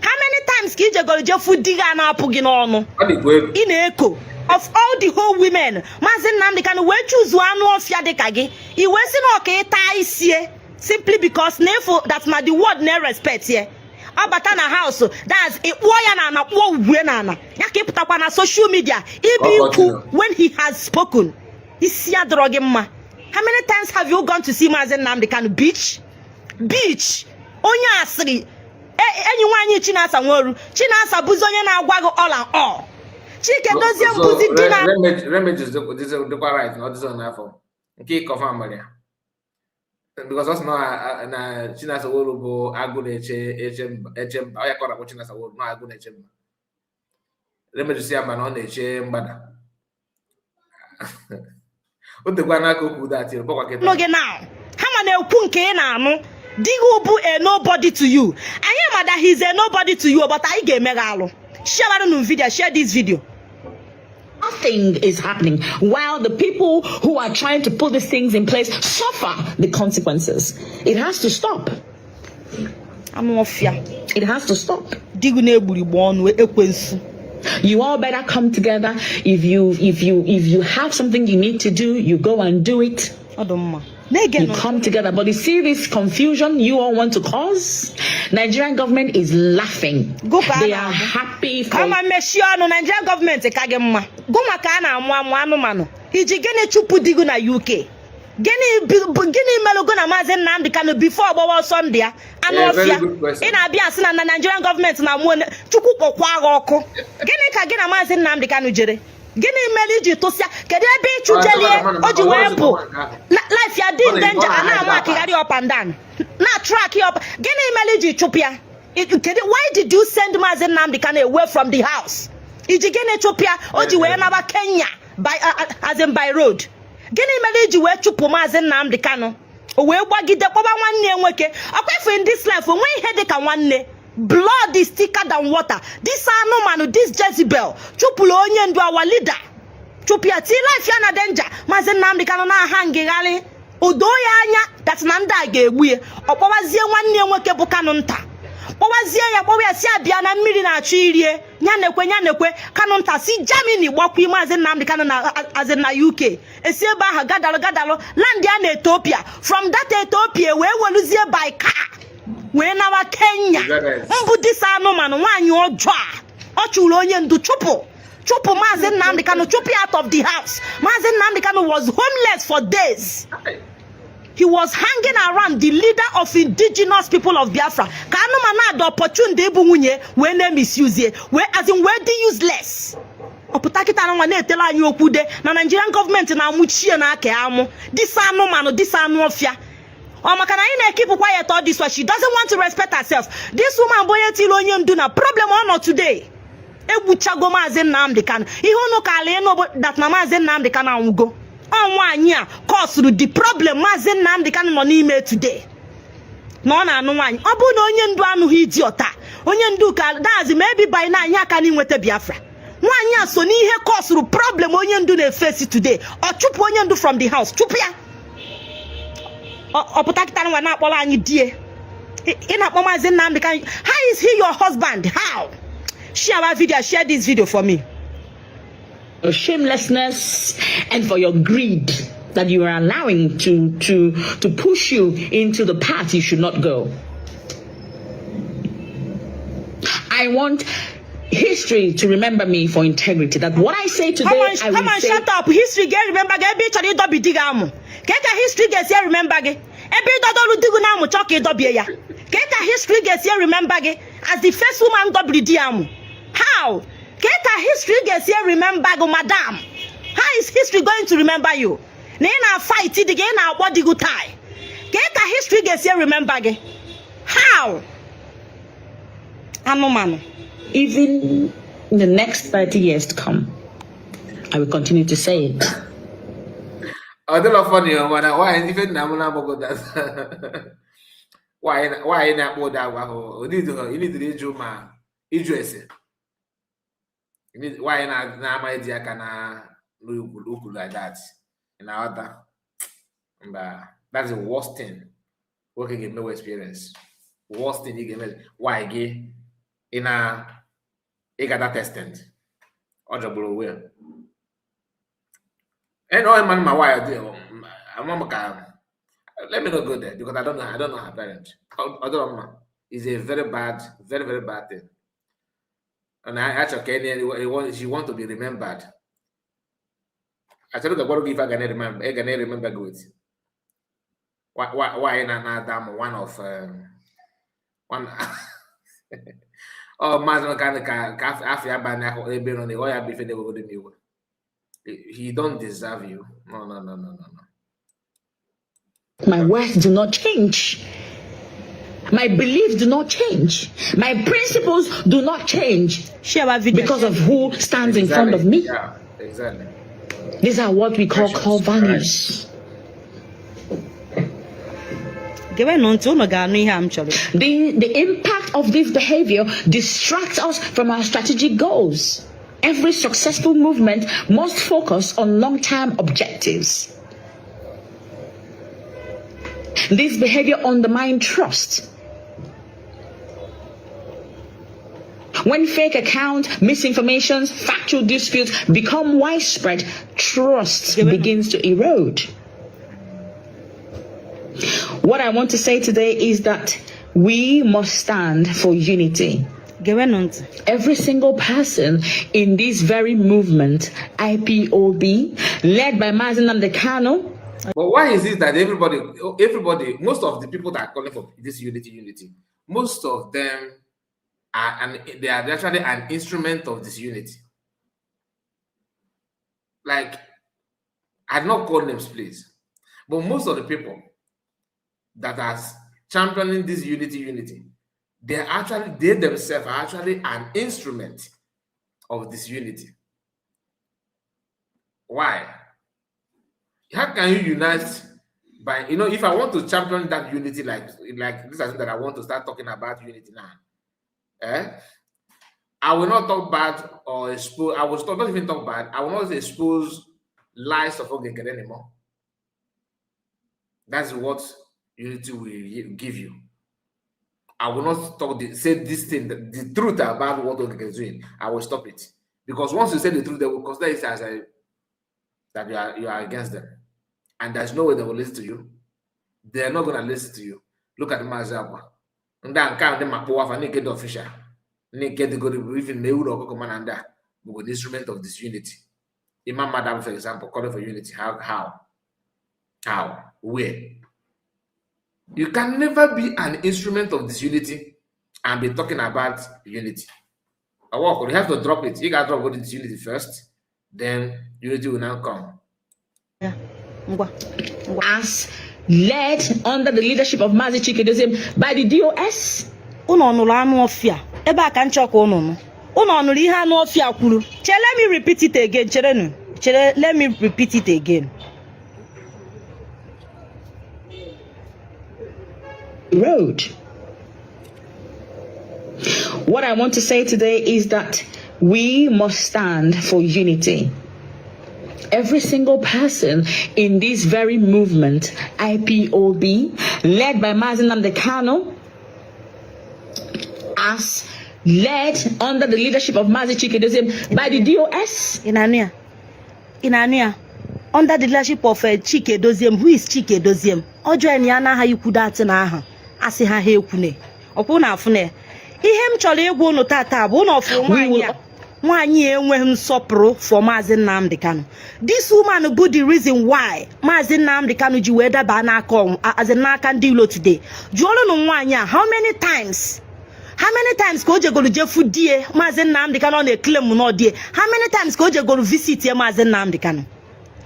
how many times ka ijegoro jefu di gị a na-apụ gị n'ọnụ? Ọ dịkwa egwu. Ị na-eko. Of all the whole women, Maazị Nnamdi Kanu wee choose anụ ọfịa dịka gị. I wee sị na ọka ịta isie simply because na ịfụ that na the world na respect ye. Ọ bata na house, that's ịkpụọ ya na ana, kpụọ ugwue na ana ya, ka ịpụtakwa na social media ibi Ọ ikwu continue. when he has spoken. Isi ya dọrọ gị mma. How many times have you gone to see Maazị Nnamdi Kanu? Beach beach, onye asịrị. Enyi nwaanyị Chinasa Nworu, Chinasa bụzi onye na-agwa gị all and all. Chike Dozie mbụzi di na Remedies dịkwa right na ọ dịzọ n'afọ nke ịkọfa mara ya, because ọ sị na Chinasa Nworu bụ agụ na-eche eche mba, eche mba. Ọ ya ka ọ na-akpọ Chinasa Nworu na agụ na-eche mba. Remedies ya ma na ọ na-eche mgbada. O tekwa n'aka okwu dat bọkwa kịta. Nụ gị now, ha ma na-ekwu nke ị na-anụ. Di gị bụ a nobody to you. Anyị ma that he is a nobody to you, but anyị ga-eme gị alụ. Share nụ video, share this video. Nothing is happening while the people who are trying to put these things in place suffer the consequences. It has to stop. Anụ ọfịa. It has to stop. Di gị na-egburigbu ọnụ, ekwensu. You all better come together. If you have something you need to do, you go and do it. Ọ dị mma na-ege You nụ. Come together. But you see this confusion you all want to cause? Nigerian government is laughing. Go ka a They are na-amụ. happy for Kama mechie ọnụ. Nigerian gọọmenti ka gị mma. Gụ maka a na-amụ amụ anụmanụ. Iji gịnị chụpụ di gị na UK? Gịnị melụgo na Maazị Nnamdi Kanu before ọgbawa ọsọ ndụ ya? Anụ Yeah, very ọfịa. Good question. Ị na-abịa asị na Nigerian gọọmenti na-amụ Chukwu kpọkwa agha ọkụ. Gịnị ka gị na Maazị Nnamdi Kanu jere? Gịnị mere iji tụsịa? Kedu ebe ịchụjelie o ji wee bụ life ya dị in danger? A na-ama akịgharị up and down na track ya up. Gịnị mere iji chụpụ ya? Kedu why did you send Maazị Nnamdi Kanu away from the house? Iji gịnị chụpụ ya o ji wee naba Kenya by as in by road? Gịnị mere iji wee chụpụ Maazị Nnamdi Kanu, o wee gbagide kpọba nwanne ya nwoke? Ọkwa ife in this life, onwe ihe dị ka nwanne. Blood is thicker than water. This anụmanụ, this Jezebel chụpụrụ onye ndu, our leader, chụpụ ya, tii life ya na danger. Maazị Nnamdi Kanu na-aha ngịgharị, o doo ya anya that na ndị a ga-egbu ya. Ọ kpọwazie nwanne ya nwoke bụ Kanu nta, kpọwazie ya, kpọwa ya si abịa na mmiri na-achọ irie ya. Na-ekwe ya, na-ekwe Kanu nta si Germany gbakwa Maazị Nnamdi Kanu na azị na UK, esi ebe ahụ gadalụ gadalụ land ya na Ethiopia. From that Ethiopia wee weluzie by car wee nawa Kenya. Mbụ disa anụmanụ, nwaanyị ọjọọ a, ọ chụrụ onye ndu, chụpụ chụpụ Maazị Nnamdi Kanu, chụpụ ya out of the house. Maazị Nnamdi Kanu was homeless for days. He was hanging around the leader of indigenous people of Biafra ka anụmanụ a dị opportunity ịbụ nwunye wee na-emisuse, wee as in wee dị useless. Ọpụta kịta nwa na-etela anyị okwu de na Nigerian gọọmenti na-amụchie na aka amụ disa anụmanụ, disa anụ ọfịa. Ọ maka na anyị na-ekeep quiet all this while. She doesn't want to respect herself. This woman bụ onye tiri onye ndu na problem ọ nọ today. Egbuchago Maazị Nnamdi Kanu. Ihe unu ka ala ịnụ that na Maazị Nnamdi Kanu anwụgo. Ọ nwaanyị a causerụ the problem Maazị Nnamdi Kanu nọ n'ime today, na ọ na-anụ nwaanyị. Ọ bụrụ na onye ndu anụghị idiot a, onye ndu ka dazi maybe by na anyị aka n'inweta Biafra. Nwaanyị a so n'ihe causerụ problem onye ndu na-efesi today. Ọ chụpụ onye ndu from the house, chụpụ ya. Ọ pụta kịta nwa na-akpọrọ anyị die. Ị na-akpọ Maazị Nnamdi Kanu, how is he your husband? How? Share our video. Share this video for me. Your shamelessness and for your greed that you are allowing to push you into the path you should not go. I want history to remember me for integrity. That what I say today, Come on, I come will on, say. Shut up. History ga remember gị ebe ị chọrọ ịdọbi di gị amụ. Ka history ga-esi remember gị ebe ịdọdọrụ di gị na-amụ, chọọ ka ịdọbie ya? Ka history ga-esi remember gị as the first woman dọbiri di ya amụ? How? Ka history ga-esi remember gị, madam? How is history going to remember you na ị na-fight di gị, ị na-akpọ di gị tie? Ka history ga-esi remember gị? How? Anụmanụ. Even in the next 30 years to come, I will continue to say it. Ọ dịrọ funny o, mana nwaanyị ife nna m na-agbagwo that nwaanyị na-akpọ ụdị agwa ahụ, ịnidiri ịjụ ma ịjụ ese. Nwaanyị na-amaghị di aka na n'ukwu like that, ị na-aghọta? Mba, that's the worst thing nwoke ga-emewe experience. Worst thing ị ga-eme nwaanyị gị ị na ịga that extent, ọ jọgburu onwe ya. And all man, my wife, I'm let me not go there because I don't know her parents. I don't know. It's a very bad, very, very bad thing. And I actually can she want to be remembered. Actually, the give I can remember, I can remember good. Why not that one of one? Oh, man, ka ka afia ba na ebe no na ọ ya bụ ife na-ewegodo m iwe. He don't deserve you. No, no, no, no, no, no. My words do not change. My beliefs do not change. My principles do not change Share our video. Because of who stands in front of me. Yeah, exactly. These are what we call Precious, core values. Gewenụ ntị, unu ga-anụ ihe a m chọrọ. The impact of this behavior distracts us from our strategic goals. Every successful movement must focus on long term objectives. This behavior undermines trust. When fake accounts, misinformations, factual disputes become widespread, trust begins to erode. What I want to say today is that we must stand for unity. Gewenụ ntị. Every single person in this very movement, IPOB, led by Mazi Nnamdi Kanu, But why is it that everybody, most of the people that are calling for this unity, unity, most of them are, and they are actually an instrument of this unity. Like, I do not call names, please, but most of the people that are championing this unity, unity, they themselves are actually an instrument of this unity. Why? How can you unite by, if I want to champion that unity, like this is that I want to start talking about unity now, eh? I will not talk bad or expose, I will stop, not even talk bad, I will not expose lies of Ogengere anymore. That's what unity will give you. I will not say this thing, the truth about what Ogengere is doing. I will stop it. Because once you say the truth, they will consider it as a that you are against them. And there's no way they will listen to you. They're not gonna listen to you. Look at Mazi Agwa. Ndị a nke a ndị ma kpụwa afa ndị nke dị official, ndị nke dịgoro even ma ewu na ọkụkọ mana ndị a bụ an instrument of disunity. Imam Madam, for example, calling for unity. How? How? How? Where? You can never be an instrument of disunity and be talking about unity. A work, you have to drop it. You got to drop disunity first, then unity will now come. Ngwa. As led under the leadership of Mazi Chika Edoziem by the DOS. Unu ọnụrụ anụ ọfịa ebe a ka m chọ ka unu nụ. Unu ọnụrụ ihe anụ ọfịa kwuru. Chere, let me repeat it again. Cherenụ chere, let me repeat it again. Road. What I want to say today is that we must stand for unity. Every single person in this very movement, IPOB, led by Mazi Nnamdi Kanu, as led under the leadership of Mazi Chika Edoziem by the DOS. Ị na-anụ ya? Ị na-anụ ya? Under the leadership of Chike Doziem. Who is Chike Doziem? Ọ join ya n'aha ikwu datị na aha asị ha ha ekwune ọkwụ na afụ na ya. Ihe m chọrọ ịgwa unu tata bụ unu ọfụ nwaanyị a, nwaanyị a enweghị nsọpụrụ for Maazị Nnamdi Kanu. This woman bụ the reason why Maazị Nnamdi Kanu ji wee daba n'aka as in n'aka ndị ilo today. Jụọrụnụ nwaanyị a how many times ka o jegoro jefu die Maazị Nnamdi Kanu. Ọ na-eclaim na ọ die. How many times ka o jegoro visit ye Maazị Nnamdi Kanu?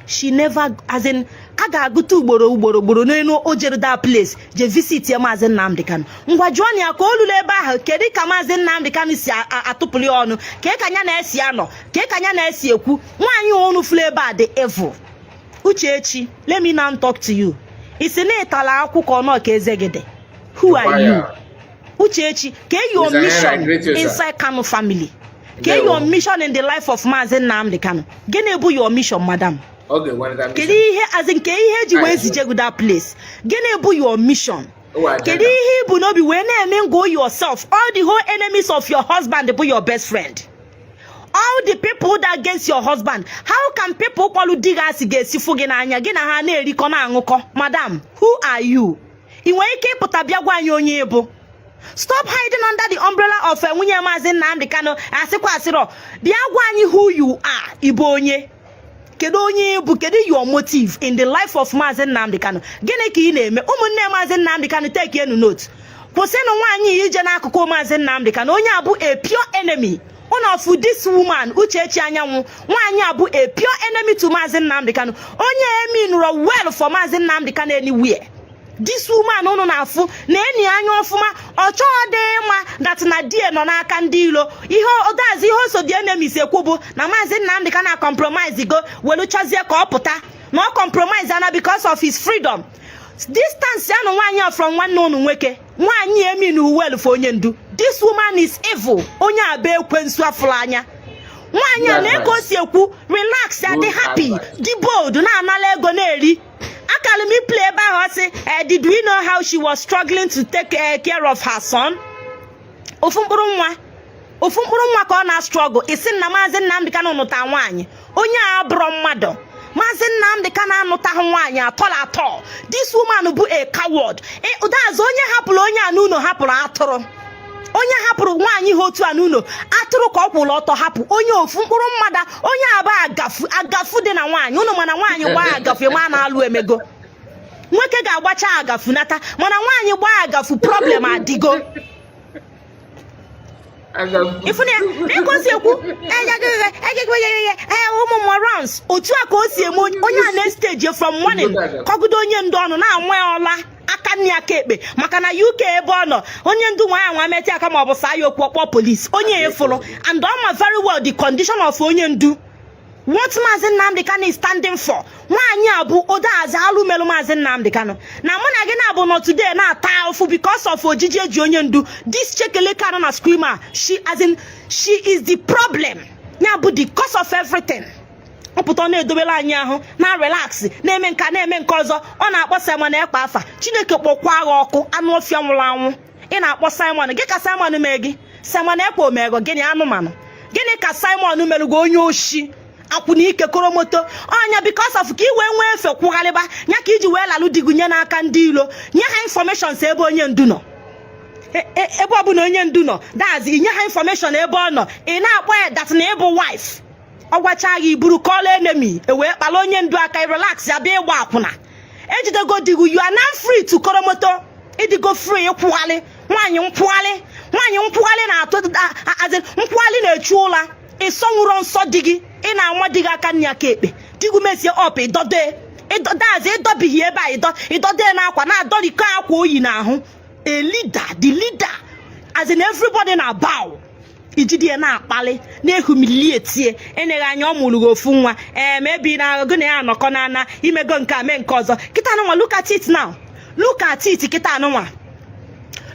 She never, as in, a ga-agụta ugboro ugboro ugboro n'elu o jere that place je visit ya Maazị Nnamdi Kanu. Ngwa, jụọ ya ka o luru ebe ahụ, kedu ka Maazị Nnamdi Kanu si atụpụrụ ya ọnụ? Kee ka ya na-esi anọ? Kee ka ya na-esi ekwu? Nwaanyị ọnụ fụrụ ebe a dị evil. Uchechi, let me now talk to you. Isi na ịtala akwụkwọ nọ ka eze gị dị. Who are you, Uchechi? Ke your Mr. Henry, I mission greet you, sir. inside Kanu family? Ke your Ndewo. mission in the life of Maazị Nnamdi Kanu? Gịnị bụ your mission, madam? Okay, one that Kedu ihe, as in, ke ihe eji wee Aye. zije gị that place? Gịnị bụ your mission? Oh, agenda. Kedu ihe ibu n'obi wee na-eme ngo yourself? All the whole enemies of your husband bụ your best friend, all the people that against your husband. How can people kpọlụ di gị asị ga-esi fụ gị n'anya, gị na ha na-erikọ na-aṅụkọ? Madam, who are you? Ị nwere ike ịpụta bịa gwa anyị onye ị bụ? Stop hiding under the umbrella of nwunye Maazị Nnamdi Kanu. Asịkwa asịrọ, bịa gwa anyị who you are. Ị bụ onye? Kedu onye ị bụ? Kedu your motive in the life of Maazị Nnamdi Kanu? Gịnị ka ị na-eme? Ụmụnne Maazị Nnamdi Kanu, take enu note. Kwụsịnụ nwaanyị ije n'akụkụ Maazị Nnamdi Kanu. Onye a bụ a pure enemy. One of this woman, Uchechi Anyanwụ, nwaanyị a bụ a pure enemy to Maazị Nnamdi Kanu. Onye emi nụrụ well for Maazị Nnamdi Kanu anywhere. This woman unu na-afụ na enyi anya ọfụma, ọ chọọ dị ịma that na die nọ n'aka ndị ilo. Ihe odazi, ihe oso the enemies ekwu bụ na Maazị Nnamdi Kanu compromise go welu chọzie ka ọ pụta na ọ compromise ana because of his freedom. Distance ya na nwaanyị a from nwanne unu nwoke. Nwaanyị emi na well for onye ndu. This woman is evil. Onye aba ekwensu afụrụ anya. Nwaanyị a na ka o si ekwu, relax ya, dị happy, dị bold, na-anala ego na-eri akara m iplay ebe ahụ. Ọ sị, did we know how she was struggling to take care of her son? Ofu mkpụrụ nwa, ofu mkpụrụ nwa ka ọ na-struggle. Isi na Maazị Nnamdi Kanu nụta nwaanyị. Onye a abụrọ mmadụ. Maazị Nnamdi Kanu anụtaghị nwaanyị atọ atọ. This woman bụ a coward. Ụdazụ onye hapụrụ onye a n'ụlọ, hapụrụ atụrụ. Onye hapụrụ nwaanyị ha otu a n'ụlọ, atụrụ ka ọ kwụrụ ọtọ hapụ onye ofu mkpụrụ mmadụ. Onye aba agafu agafu dị na nwaanyị ụnụ, mana nwaanyị gbaa agafu ma na-alụ emego. Nwoke ga-agbacha agafu nata, mana nwaanyị gbaa agafu, problem adịgo. Ifuna ya na o si ekwu ụmụ morons, otu a ka o si eme. Onye a na-estage from morning kọgide onye ndu ọnụ na-anwe ọla aka nne aka ekpe, maka na UK ebe ọ nọ, onye ndu nwa ya nwa metụ aka ma ọ bụ saa ya okwu, ọkpọ police. Onye efụrụ and ọ ma very well the condition of onye ndu, what Maazị Nnamdi Kanu is standing for. Nwaanyị a bụ odeazi alụ melụ Maazị Nnamdi Kanu na mụ na gị na-abụ nọ today na-ata ụfụ because of ojiji eji onye ndu. This chekele Kanu na screamer, she, as in, she is the problem, ya bụ the cause of everything. Ọ pụta, ọ na-edobere anyị ahụ na relax, na-eme nka, na-eme nke ọzọ. Ọ na-akpọ Simon Ekpa afa. Chineke kpọkwa agha ọkụ. Anụ ọfịa nwụrụ anwụ ị na-akpọ Simon gị, ka Simon mee gị? Simon Ekpa omego gịnị? Anụmanụ, gịnị ka Simon merụgo? Onye oshi, akwụna ike, koromoto ọnya. Because of ka ị wee nwee efe kwugharịba ya ka iji wee lalụ di gị nye n'aka ndị ilo, nye ha information ebe onye ndu nọ. Ebe ọbụla onye ndu nọ, dazi inye ha information ebe ọ nọ. Ị na-akpọ ya that na ịbụ wife. Ọ gwacha gị, iburu kọla enemy, e wee kpala onye ndu aka. Relax ya, bịa ịgba akwụna. Ejidego di gị, you are now free to koromoto. Ịdịgo free ịkwụghalị nwaanyị, nkwụghalị nwaanyị, nkwụghalị na-atụ azị, nkwụghalị na-echu ụla. Ịsọnwụrọ nsọ di gị, ị na-anwa di gị aka nri aka ekpe. Di gị mesie ọp, ịdọde daazị, ịdọbighị ebe a, ịdọde n'akwa, na-adọrikọ akwa oyi n'ahụ. A leader, the leader, as in everybody na bow, ijide ya na-akpali, na-ehumiliate. Enyeghị anya ọ mụrụ gị ofu nwa. Ee, ma ebi na gị na ya anọkọ na ana imego nke a, mee nke ọzọ. Kịta anụnwa, look at it now, look at it kịta anụnwa,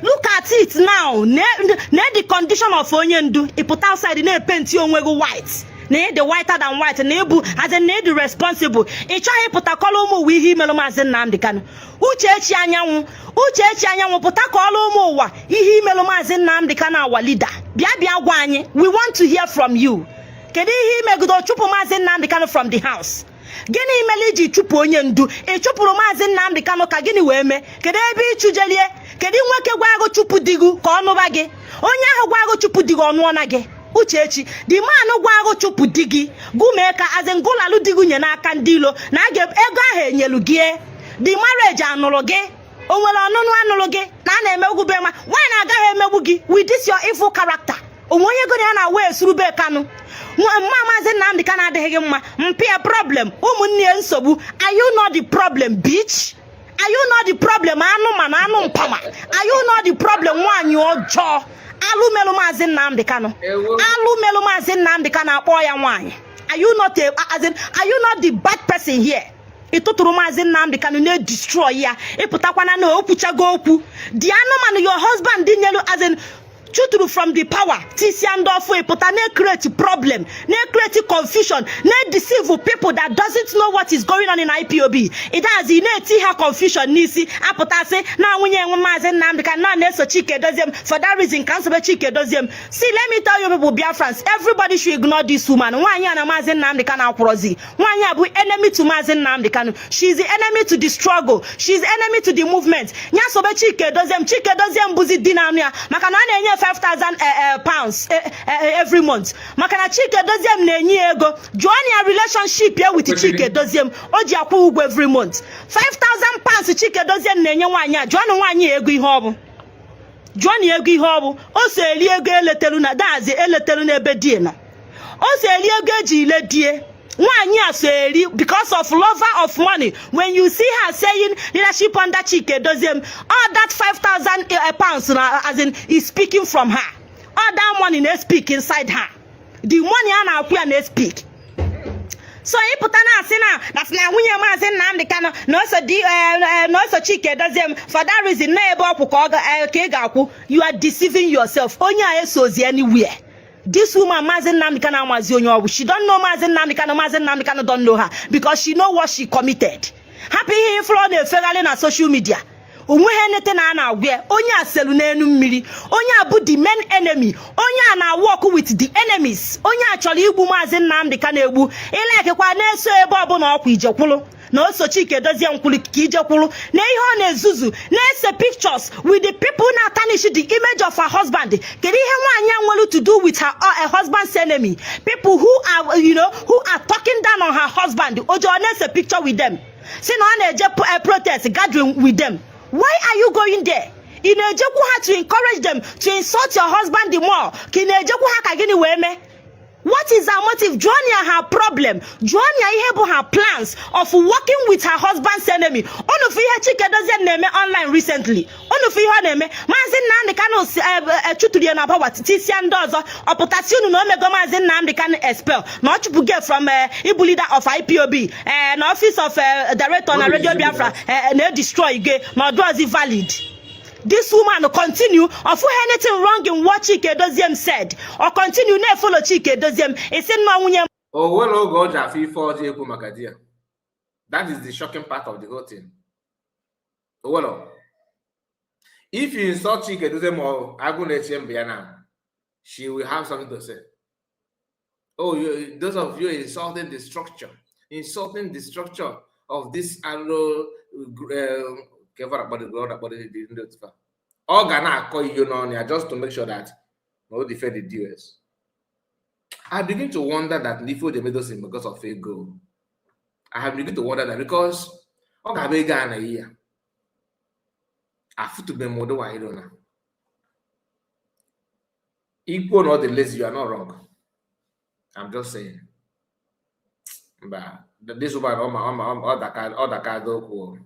look at it now. Na the condition of onye ndu, ịpụta outside na-epainti onwe gị white, na ịdị whiter than white, na ịbụ as in na ịdị responsible. Ị chọghị ịpụta kọrọ ụmụ ụwa ihe imelụ Maazị Nnamdi Kanu. Uchechi Anyanwụ, Uchechi Anyanwụ, pụta kọọrọ ụmụ ụwa ihe imelụ Maazị Nnamdi Kanu, our leader. Bịa, bịa gwa anyị. We want to hear from you. Kedu ihe imegido chụpụ Maazị Nnamdi Kanu from the house? Gịnị mere iji chụpụ onye ndu? Ị chụpụrụ Maazị Nnamdi Kanu ka gịnị wee mee? Kedu ebe ịchụjelie? Kedu nwoke gwa agụ chụpụ di gị ka ọ nụba gị? Onye ahụ gwa agụ chụpụ di gị, ọ nụọ na gị? Uchechi, the man gwa agụ chụpụ di gị, gụmee ka azị ngụlalụ di gị nye n'aka ndị ilo na a ga ego ahụ enyelu gị, the marriage anụrụ gị, o nwere ọnụnụ anụrụ gị na a na-emegbu be ma nwaanyị na-agaghị emegbu gị with this your evil character. Onwe onye ego na ya na wee surube Kanu mma Maazị Nnamdị Kanu adịghị gị mma mpịa problem, ụmụnne ya nsogbu. Are you not the problem, bitch? Are you not the problem? Anụmanụ, anụ mpama, are you not the problem? Nwaanyị ọjọọ, alụmelụ Maazị Nnamdị Kanu, alụmelụ Maazị Nnamdị Kanu, akpọ ya nwaanyị. Are you not a, as in, are you not the bad person here? Ịtụtụrụ Maazị Nnamdị Kanu na-edestroy ya, ịpụtakwana na okwuchago okwu. The anụmanụ your husband nyelu, as in chụtụrụ from the power, tisia ndị ọfụ, ịpụta na-create problem, na-create confusion, na-deceive people that doesn't know what is going on in IPOB. Ịdazi na-eti ha confusion n'isi, apụtasị na nwunye enwe Maazị Nnamdị Kanu na na-eso Chike Dozie m. For that reason ka nsobe Chike Dozie m. See, let me tell you people, Biafrans, everybody should ignore this woman. Nwaanyị a na Maazị Nnamdị Kanu akwụrọzi. Nwaanyị a bụ enemy to Maazị Nnamdị Kanu. She is the enemy to the struggle, she is enemy to the movement. Ya sobe Chike Dozie m. Chike Dozie m bụzi di na anụ ya, maka na ọ na-enye 5000 pounds every month, maka na Chike Dozie m na-enye ya ego. Jụọ ya relationship ya with Chike Dozie m o ji akwụ ụgwọ every month, 5000 pounds Chike Dozie m na-enye nwaanyị a. Jụọ na nwaanyị a ego ihe ọ bụ, jụọ na ego ihe ọ bụ. O so eri ego eletelu na dazi eletelu n'ebe die nọ, o so eri ego eji ile die. Nwaanyị a so eri because of lover of money. When you see her saying leadership under Chike Dozie m, all that 5000 pounds na, as in, is speaking from her. All that money na speak inside her. The money a na-akwụ ya na speak. So ịpụta na-asị na sị na nwunye Maazị Nnamdị Kanụ na oso di na oso Chike Dozie m, for that reason na ebe ọkwụ ka ọ ka ị ga-akwụ, you are deceiving yourself. Onye a esozi anywhere. This woman, Maazị Nnamdị Kanụ amazi onye ọ bụ. She don't know Maazị Nnamdị Kanụ, Maazị Nnamdị Kanụ don't know her, because she know what she committed. Hapụ ihe ifuru ọ na-efegharị na social media. Onweghị enete na a na-agwa ya. Onye a selu n'elu mmiri. Onye a bụ the main enemy. Onye a na-work with the enemies. Onye a chọrọ igbu Maazị Nnamdị Kanụ egbu. Ilekekwa na-eso ebe ọbụla ọkwa ijekwulu na oso Chike Dozie nkwulu ka ijekwulu na ihe ọ na-ezuzu, na-ese pictures with the people na tarnish the image of her husband. Kedu ihe nwaanyị a nwere to do with her husband's enemy, people who are you know who are talking down on her husband? Ojo ọ na-ese picture with them, si na ọ na-eje protest gathering with them. Why are you going there? Ị na-ejekwu ha to encourage them to insult your husband the more, ka ị na-ejekwu ha ka gịnị wee mee? What is her motive? Jụọ ya her problem. Jụọ ya ihe bụ her plans of working with her husband's enemy. Unu fụ ihe Chike Dozie na-eme online recently? Unu fụ ihe ọ na-eme? Maazị Nnamdị Kanu chụtụrụ ya na power, tisia ndị ọzọ. Ọ pụtasị unu na o mego Maazị Nnamdị Kanu expel, na ọ chụpụ gị from ịbụ leader of IPOB, na office of director na Radio Biafra, na-destroy gị, na ọdụọzi valid. This woman continue of anything wrong in what Chike Doziem said, or continue na-efollow Chike Doziem. Isi nnọọ nwunye O nwere oge ọ ji afọ ife ọjọọ ekwu maka di ya. That is the shocking part of the whole thing. O nwere, if you insult Chike Doziem or Agụ na-eche mba ya now, she will have something to say. Oh, you, those of you insulting the structure, insulting the structure of this arrow, ọ ga na-akọ iyo n'ọnụ ya just to make sure that no defend the DOS. I begin to wonder that Nifo Demedosin because of ego. I have begun to wonder that because ọ ga-abụ ego a na ya. Afụtụbeghị m ụdị nwaanyị dị na ikwu na ọ dị lazy. You are not wrong. I'm just saying. Mba, this woman, ọ ma ọ ma ọ daka ọ daka okwu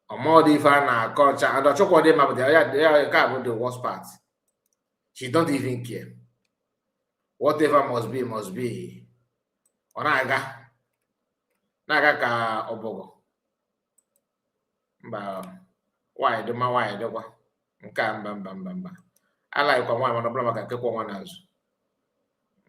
ọma, ọ dị ife a na-akọ ọcha and ọchọkwa dị mma bụ ya ya. Nke a bụ the worst part. She don't even care. Whatever must be must be. Ọ na-aga na-aga ka ọbọgwụ. Mba, nwaanyị dị mma, nwaanyị dịkwa nke a. Mba, mba, mba, mba, alaghịkwa nwaanyị, mana ọ bụla maka nke kwọ nwa n'azụ,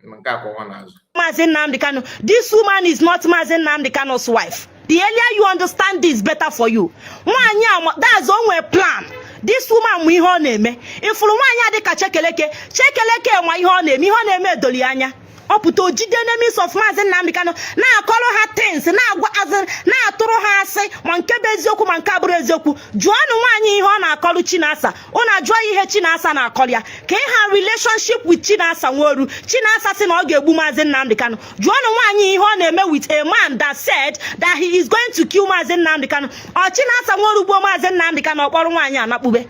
nke a kwọ nwa n'azụ. Mazi Nnamdi Kanu. This woman is not Mazi Nnamdi Kanu's wife. The earlier you understand this, better for you. Nwaanyị a, that's onwe plan. This woman mụ ihe ọ na-eme. Ifuru nwaanyị a dịka Chekeleke. Chekeleke nwa ihe ọ na-eme, ihe ọ na-eme edoli anya. Ọ pụta ojide enemies of Mazi Nnamdi Kanu na-akọrọ ha things, na-agwa azị, na-atụrụ ha asị, ma nke bụ eziokwu ma nke abụrụ eziokwu. Jụọnụ nwaanyị ihe ọ na-akọrọ Chinasa. Ụnụ ajụọ ya ihe Chinasa na-akọrọ ya ka ị ha relationship with Chinasa Nworu. Chinasa sị na ọ ga-egbu Mazi Nnamdi Kanu. Jụọnụ nwaanyị ihe ọ na-eme with a man that said that he is going to kill Mazi Nnamdi Kanu. Ọ Chinasa Nworu gbuo Mazi Nnamdi Kanu, ọ kpọrọ nwaanyị anakpube.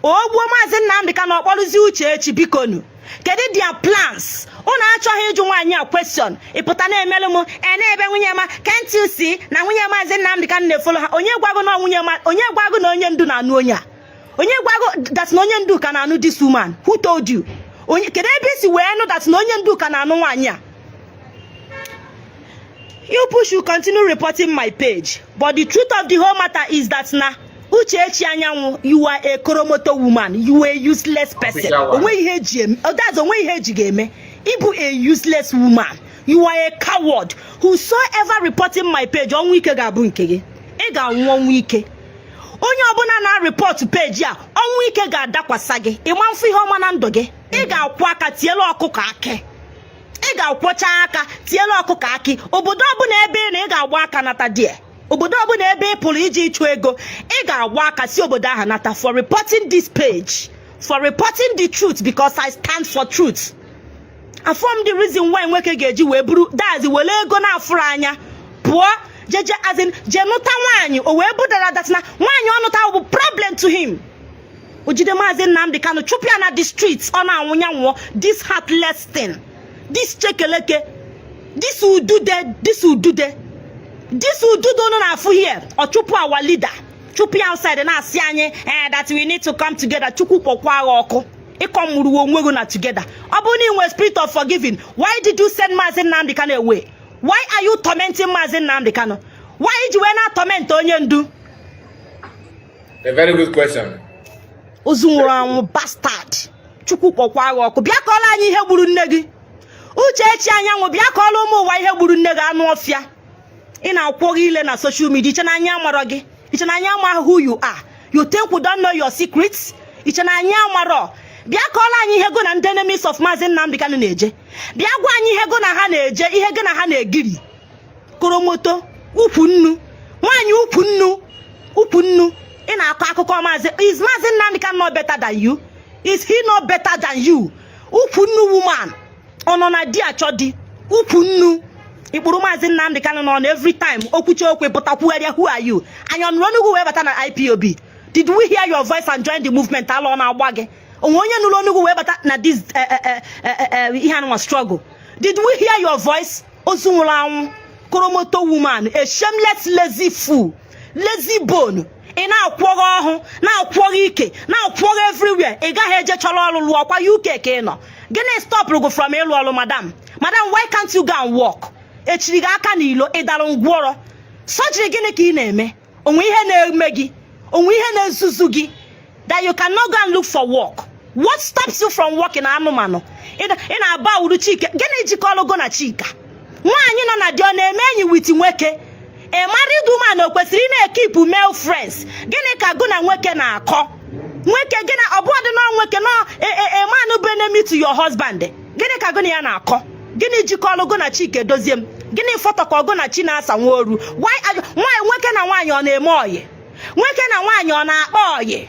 O gbuo Maazị Nnamdi Kanu, ọkpọrụzi Uchechi. Bikonu, kedu their plans? Unu achọghị ịjụ nwaanyị a question. Ịpụta na-emelụ m e na-ebe nwunye ma. Can't you see na nwunye Maazị Nnamdi Kanu na-efollow ha? Onye gwago na nwunye ma? Onye gwago na onye ndu na-anụ onye a? Onye gwago that na onye ndu ka na-anụ this woman? Who told you? Onye, kedu ebe isi wee nụ that na onye ndu ka na-anụ nwaanyị a? You people should continue reporting my page, but the truth of the whole matter is that na Uchechi Anyanwụ, you are a koromoto woman. You are a useless person. Official one. Onwe ihe eji eme, oh, that's onwe ihe eji ga-eme. Ịbụ a useless woman. You are a coward. Whosoever reporting my page, ọnwụ ike ga-abụ nke gị. Ị ga-anwụ ọnwụ ike. Onye ọbụla na-report page a, ọnwụ ike ga-adakwasa gị. Ịma mfụ ihe ọma na ndụ gị. Ị ga-akwụ aka tielu ọkụkọ akị. Ị ga-akwọcha aka tielu ọkụkọ akị. Obodo ọbụla ebe ị na ị ga-agba aka nata die. Obodo ọbụla ebe ị pụrụ iji ịchụ ego, ị ga-agba aka si obodo ahụ nata for reporting this page, for reporting the truth, because I stand for truth. Afọm the reason why nwoke ga-eji wee buru dazi were ego na-afụrụ anya pụọ jeje azin jee nụta nwaanyị, o wee budara that na nwaanyị ọ nụta bụ problem to him. O jide Maazị Nnamdi Kanu, chụpụ ya na the streets, ọ na-anwụ ya nwụọ. This heartless thing, this Chekeleke, this udude, this udude, this udude unu na-afụ here. Ọ chụpụ our leader, chụpụ ya outside, na-asị anyị that we need to come together. Chukwu kpọkwa agha ọkụ. Ịkọ mụrụ onwe gị na together. Ọ bụrụ na ị nwere spirit of forgiving, why did you send Maazị Nnamdi Kanu away? Why are you tormenting Maazị Nnamdi Kanu? Why iji wee na-atorment onye ndu? A very good question. Ozu nwụrụ anwụ, bastard. Chukwu kpọkwa agha ọkụ. Bịa kọọrọ anyị ihe gburu nne gị. Uchechi Anyanwụ, bịa kọọrọ ụmụ ụwa ihe gburu nne gị. Anụ ọfịa, ị na-akwọghị ile na social media. Iche na anyị amarọ gị? Iche na anyị ama who you are? You think we don't know your secrets? Iche na anyị amarọ? Bịa kọọrọ anyị ihe go na ndị enemies of Maazị Nnamdi Kanu na-eje. Bịa gwa anyị ihe go na ha na-eje, ihe go na ha na-egiri. Koromoto, ukwu nnu, nwaanyị ukwu nnu, ukwu nnu. Ị na-akọ akụkọ Maazị. Is Maazị Nnamdi Kanu not better than you? Is he not better than you? Ukwu nnu woman, ọ nọ na di achọ di. Ukwu nnu, ikpuru Maazị Nnamdi Kanu nọ na every time okwuchi okwu pụta kwugharịa. Who are you? Anyị ọ nụrụ onugwu wee bata na IPOB? Did we hear your voice and join the movement? Ala ọ na-agba gị. Onwe onye nụrụ onugwu wee bata na this ihe anụnwa struggle? Did we hear your voice? Ozu nwụrụ anwụ, koromoto woman, a shameless lazy fool, lazy bone. Ị na-akwọghọ ọhụ, na-akwọghọ ike, na-akwọghọ everywhere. Ị gaghị eje chọrọ ọrụ lụọ kwa UK ka ị nọ. Gịnị stopụrụ gị from ịlụ ọrụ? Madam, madam, why can't you go and work? Echiri gị aka n'ilo? Ịdara ngwọrọ? Sọjiri gịnị ka ị na-eme? Onwe ihe na-eme gị? Onwe ihe na-ezuzu gị that you cannot go and look for work? What stops you from working? Anụmanụ, ị na-aba uru Chike. Gịnị jikọrọ go na Chika? Nwaanyị nọ na di, ọ na-eme enyi with nwoke? A married woman o kwesịrị ị na-ekeep male friends? Gịnị ka gụ na nwoke na-akọ? Nwoke gị na ọ bụ ọdị nọ nwoke nọ a man bụ enemy to your husband. Gịnị ka gụ na ya na-akọ? Gịnị jikọrọ gụ na Chike Dozie m? Gịnị fọtọkọ gụ na Chinasa Nworu? Why nwaanyị, nwoke na nwaanyị ọ na-eme ọyị? Nwoke na nwaanyị ọ na-akpa ọyị?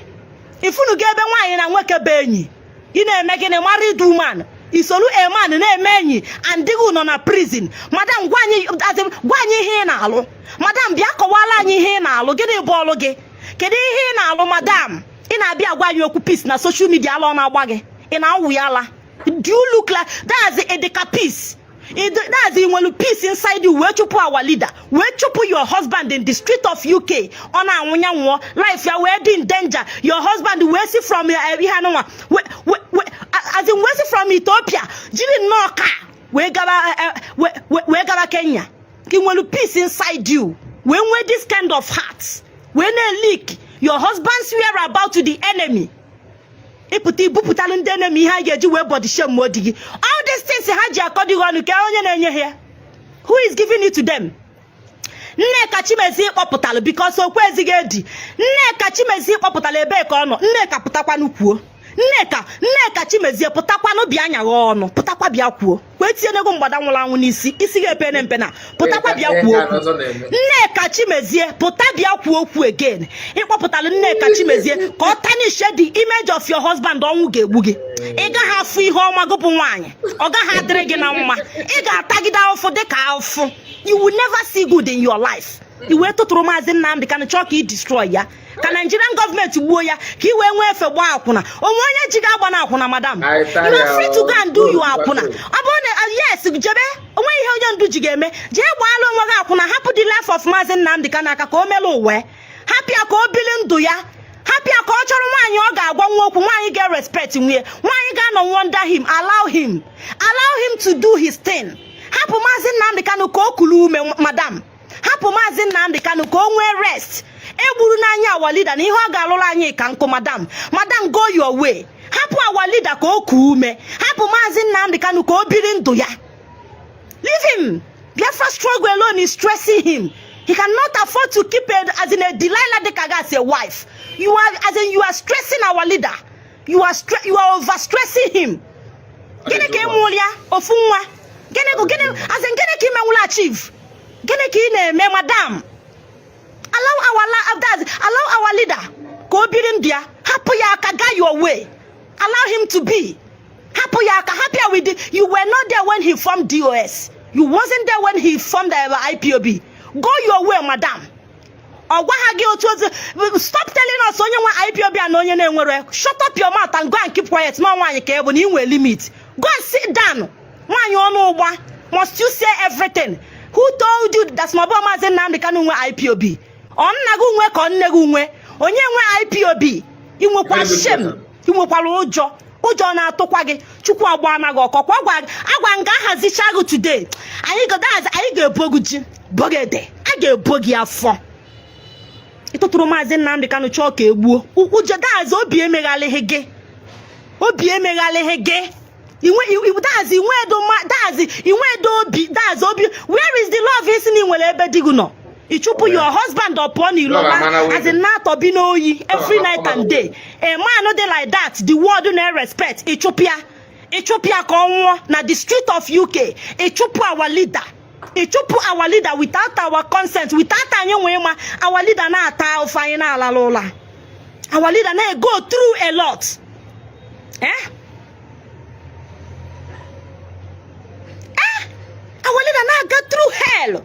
Ifunugo ebe nwaanyị na nwoke bụ enyi? Ị na-eme gịnị? Married woman, isolu a man na-eme enyi and di gị nọ na prison. Madam, gwa anyị, gwa anyị ihe ị na-alụ. Madam, bịa kọwara anyị ihe ị na-alụ. Gịnị bụ ọlụ gị? Kedu ihe ị na-alụ, madam? Ị na-abịa agwa anyị okwu peace na social media, ala ọ na-agba gị, ị na-awụ ya ala. Do you look like that's ịdịka peace? That's ị nwere peace inside you wee chụpụ our leader, wee chụpụ your husband in the street of UK? Ọ na-anwụ ya nwụọ, life ya wee dị in danger. Your husband wee si from ihe anụnwa, as in wee si from Ethiopia jiri nnọọ ka wee gaba wee gaba Kenya. Ka ị nwere peace inside you wee nwee this kind of heart wee na-leak your husband's whereabout to the enemy? Ịpụta ibupụtalụ ndị enemy ihe a ga-eji wee body shame di gị. All these things ha ji akọ dị gị ọnụ, ka onye na-enye ha ya? Who is giving it to them? Nneka Chimezie kpọpụtalụ because okwu ezighị edi. Nneka Chimezie kpọpụtara, ebee ka ọ nọ? Nneka, pụtakwanụ kwuo. Nneka, Nneka Chimezie, pụtakwanụ bịa nyagha ọnụ. Pụtakwa bịa kwuo. Kwee tinye n'ego mgbada nwụrụ anwụ n'isi isi gị epene mpe na pụtakwa bịa kwuo okwu. Nneka Chimezie, pụta bịa kwuo okwu again. Ịkpọpụtara Nneka Chimezie ka ọ tarnish the image of your husband. Ọnwụ ga-egbu gị. Ị gaghị afụ ihe ọma gụpụ nwaanyị, ọ gaghị adịrị gị na mma. Ị ga-atagide ahụfụ dịka ahụfụ. You will never see good in your life. I wee tụtụrụ Maazị Nnamdị Kanụ, chọọ ka ị destroy ya, ka Nigerian gọọmenti gbuo ya, ka ị wee nwee efe gbaa akwụna. Onwe onye ji gị agba na akwụna? Madam, you are free to go and do your akwụna. Ọ bụrụ na yes, jebe, onwe ihe onye ndu ji ga-eme. Jee gbaala onwe gị akwụna. Hapụ the life of Maazị Nnamdị Kanụ aka ka o mere uwe. Hapụ ya ka o bili ndụ ya. Hapụ ya ka ọ chọrọ nwaanyị ọ ga-agwa nwa okwu, nwaanyị ga-respect nwunye, nwaanyị ga-anọ under him. Allow him, allow him to do his thing. Hapụ Maazị Nnamdị Kanụ ka o kuru ume. Madam, hapụ Maazị Nnamdị Kanụ ka o nwee rest. Egburu n'anya our leader na ihe ọ ga-alụrụ anyị ka nkụ. Madam, madam, go your way. Hapụ our leader ka o kuo ume. Hapụ Maazị Nnamdị Kanụ ka o biri ndụ ya. Leave him. Biafra struggle alone is stressing him. He cannot afford to keep a, as in a Delilah dịka as a wife. You are, as in, you are stressing our leader. You are over stressing him. Gịnị ka ị mụrụ ya? Ofu nwa. Gịnị bụ gịnị, as in, gịnị ka ị menwụla achieve? Gịnị ka ị na-eme, madam? Allow our allow our leader ka o biri ndụ ya. Hapụ ya aka. Go your way. Allow him to be. Hapụ ya aka. Hapụ ya with the, you were not there when he formed DOS. You wasn't there when he formed the IPOB. Go your way, madam. Ọ gwa ha gị otu otu. Stop telling us onye nwe IPOB na onye na-enwere. Shut up your mouth and go and keep quiet. Na nwaanyị ka ị bụ na ị nwere limit. Go and sit down. Nwaanyị ọnụ ụgba, must you say everything? Who told you that ma ọ bụ Maazị Nnamdị Kanụ nwe IPOB? Ọ nna gị nwe ka ọ nne gị nwe? Onye nwe IPOB? Ị nwekwa shame? Ị nwekwara ụjọ? Ụjọ na-atụkwa gị? Chukwu agba anaghị ọkọ kwa gwa agwa nga ahazicha gị today. Anyị ga anyị ga-ebo gị ji bogede, a ga-ebo gị afọ. Ịtụtụrụ Maazị Nnamdị Kanụ chọọ ka egbuo ụjọ daazị. Obi emeghalịghị gị, obi emeghalịghị gị. Daazị inwe edo, daazị inwe edo obi, daazị obi. Where is the love isi na ị nwere ebe di gị nọ? Ịchụpụ your husband, ọ pụọ n'ilo as in na-atọbi n'oyi every night and day. A man dị like that, the world na-respect, ịchụpụ ya, ịchụpụ ya ka ọ nwụọ na the street of UK. Ịchụpụ our leader, ịchụpụ our leader without our consent, without anyị nwee ma our leader na-ata ofe anyị na-alala ụla. Our leader na-go through a lot, eh? Eh? Our leader na-aga through hell.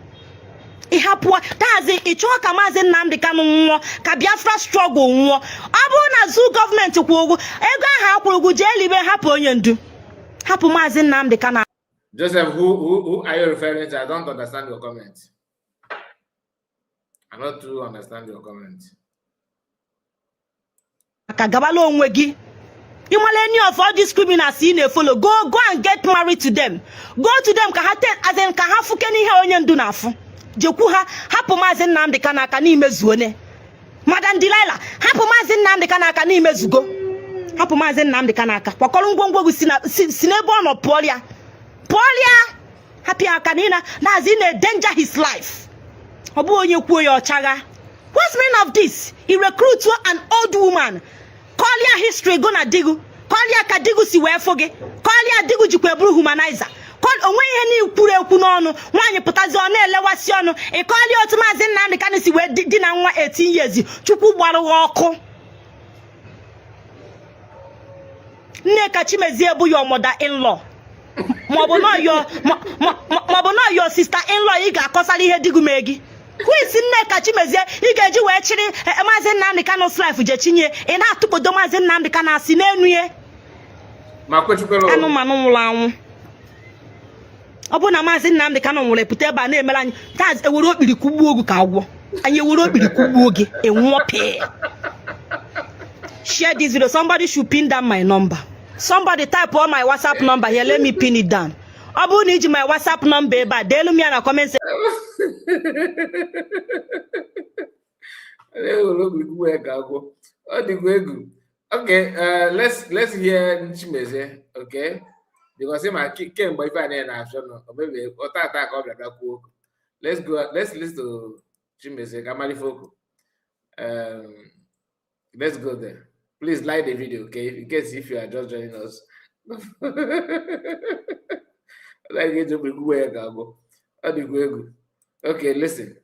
Ịhapụ daazị, ị chọọ ka Maazị Nnamdị Kanụ nwụọ, ka Biafra struggle nwụọ. Ọ bụrụ na zu gọọmenti kwụ ụgwọ ego ahụ akwụrụ ụgwọ, jee libe. Hapụ onye ndu, hapụ Maazị Nnamdị Kanụ. Joseph, who are you referring to? I don't understand your comment. I not to understand your comment. Ka gabala onwe gị. Ịmala any of all these criminals ị na-efollow, go and get married to them. Go to them ka ha te, as in, ka ha fụke n'ihe onye ndu na-afụ. Jekwu ha. Hapụ Maazị Nnamdị Kanụ aka n'imezuone. Madam Delilah, hapụ Maazị Nnamdị Kanụ aka n'imezugo. Hapụ Maazị Nnamdị Kanụ aka. Kwakọrọ ngwongwo gị, si n'ebe ọ nọ pụọ ya, pụọ ya. Hapụ ya aka na ị na-azị na-endanger his life. Ọ bụghị onye kwuo ya ọchagha. What's meaning of this? I recruit an old woman. Kọlịa history go na digu, kọlịa ka digu si wee fụ gị, kọlịa digu jikwa bụrụ humanizer. Onwe ihe n'ikwuru ekwu n'ọnụ nwaanyị pụtazi, ọ na-elewasị ọnụ. Ịkọlịa otu Maazị Nnamdị Kanụ si wee di na nwa 18 years. Chukwu gbara gị ọkụ. Nneka Chimezie bụ your mother in law maọbụ na your sister in law, ị ga-akọsara ihe digu mee gị. Who is Nneka Chimezie ị ga-eji wee chịrị Maazị Nnamdi Kanu's life je chinye ị na-atụkpodo Maazị Nnamdi Kanu asị n'enu ye Ma kwechukwara. Anụmanụ nwụrụ anwụ. Ọ bụrụ na Maazị Nnamdi Kanu nwụrụ, epụta ebe a na-emere anyị taa, ewere okpiri kụgbuo ogu ka agwọ anyị, ewere okpiri kụgbuo gị, enwụọ pịị. Share this video. Somebody should pin down my number. Somebody type all my WhatsApp number here. Let me pin it down. Ọ bụrụ na iji my WhatsApp number ebe a, deelu m ya na comment. Ewere okpiri kụgbuo ya ka agwọ. Ọ dịkwa egwu. Okay, let's hear Chimezie, okay? Because him kemgbe ife anyị na-achọ nọ, ọ mebe ọtata ka ọ bịa bịa kwuo okwu. Let's go, let's listen to Chimezie ka amalife okwu. Let's go there. Please like the video, okay? In case if you are just joining us. Like eji okpiri kụgbuo ya ka agwọ. Ọ dịkwa egwu. Okay, listen.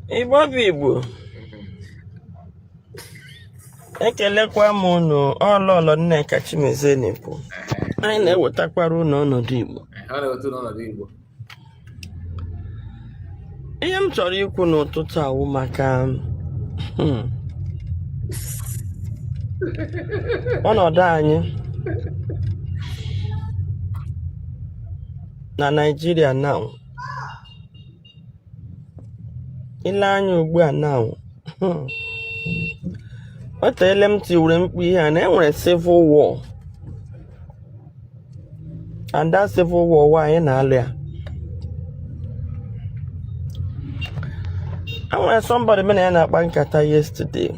Igbo bụ Igbo, ekelekwa m unu. Ọlọlọ Nneka Chimezie na-ekwu. Anyị na-ewetakwara unu ọnọdụ Igbo. Ọ na-eweta n'ọnọdụ Igbo. Ihe m chọrọ ikwu n'ụtụtụ awụ maka ọnọdụ anyị na Naịjirịa now. Ile anya ugbu a now, o teele m tiwere mkpu ihe a na enwere civil war, and that civil war wa anyị na-alụ ya. Enwere somebody mụ na ya na-akpa nkata yesterday,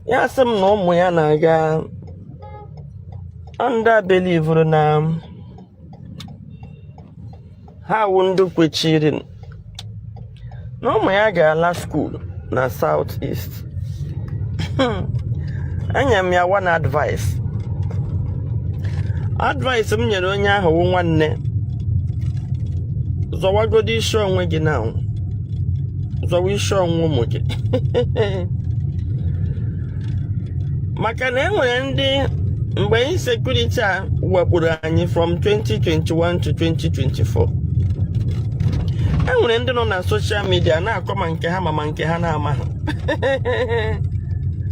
ya sị m na ụmụ ya na-aga ndị belivuru na ha wụ ndị kwechiri na ụmụ ya ga-ala school na South East. Enye m ya one advice. Advice m nyere onye ahụ wụ, nwanne, zọwagodo isi onwe gị na zọwa isi onwe ụmụ gị, maka na enwere ndị mgbe insecurity a wekpuru anyị from 2021 to 2024, enwere ndị nọ na social media na-akọ ma nke ha ma nke ha na-ama. Ha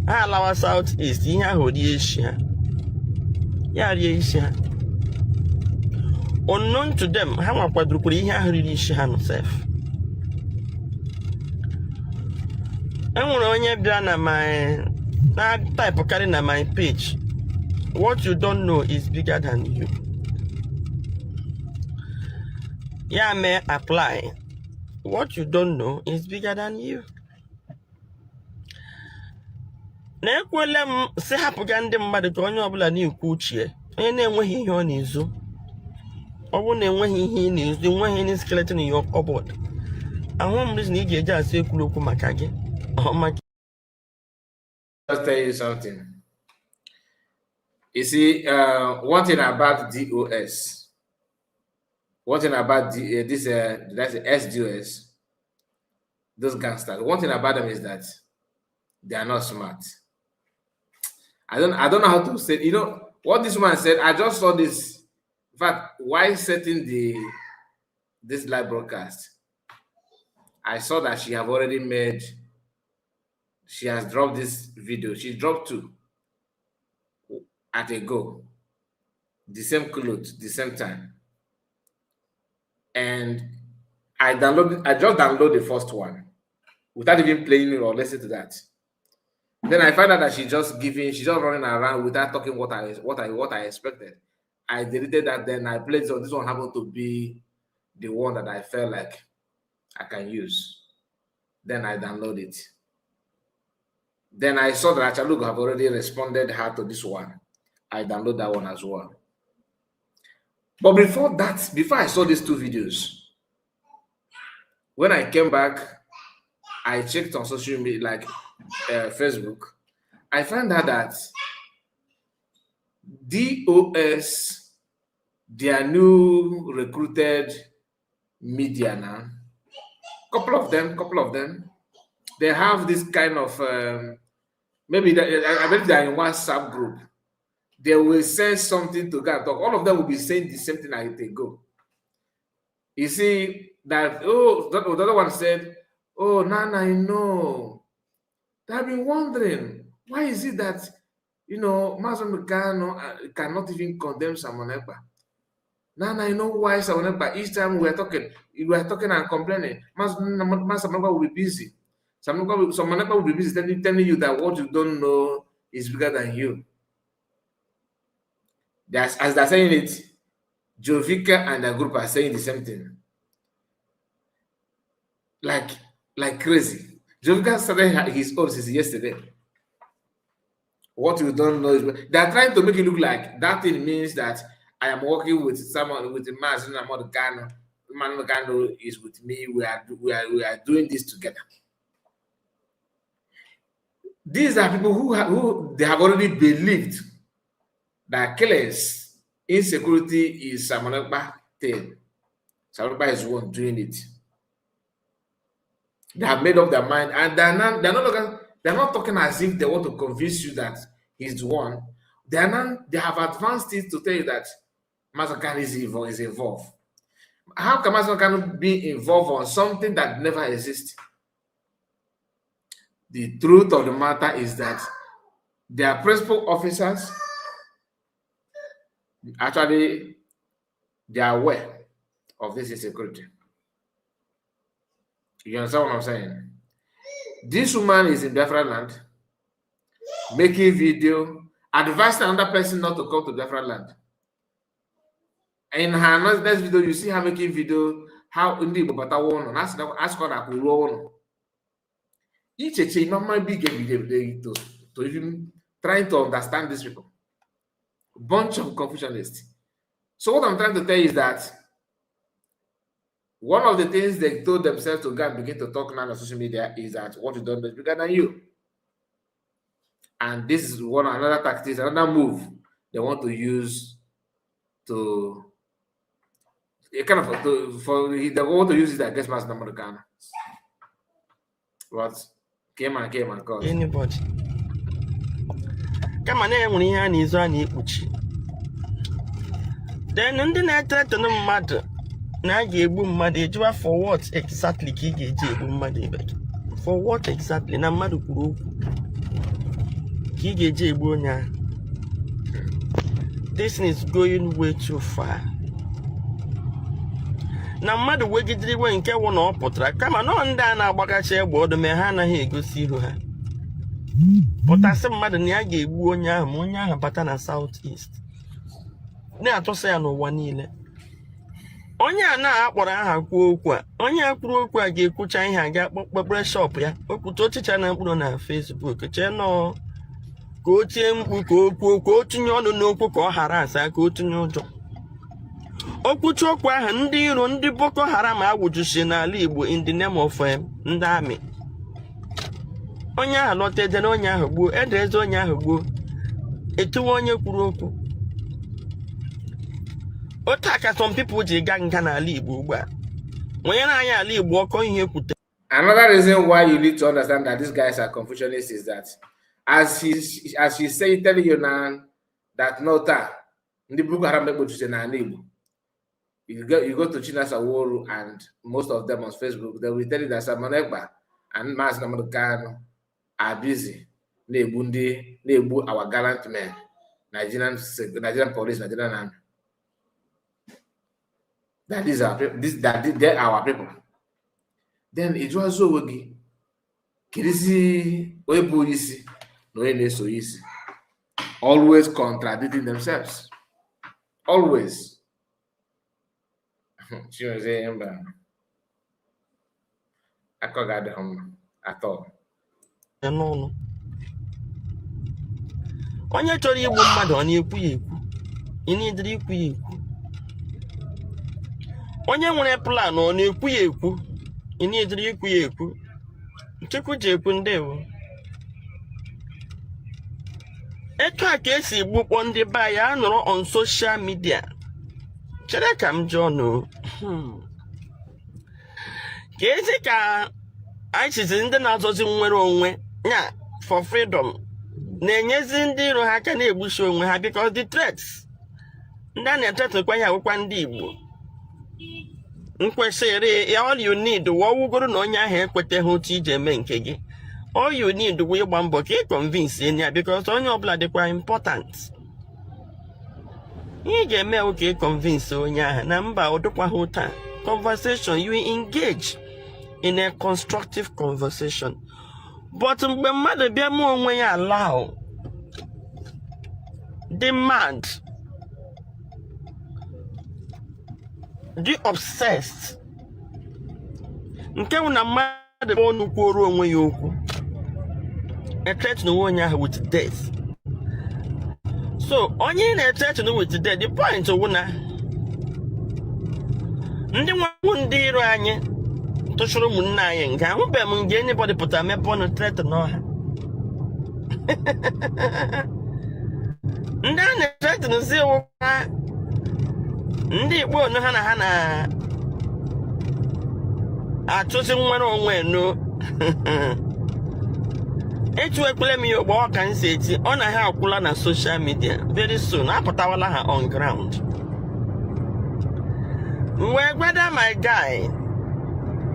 ha alawa South East, ihe ahụ rie isi ha, ya rie isi ha. Unknown to them, ha nwa kwadokwara ihe ahụ riri isi ha nọ sef. Enwere onye bịa na my na type na my page, "What you don't know is bigger than you." Ya mee apply, "What you don't know is bigger than you." Na ekwela m si hapụga ndị mmadụ ka onye ọbụla na-ekwu uche. Onye na-enweghị ihe ọ na-ezo, ọ bụrụ na enweghị ihe ị na-ezo, enweghị any skeleton in your cupboard, ahụ m reason ị ga-eji asị ekwuru okwu maka gị ọ maka Just tell you something. You see, one thing about DOS, one thing about this, that's the SDOS, those gangsters. One thing about them is that they are not smart. I don't know how to say. You know what this man said? I just saw this. In fact, while setting the this live broadcast, I saw that she have already made. She has dropped this video. She dropped two at a go, the same clothes, the same time. And I just downloaded the first one without even playing it or listening to that. Then I find out that she's just running around without talking what I expected. I deleted that. Then I played this one. This one happened to be the one that I felt like I can use. Then I download it. Then I saw that Achalugo have already responded her to this one. I download that one as well. But before that, before I saw these two videos, when I came back, I checked on social media like Facebook. I found out that DOS, their new recruited media now, couple of them, they have this kind of maybe I believe they are in WhatsApp group. They will send something to go and talk. All of them will be saying the same thing as they go. You see that, oh, the other one said, "Oh, Nana, I know. I've been wondering, why is it that, Mazi Kanu cannot even condemn Simon Ekpa? Now I know why Simon Ekpa, each time we are talking and complaining, Mazi Simon Ekpa will be busy. Simon Ekpa will be busy telling you that what you don't know is bigger than you." As they're saying it, Jovika and the group are saying the same thing. Like crazy. Jovika started his own since yesterday. What you don't know is they're trying to make it look like that thing means that I am working with someone, with the Mazi Nnamdi Kanu. Nnamdi Kanu is with me. We are doing this together. These are people who they have already believed that killers, insecurity is Simon Ekpa thing. Simon Ekpa is one doing it. They have made up their mind, and they're not talking as if they want to convince you that he's the one. They are not, they have advanced it to tell you that Mazi Kanu is involved. How can Mazi Kanu be involved on something that never exists? The truth of the matter is that their principal officers, actually, they are aware of this insecurity. You understand what I'm saying? This woman is in Biafra land making video, advising another person not to come to Biafra land. In her next video, you see her making video how ndị Igbo batawa ụlọ na asịkọ na akụ ruo ụlọ. Icheche mama big to even trying to understand these people. Bunch of confusionists. So what I'm trying to tell you is that one of the things they told themselves to go and begin to talk now on social media is that what you don't know is bigger than you. And this is one another tactic, another move they want to use to a kind of to, for they want to use it against Mazi Nnamdi Kanu. What came and came and caused. Anybody kama na enwere ihe a na-ezo, a na-ekpuchi. Then ndị na-ethreaten mmadụ na a ga-egbu mmadụ, ejiwa for what exactly ka ị ga-eji egbu mmadụ ibe gị? For what exactly na mmadụ kwuru okwu ka ị ga-eji egbu onye ahụ? This is going way too far. Na mmadụ wegidere iwe nke wụ na ọ pụtara, kama nọọ ndị a na-agbakacha egbe ọdụ ma ha anaghị egosi ihu ha, pụtasị mmadụ na ya ga-egbu onye ahụ ma onye ahụ bata na South East, na-atụsa ya n'ụwa niile. Onye a na-akpọrọ aha kwuo okwu a, onye a kwuru okwu a ga-ekwucha ihe a, ga kpekpere shop ya okwute ochicha na mkpụrụ na Facebook, chee nọọ ka o tie mkpu, ka o kwuo, ka o tinye ọnụ n'okwu, ka ọ ghara asa, ka o tinye ụjọ. Okwuchi okwu ahụ, ndị iro, ndị Boko Haram awụjusi n'ala Igbo in the name of ndị amị. Onye ahụ lọta, edere onye ahụ gbuo, edereze onye ahụ gbuo, etuwe onye kwuru okwu. Otu a ka some people ji gaa nga n'ala Igbo ugbu a, nwanyere anyị ala Igbo ọkọ ihe kwute. Another reason why you need to understand that these guys are Confucianists is that as he's saying, telling you now that no taa ndị Boko Haram ekpochite n'ala Igbo. You go to Chinasa Nworu and most of them on Facebook, they will tell you that Simon Ekpa and Mazi Nnamdi Kanu are busy na-egbu ndị, na-egbu our gallant men, Nigerian police, Nigerian army. That is our people, this that they are our people. Then ị jụọzi onwe gị, kedụzi onye bụ onye isi na onye na-eso isi? Always contradicting themselves. Always. Chimezie, mba, akọ ga-adịghị mma at all. N'ọnụ onye chọrọ igbu mmadụ, ọ na-ekwu ya ekwu? Ị na-edere ikwu ya ekwu? Onye nwere plan, ọ na-ekwu ya ekwu? Ị na-edere ikwu ya ekwu? Chukwu ji ekwu. Ndewo. Etu a ka esi gbukpọ ndị be anyị a nọrọ on social media. Chere ka m jụọ nụ, ka ezi ka anyị sizi ndị na-azọzi nnwere onwe ya for freedom. Na-enyezi ndị iro ha aka na-egbusi onwe ha, because the threats ndị a na-ethreatenkwa ya awụkwa ndị Igbo nkwesịrị. All you need wụ ọwụgoro na onye ahụ ekweteghị otu iji eme nke gị, all you need wụ ịgba mbọ ka ị convince ya, because onye ọbụla dịkwa important. Ihe ị ga-eme wụ ka ị convince onye ahụ na mba, ọ dịkwaghị taa. Conversation, you engage in a constructive conversation. But mgbe mmadụ bịa mụ onwe ya allow dị mad, dị obsessed, nke wụ na mmadụ ọnụ kwuoro onwe ya okwu, ethreaten onwe onye ahụ with death. So onye ị na-ethreaten with death, the point wụ na ndị nwanwu ndị iro anyị tụchụrụ ụmụnne anyị nga, ahụbeghị m nge anybody pụtara mepe ọnụ threaten ọha. Ndị a na-ethreaten si wụkwa ndị Igbo onu ha na ha na-achụzi nnwere onwe no. Etu ekwele m ya ogbe ọ ka m si eti ọ na ha akwụla na social media, very soon apụtawala ha on ground. M wee gwada my guy,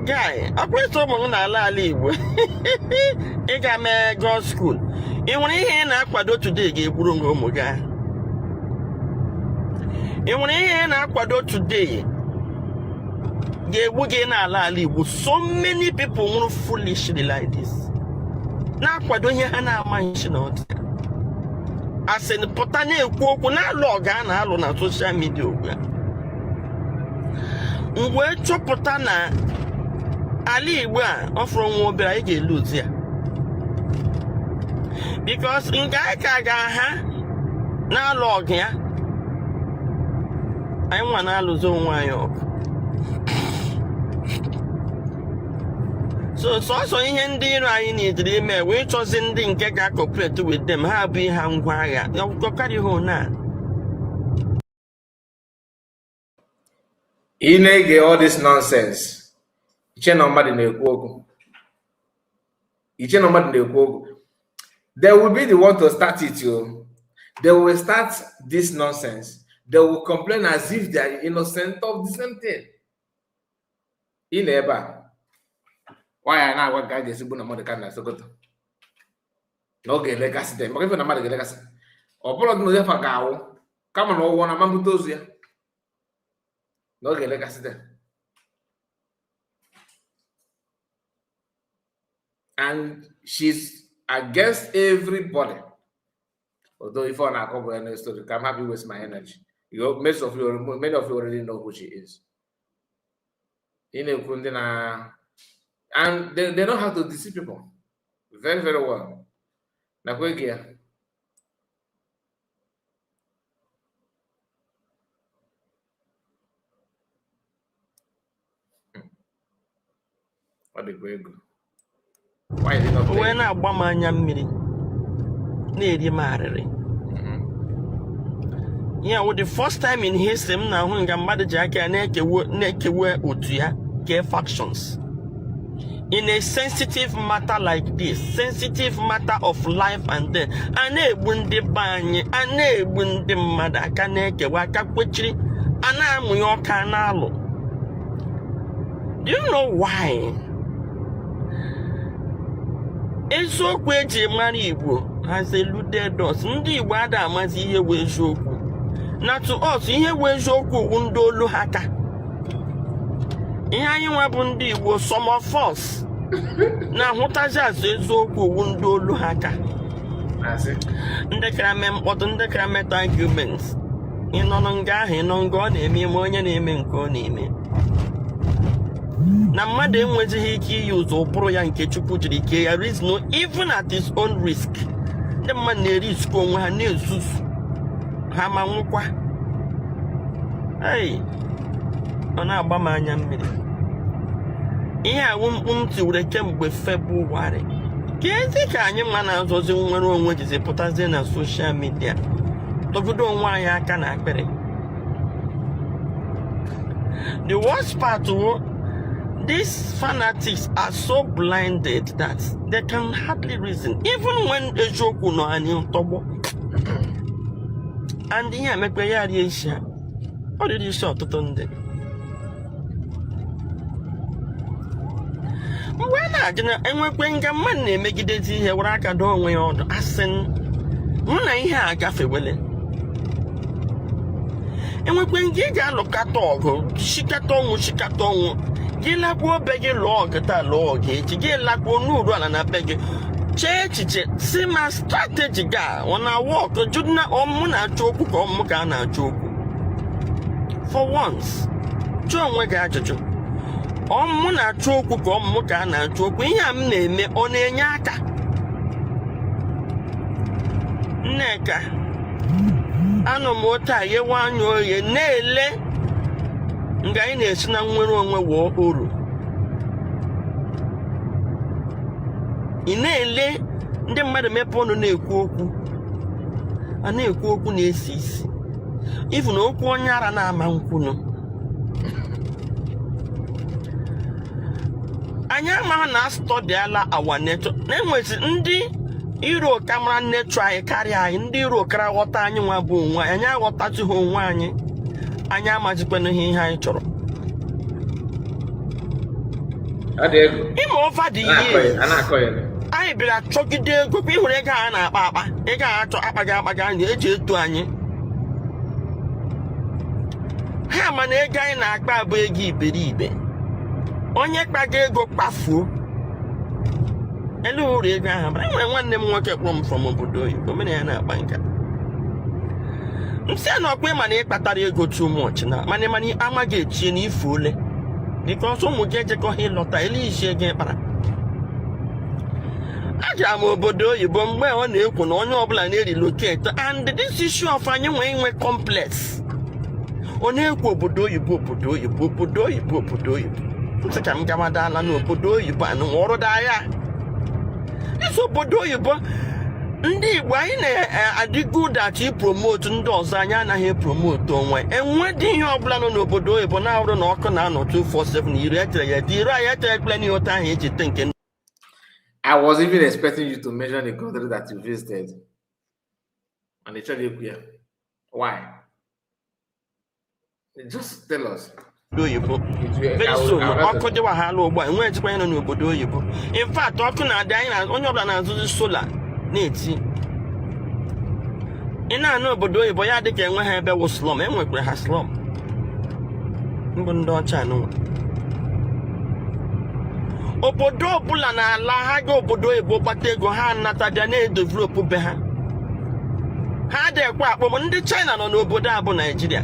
guy, ọkwa ịsọ ụmụ m n'ala ala Igbo ịga mee God school, ị nwere ihe ị na-akwado today ga-egburu gị ụmụ gị ahụ? Ị nwere ihe ị na-akwado today ga-egbu gị n'ala ala Igbo? So many people nwụrụ foolishly like this, na-akwado ihe ha na-amaghị isi na ọ dị. Asị pụta na-ekwu okwu na-alụ ọgụ a na-alụ na social media ugbu a. M wee chọpụta na ala Igbo a, ọ fọrọ nwa obere, anyị ga-eluzi ya, because nke anyị ka ga-aha na-alụ ọgụ ya, anyị nwa na-alụzi onwe anyị ọgụ. So sọsọ ihe ndị iro anyị nidiri ime wee chọzi ndị nke ga-cooperate with them, ha bụ ihe ngwa agha ọkarịghị na Ị na-ege all this nonsense, iche na mmadụ na-ekwu okwu, iche na mmadụ na-ekwu okwu. They will be the one to start it o. They will start this nonsense. They will complain as if they are innocent of the same thing. Ị na ebe a nwaanyị na-agwa ka a ga-esi gbu na mmadụ ka na Sokoto na ọ ga-elegasị dem, maka ife na mmadụ ga-elegasị ọ bụrụ na onye fa ga-awụ kama na ọwụwa na mabute ozu ya na ọ ga-elegasị dem. And she's against everybody, although if ọ na-akọ bụ ya story ka I'm happy waste my energy. You, most of you, many of you already know who she is. Ị na-ekwu ndị na and they know how to deceive people very, very well. Nakwa ege ya. Ọ dịkwa egwu. Why is it not O wee playing? Na-agba m anya mmiri, na-eri m arịrị. Ya wụ the first time in history m na-ahụ nga mmadụ ji aka ya na-ekewe otu ya, kee factions in a sensitive matter like this, sensitive matter of life and death. A na-egbu ndị be anyị, a na-egbu ndị mmadụ, aka na-ekewa aka kwechiri, a na-amụnye ọka, a na-alụ. Do you know why? Eziokwu eji mara Igbo has eluded us. Ndị Igbo ada amazi ihe bụ eziokwu. Na to us, ihe bụ eziokwu wu ndị olu ha ka ihe anyị nwa bụ ndị Igbo, some of us na-ahụtazi azụ eziokwu wu ndị olu ha ka Asị. Ndị kara mee mkpọtụ, ndị kara meta argument. Ị nọ na nga ahụ, ị nọ nga ọ na-eme ime, onye na-eme nke ọ na-eme na mmadụ enwezighị ike iyi ụzọ ụbụrụ ya nke Chukwu jiri kee ya reason, even at his own risk. Ndị mmadụ na-erisk onwe ha, na-ezuzu ha ma nwụkwa. Ei, ọ na-agba m anya mmiri. Ihe awụ mkpu m tiwere kemgbe Febụwarị ka ezi ka anyị ma na-azọzi nwere onwe jizi pụtazie na social media tọgodo onwe anyị aka na akpịrị. The worst part wụ These fanatics are so blinded that they can hardly reason, even when eziokwu nọ anyị tọgbọ. And ihe emekpe ya rie isi ha, ọ riri isi ọtụtụ ndị. Mgbe a na-ajụ na enwekwe nga mmadụ na-emegidezi ihe were aka doo onwe ya ọdụ, asị mụ na ihe a gafewele. Enwekwe nga ị ga-alụkata ọgụ, chikata ọnwụ, chikata ọnwụ, gị lakpuo be gị, lụọ ọgụ taa, lụọ ọgụ echi, gị lakpuo n'uru ala na be gị, chee echiche si ma strategy ga ọ na-awa ọkụ jụ na ọmụ na-achọ okwu ka ọmụ ka a na-achọ okwu. For once, jụọ onwe gị ajụjụ: ọmụ na-achọ okwu ka ọmụ ka a na-achọ okwu? Ihe a m na-eme, ọ na-enye aka? Nneka, anọ m otu a ghewe anya oghe na-ele nga anyị na-esi na nnwere onwe wụọ uru. Ị na-ele ndị mmadụ mepe ọnụ na-ekwu okwu, a na-ekwu okwu na-esi isi, even okwu onye ara na-ama nkwunu. Anyị amaghị na astọdịala our nature, na-enwezi ndị iro ka mara nature anyị karịa anyị, ndị iro kara ghọta anyị nwa bụ onwe anyị. Anyị aghọtatụghị onwe anyị, anyị amazikwana ihe anyị chọrọ. Ịma, over the years anyị bịara chọgide ego kwa. Ịhụrụ ego a na-akpa akpa, ego a achọ akpaghị akpaghị, anyị eji eto anyị ha, mana ego anyị na-akpa bụ ego iberibe. Onye kpaga ego kpafuo elu uru ego ahụ bara. Enwere nwanne m nwoke kpọrọ m from obodo oyibo, mere ya na-akpa nka m sị na ọkwa ịma na ị kpatara ego too much na mana amaghị echie na ifu ole, because ụmụ gị ejekọghị ịlọta ele isi ego ị kpara. Agara m obodo oyibo mgbe ọ na-ekwu na onye ọbụla na-erelocate, and this issue of anyị nwee inwe complex, ọ na-ekwu obodo oyibo, obodo oyibo, obodo oyibo, obodo oyibo. M sị ka m gawadala n'obodo oyibo anụ ọrụ daa ya isi obodo oyibo. Ndị Igbo anyị na-adị good at ipromote ndị ọzọ, anyị anaghị epromote onwe. Enwedị ihe ọbụla nọ n'obodo oyibo na-arụ na ọkụ na-anọ 247 iri etere ya dị ire anyị etere ekpere n'ihe otu ahụ eji te nke I was even expecting you to mention the country that you visited. And they tried to. Why? Just tell us. Obodo oyibo very soon ọkụ dịwa ha ala ugbu a, enweghịzikwa onye nọ n'obodo oyibo. In fact, ọkụ na-adị anyị na onye ọbụla na-azụzi solar na-eti. Ị na-anụ obodo oyibo ya dị ka enwe ha ebe wụ slum, enwekwara ha slum mbụ ndị ọcha anụnwa. Obodo ọbụla na-ala ha ga obodo oyibo kpata ego, ha anata bịa na-edevelop be ha. Ha adịghịkwa akpọ m ndị China nọ n'obodo a bụ Naijiria.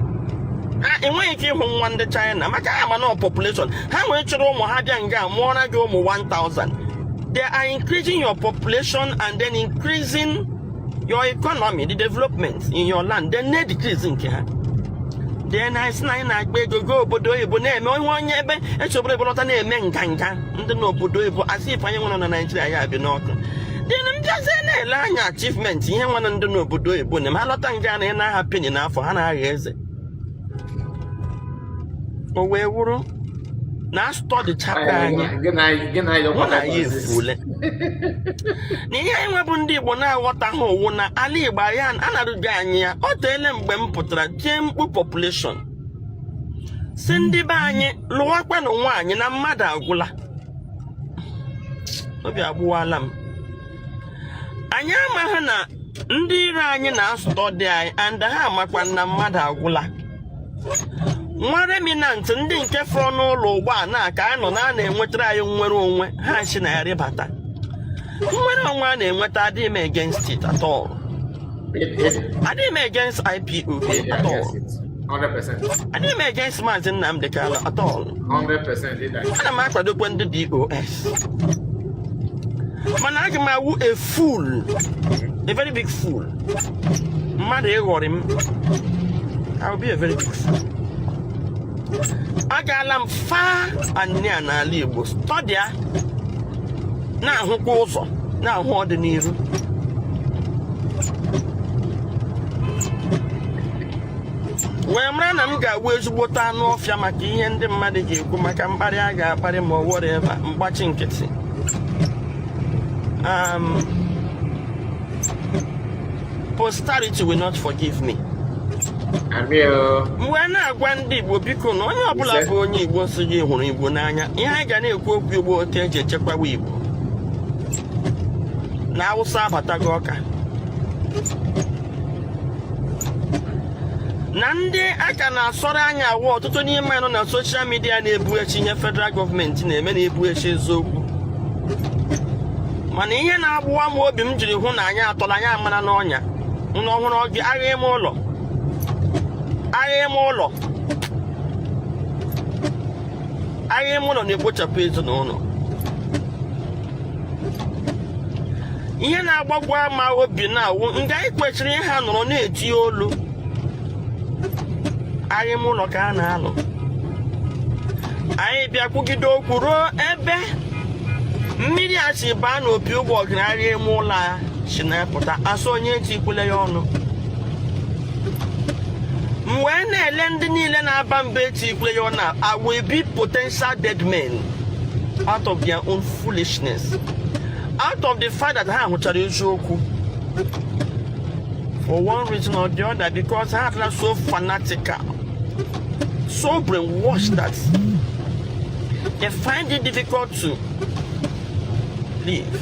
Ha enweghị ike ịhụ nwa ndị China maka ha ma na population ha nwere chọrọ ụmụ ha bịa nga mụọra gị ụmụ 1000. They are increasing your population and then increasing your economy, the development in your land, then na-decrease nke ha. Then anyị sị na anyị na-akpa ego gaa obodo oyibo na-eme onye onye ebe echi obodo oyibo lọta na-eme nganga ndị n'obodo oyibo, asị ife anyị nwere na Naijiria ya bi n'ọkụ. Then mbịazie na-ele anya achievement ihe nwere ndị n'obodo oyibo na ha lọta nga na ị na-aha penny n'afọ ha na-agha eze. O wee wụrụ na study chapter anyị hụ na ya efuole na ihe anyị nwebụ ndị Igbo na-aghọtaghị owu na ala Igbo anyị anarụghị anyị ya. Ọ teele mgbe m pụtara tie mkpu population, si ndị be anyị lụwakwanụ nwaanyị na mmadụ agwụla. Obi agbụwala m. Anyị amaghị na ndị iro anyị na-astudy anyị, and ha amakwa na mmadụ agwụla. Nwa remnant ndị nke fọrọ n'ụlọ ugbu a na ka anyị nọ na a na-enwetara anyị nnwere onwe, ha si na ya rịbata. Nnwere onwe a na-enweta, adịghị m against it at all, adịghị m against IPOB at all. 100%. Adịghị m against Maazị Nnamdi Kanu at all. 100%. Ana m akwadokwa ndị DOS, mana aga m awụ a fool, a very big fool, mmadụ ịghọrị m. I will be a very big fool. Agaala m far and near n'ala Igbo, studya, na-ahụkwa ụzọ, na-ahụ ọdịnihu. Wee mara na m ga-awụ ezigbote anụ ọfịa maka ihe ndị mmadụ ga-ekwu, maka mkparị a ga-akparị ma ọ whatever, mgbachi nkịtị. Posterity will not forgive me. Amị o. M wee na-agwa ndị Igbo, biko, na onye ọbụla Ise. bụ onye Igbo si gị hụrụ Igbo n'anya, ihe anyị ga na-ekwu okwu Igbo, otu eji echekwawa Igbo na Awụsa abatago ọka na ndị aka na-asọrọ anya awụ. Ọtụtụ n'ime nọ na social media na-ebu echi ihe federal gọọmenti na-eme, na-ebu echi eziokwu. Mana ihe na-agbụwa m obi m jiri hụ na anyị atọrọ anyị amara n'ọnya n'ọhụrụ gị, agha ime ụlọ, agha ime ụlọ, agha ime ụlọ na-ekpochapụ ezinụlọ. Ihe na-agbagwa ma obi na-awụ nga anyị kwesịrị ịha nọrọ na-eti olu, agha ime ụlọ ka a na-alụ. Anyị bịa kwugide okwu ruo ebe mmiri a si baa n'opi ụgbọgụrụ, agha ime ụlọ a si na-apụta asụ onye etikwule ya ọnụ. M wee na-ele ndị niile na-aba mba etikwule ya ọnụ a will be potential dead men out of their own foolishness, out of the fact that ha hụchara eziokwu for one reason or the other, because ha adịla so fanatical, so brainwashed that they find it difficult to live.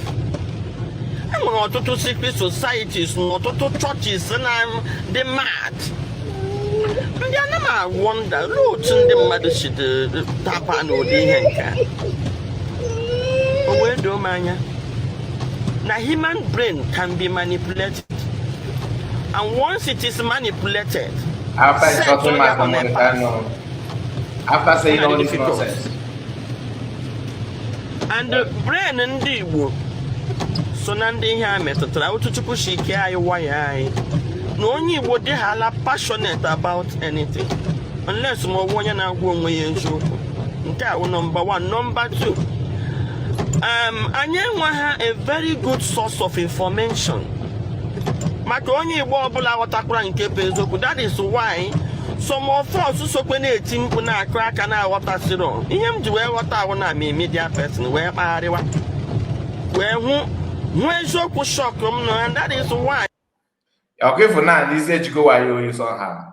E nwere ọtụtụ secret societies na ọtụtụ churches na dị mad. Ndị ana m wonder olee otu ndị mmadụ si daba n'ụdị ihe nke a. O wee doo m anya na human brain can be manipulated, and once it is manipulated, After set insulting onye Mazi on a Nnamdi path. Kanu, after saying Ọ all this difficult. nonsense. And the brain ndị Igbo so na ndị ihe a metụtara, otu Chukwu si ike anyị waya anyị na onye Igbo dịghala passionate about anything unless ma ọ bụ onye na-agwa onwe ya eziokwu. Nke a wụ number one. Number two, anyị enweghị a very good source of information maka onye Igbo ọbụla ghọtakwara nke bụ eziokwu. That is why some of us sokwe na-eti mkpu, na-akụ aka, na-aghọtasịrọ ihe m ji wee ghọta ahụ na ama media person wee kpagharịwa wee hụ eziokwu shock m nọ, and that is why. Okay, for now, this ejiko wayo oyi somehow.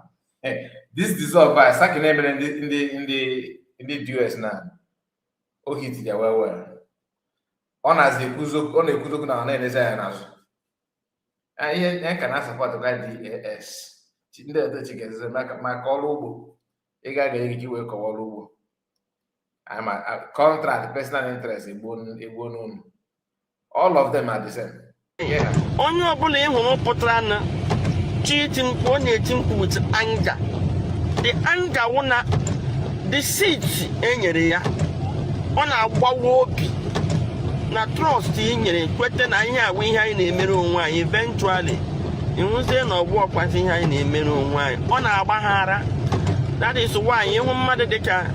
This dissolve by saki na-emere ndị DOS na o hit ya well well. Ọ na-azi ekwuzi, ọ na-ekwuzi okwu na ọ na-elezi anya n'azụ. Ah, ihe ka na-support kwa DAS. Ndị ọzọ chigaziri maka ọrụ ugbo, ị ga aga iji wee kọwa ọrụ ugbo ama contract personal interest egbuo n'unu. All of them are the same. Yeah. Onye ọbụla ị hụrụ pụtara na chi iti mkpu, ọ na-eti mkpu with anger. The anger wụ na the seat e nyere ya, ọ na-agbawa obi na trust ị nyere, kwete na ihe awụ ihe anyị na-emere onwe anyị. Eventually ịhụzie na ọgbụ ọkwazi ihe anyị na-emere onwe anyị, ọ na-agba ha ara. That is why ịhụ mmadụ dịka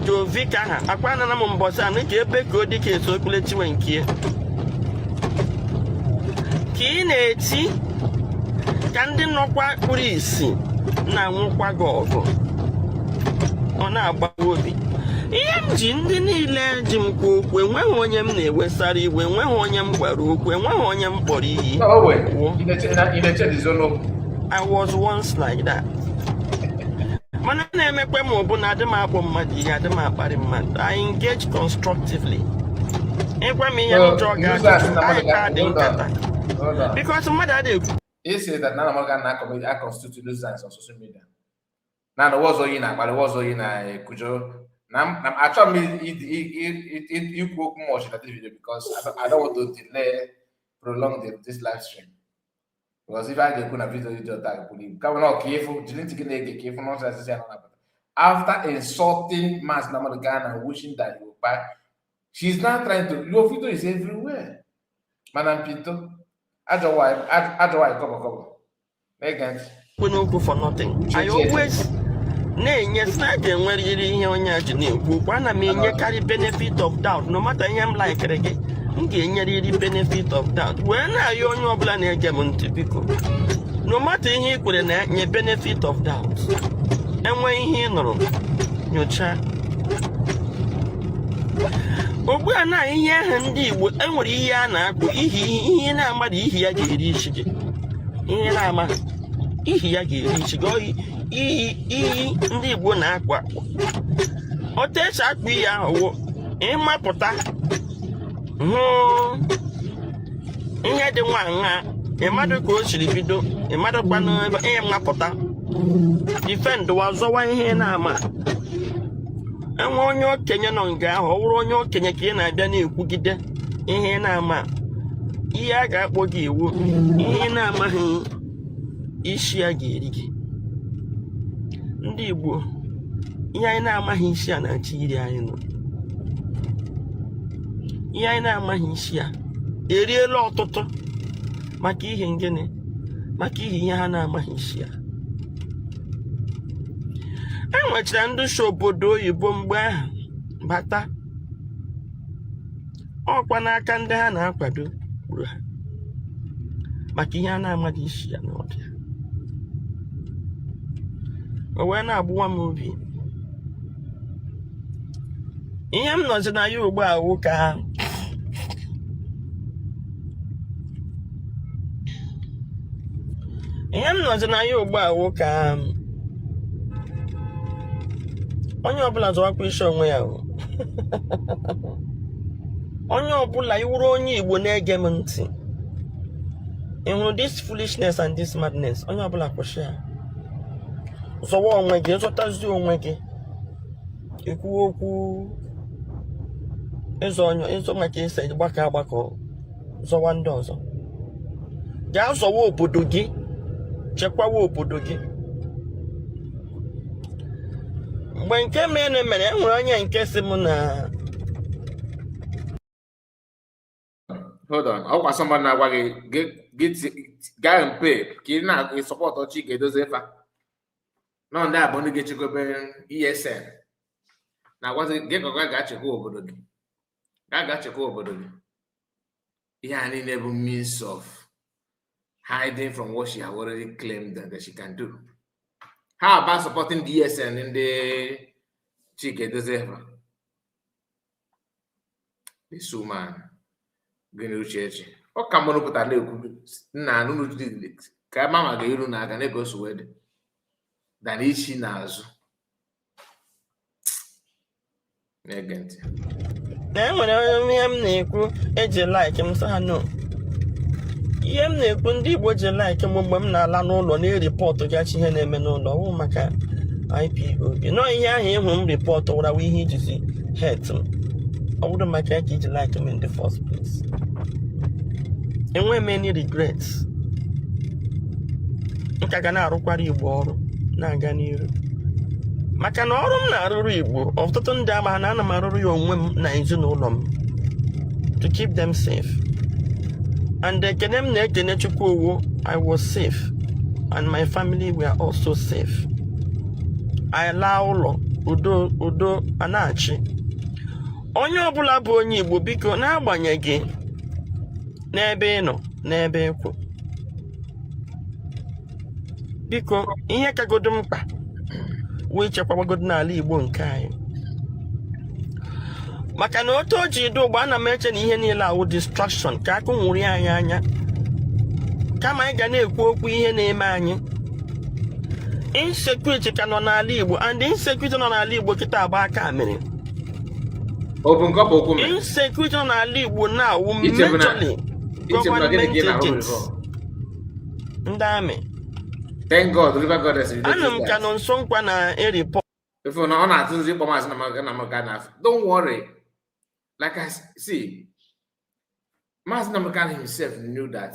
Jovika ha akwa nana m mbọsị anụ ka ebe ka o dịka eso okpule chiwe nke ya. Ka ị na-eti ka ndị nọkwa kpuru isi na-anwụkwa gị ọgụ, ọ na-agbawa obi. Ihe m ji ndị niile ji m kwuo okwu, enweghị onye m na-ewesara iwe, enweghị onye m gwara okwu, enweghị onye m kpọrọ iyi. No, wait. Kwuo. Ị na-eche the zone. I was once like that. Mana na-emekwe m bụ na adị m akpọ mmadụ ihe, adị m akparị mmadụ. I engage constructively. Ịgwa m ihe m chọọ ga-ajụjụ, anyị ka dị nkata. Hold on. Because mmadụ adịghị ekwu. He says that none of us can constitute nuisance on social media. Now, the words oyi na-akparị, words oyi na-ekwujọ. Na achọrọ m ikwu okwu much na this video because I don't want to delay, prolong this live stream. Because if I ga-ekwu na video video tag kwuru ibu, kama na ọ ka ịfụ, jiri ntị gị na-ege ka ịfụ nonsense ya nọ na-apụta. After insulting Mazi Nnamdi Kanu and wishing that he will buy, she's now trying to, your video is everywhere. Madam Pinto, ajọ nwaanyị kọbọ kọbọ. Na-ege ntị. Ekwu n'okwu for nothing. I always na-enye sị na a ga-enwerịrị ihe onye a ji na-ekwu okwu. Ana m enyekarị benefit of doubt no matter ihe m likere gị. M ga-enyerịrị benefit of doubt wee na-ayọ onye ọbụla na-ege m ntị, biko, no matter ihe ị kwere na nye benefit of doubt. Enwe ihe ị nụrụ, nyochaa. Ugbu a na ihe ahụ ndị Igbo enwere ihe a na-akpụ ihi ihe na-amadụ ihi ya ga-eri isi gị. Ihe na-ama ihi ya ga-eri isi gị. Oyi iyi iyi ndị Igbo na-akpụ akpụ, otu esi akpụ iyi ahụ wụ ịmapụta hụ ihe dị nwa nha, ịmadụ ka o siri bido, ịmadụkwanụ ebe ịmapụta defend wa zọwa ihe na-ama. Enwe onye okenye nọ nga ahụ, ọ bụrụ onye okenye ka ị na-abịa na-ekwugide ihe na-ama, ihe a ga-akpọ gị iwu ihe na-amaghị isi ya ga-eri gị. Ndị Igbo, ihe anyị na-amaghị isi a na-achọ iri anyị nọ. Ihe anyị na-amaghị isi a eriela ọtụtụ. Maka ihe gịnị? Maka ihe ha na-amaghị isi ya. E nwechara ndị si obodo oyibo mgbe ahụ bata, ọkwa n'aka ndị ha na-akwado gburu ha maka ihe a na-amaghị isi ya n'ọbịa. O wee na-agbụwa m obi. Ihe m nọzi na ya ugbu a wụ ka ihe m nọzi na ya ugbu a wụ ka onye ọbụla zọwakwa isi onwe ya o. Onye ọbụla iwuru onye Igbo na-ege m ntị, ị hụrụ this foolishness and this madness, onye ọbụla kwụsị ya, zọwa onwe gị, zọtazie onwe gị. Ekwu okwu ịzọ onye ịzọ maka ịsa gbakọ agbakọ zọwa ndị ọzọ, gaa zọwa obodo gị, chekwawa obodo gị. Mgbe nke mere mere, e nwere onye nke si m na Hold on. Ọkwa somebody na-agwa gị gaa mpe ka ị na-support Chike Edozie fa nọ ndị a bụ ndị ga-echekwebe ESN na-agwazi gị ka ọ ga-achịkwa obodo gị, gaa ga-achịkwa obodo gị. Ihe a niile bụ means of hiding from what she have already claimed that she can do. How about supporting the ESN ndị Chike Edozie fa? This woman, gịnị Uchechi ọ ka mụrụ pụtara na-ekwu nna anụnụ ka mama ga-eru na aga na o wee dị dana isi n'azụ na-ege ntị. Na e nwere ihe m na-ekwu eji like m, sị ha no. Ihe m na-ekwu ndị Igbo ji like m mgbe m na-ala n'ụlọ na-eripọtụ gachi ihe na-eme n'ụlọ ọwụ maka IPOB nọ. Ihe ahụ ịhụ m ripọtụ wara ihe ijizi hate m, ọ bụrụ maka ya ka iji like m in the first place. Enweghị m any regrets. M ka ga na-arụkwara Igbo ọrụ na-aga n'iru, maka na ọrụ m na-arụrụ Igbo, ọtụtụ ndị ama na ana m arụrụ ya onwe m na ezinụlọ m to keep them safe. And ekene m na-ekene Chukwu owo, I was safe and my family were also safe. Anyị laa ụlọ, udo udo a na-achị. Onye ọbụla bụ onye Igbo, biko, n'agbanyeghị n'ebe ị nọ, n'ebe ị kwụ, biko, ihe kagodo mkpa wụ ichekwabagodo n'ala Igbo nke anyị, maka na otu o ji dị ugbu ana m eche na ihe niile awụ distraction ka akụ nwụrụ anyị anya, kama anyị ga na-ekwu okwu ihe na-eme anyị. Insecurity ka nọ n'ala Igbo, and insecurity nọ n'ala Igbo kịta agba aka mere. Ọ bụ nke ọ bụ okwu mere. Insecurity nọ n'ala Igbo na-awụ Ichebu na majorly ichebu na gịnị ka ị government na-ahụ agents, before? ndị amị. Thank God, River Goddess, you Anụ m noticed ka that. nọ nso nkwa na eripọ. If na ọ na-atụzi ịkpọ Maazị Nnamdi Kanu afọ. Don't worry. Like I see, Maazị Nnamdi Kanu himself knew that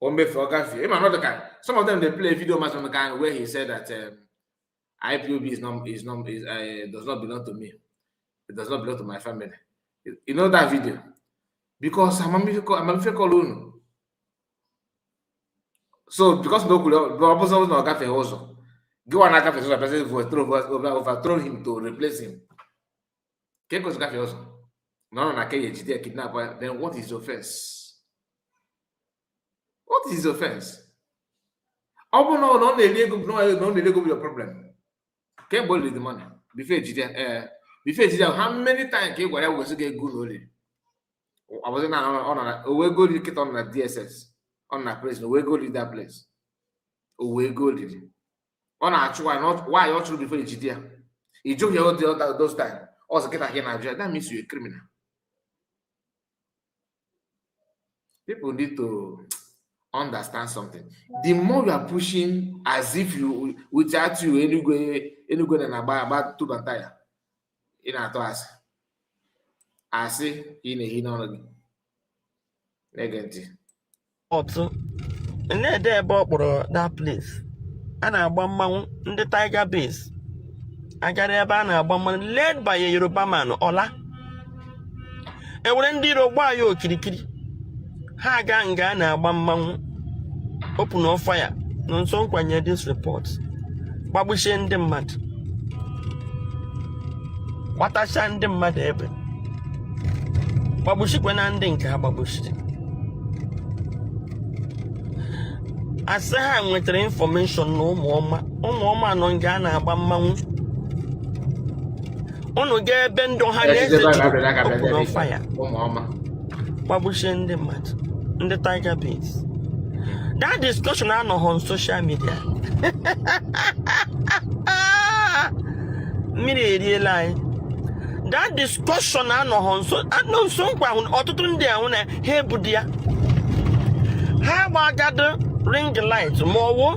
o mefe ọ gafee. Ịma na ọ dị ka some of them, they play video Maazị Nnamdi Kanu where he said that IPOB is not is, does not belong to me. It does not belong to my family. You know that video? Because amamife kọrọ unu. So because na o kwuru ọ bụ na ọ gafeghị ụzọ, gị nwa na-agafe ụzọ bịazi overthrow him to replace him. Ka ekozi gafee ụzọ. Na ọ nọ na Kenya ejide ya, kidnap ya, then what is offense? What is offense? Ọ bụ na ọ na-eri ego, na ọ na-eri ego bụ your problem. Kemgbe o riri the money before ejide ya, ee, before ejide ya, how many times ka ị gwara ya wezi gị ego na o riri? Ọ bụzi na ọ nọ na o wee go riri kịta, ọ nọ na DSS, ọ nọ na prison, o wee go riri that place, o wee go riri, ọ na-achụ nwaanyị ọ chụrụ before ejide ya. Ị jụghị ya those time, ọ sị kịta ka ị na-ajụ ya. That means you're a criminal. People need to understand something. The more you are pushing as if you without you enugwe enugwe na na-agba agba tubantaya, ị na-atụ asị asị ka ị na-ehi n'ọnụ gị. Na-ege ntị. Otu na-ede ebe ọ kpọrọ that place a na-agba mmanwụ, ndị Tiger Base agara ebe a na-agba mmanwụ led by a Yoruba man. Ọla ewere ndị iro gbaa ya okirikiri, ha aga nga a na-agba mmanwụ, open fire. Nonso Nkwa nye this report, gbagbuchie ndị mmadụ, gbatacha ndị mmadụ ebe, gbagbuchikwa na ndị nke ha gbagbuchiri. Asị ha nwetara information na ụmụọma ụmụọma nọ nga a na-agba mmanwụ. Unu gaa ebe ndụ ha na-eze juru, open fire, gbagbuchie ndị mmadụ, ndị Tiger Base. That discussion anọghị on social media. Mmiri eriela anyị. That discussion anọghị nso Nonso Nkwa. Ọtụtụ ndị ahụ na ha ebudi ya, ha gbagado ring light ma ọ wụ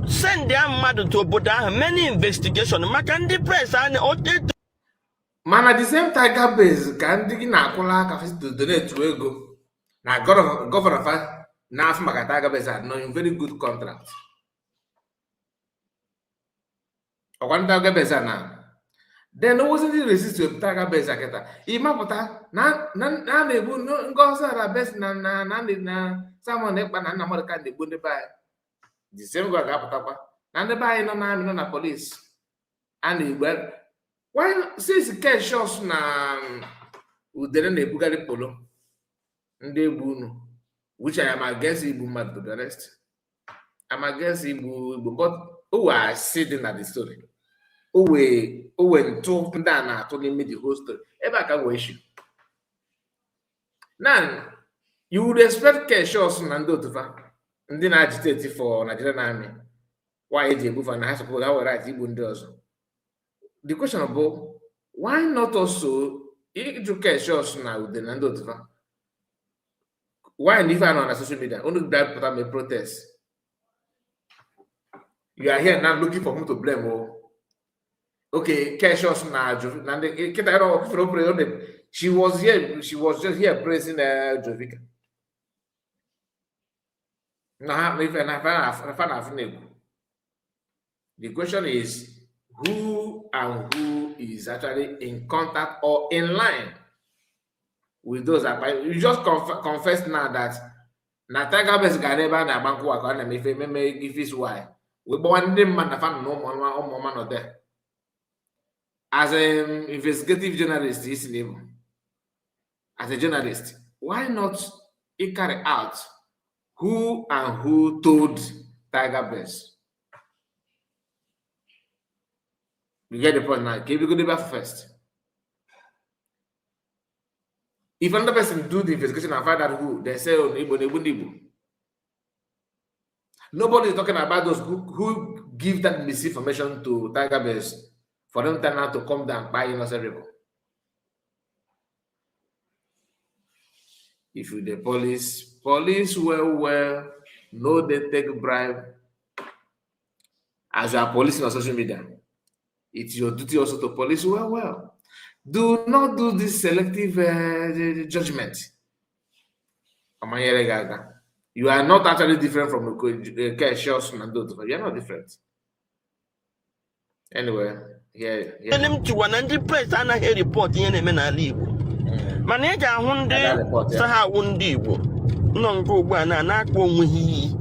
send ya mmadụ to obodo ahụ many investigation maka ndị press a na Mana the same Tiger Base ka ndị gị na-akwụla aka to donate ego na governor fa na-afụ maka Tiger Base a nọ in very good contract. Ọkwa ndị Tiger Base a na then owozi ndị resist to Tiger Base a kịta ịmapụta na na na na-egbu Ngozi Orabueze na na na na Simon Ekpa na Nnamdi Kanu na-egbu ndị be anyị. The same guy ga-apụtakwa na ndị be anyị nọ na army, nọ na police a na-egbu. Why since Keshos na Udere na-ebugharị polo ndị egbu unu, which I am against igbu mmadụ, to be honest. I'm against igbu igbu, but o wee asị dị na the story, o wee ntụ ndị a na-atụ n'ime the whole story ebe a ka nwee issue. Now you would expect Keshos na ndị otu fa ndị na-agitate for Nigerian army, why eji egbu fa na ha suppose ha were right igbu ndị ọzọ. The question bụ, why not also ịjụ Keshos na Ude na ndị otu fa, why na ife a nọ na social media unu bịa pụta mee protest? You are here now looking for whom to blame. Oh, okay, Keshos na ajụ na ndị kịta ya ọkụfere opere. She was here, she was just here praising Jovika na ha na ife na fa na afụ na-ekwu. The question is, who and who is actually in contact or in line with those that you just confess now that na Tiger Base gara ebe a na-agba nkwụ ka ọ na-eme ife ememe ife isi why wee gbawa ndị mmadụ na fa na ụmụ ụmụọma nọ there. As an investigative journalist isi na ịbụ, as a journalist, why not you carry out who and who told Tiger Base? You get the point now? Can we go there first? If another person do the investigation and find out who, they say, oh, Igbo, Igbo, Igbo. Nobody is talking about those who give that misinformation to Tiger Base for them to now to come down and buy innocent people. If you the police, police well, well, no, they take bribe. As you are policing on social media, it's your duty also to police well, well. Do not do this selective judgment. You are not actually different from Keshos and You are not different. Anyway, here. Ndị m tiwa na ndị press anaghị report ihe na-eme n'ala Igbo, mana ị ga-ahụ ndị sị ha awụ ndị Igbo nọ nke ugbu a na na-akpọ onwe ha iyi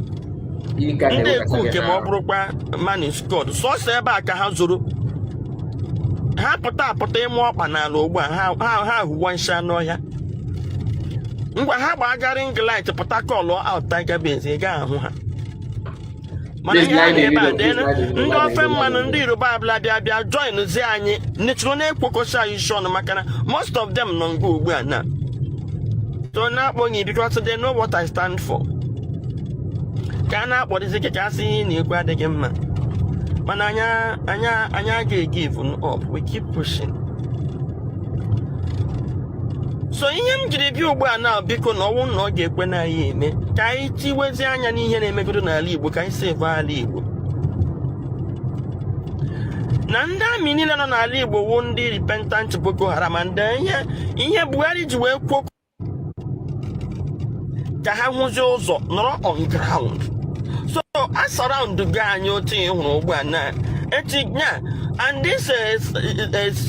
ndị ekwu nke ma ọ bụrụkwa man is God. Sọsọ ebe a ka ha zoro. Ha pụta apụta ịmụ ọkpa n'ala ugbu a, ha hụwa nshi anụ ọhịa. Ngwa, ha gbagara ring light pụta call out Tiger Base, ị gaghị ahụ ha. Mana ihe a na-ebe a dee, ndị ofe mmanụ, ndị Yoruba abịa bịa join zi anyị nechụrụ na-ekwokosi anyị isi ọnụ, maka na most of them nọ nga ugbu a na so na-akpọghị, because they know what I stand for. Ka a na-akpọrịzi gị ka a sị ihe ị na-ekwu adịghị mma, mana anyị agaghị give up. We keep pushing. So ihe m jiri bịa ugbu a na, biko, na ọnwụ na ọ ga-ekwe na anyị eme ka anyị tiwezi anya n'ihe na-emegodo n'ala Igbo, ka anyị save ala Igbo. Na ndị army niile nọ n'ala Igbo wụ ndị repentant Boko Haram, and ihe Buhari ji wee kwuo ka ha hụzie ụzọ nọrọ on ground. So a surround gị anyị otu ị hụrụ ugbu a na eti nya. And this is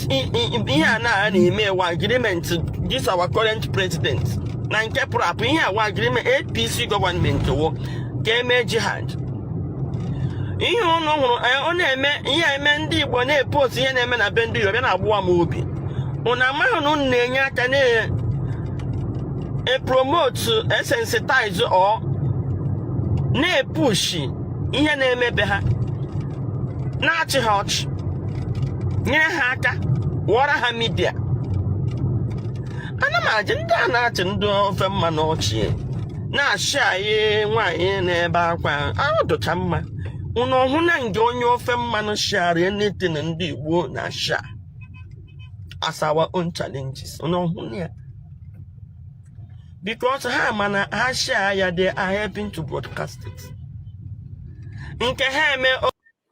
ihe a na a na-eme wa agreement, this our current president na nke pụrụ apụ, ihe a wa agreement APC gọọmenti wụ ka eme jihad. Ihe ụnụ hụrụ ọ na-eme, ihe eme ndị Igbo na-epost ihe na-eme na be ndị Yoruba na-agbụwa m obi. Unu amaghị na unu na-enye aka na epromote, esensitize or na-epushi ihe na-emebe ha, na-achị ha ọchị, nyere ha aka, wụọra ha media. Ana m ajị ndị a na-achị ndị ofe mmanụ ọchị, na-achị anyị nwaanyị na-ebe akwa ahụ dụcha mma. Unu ọhụ na nga onye ofe mmanụ share anything ndị Igbo na share as our own challenges? Unu ọhụ na ya, because ha mana ha share ya, they are helping to broadcast it. Nke ha eme.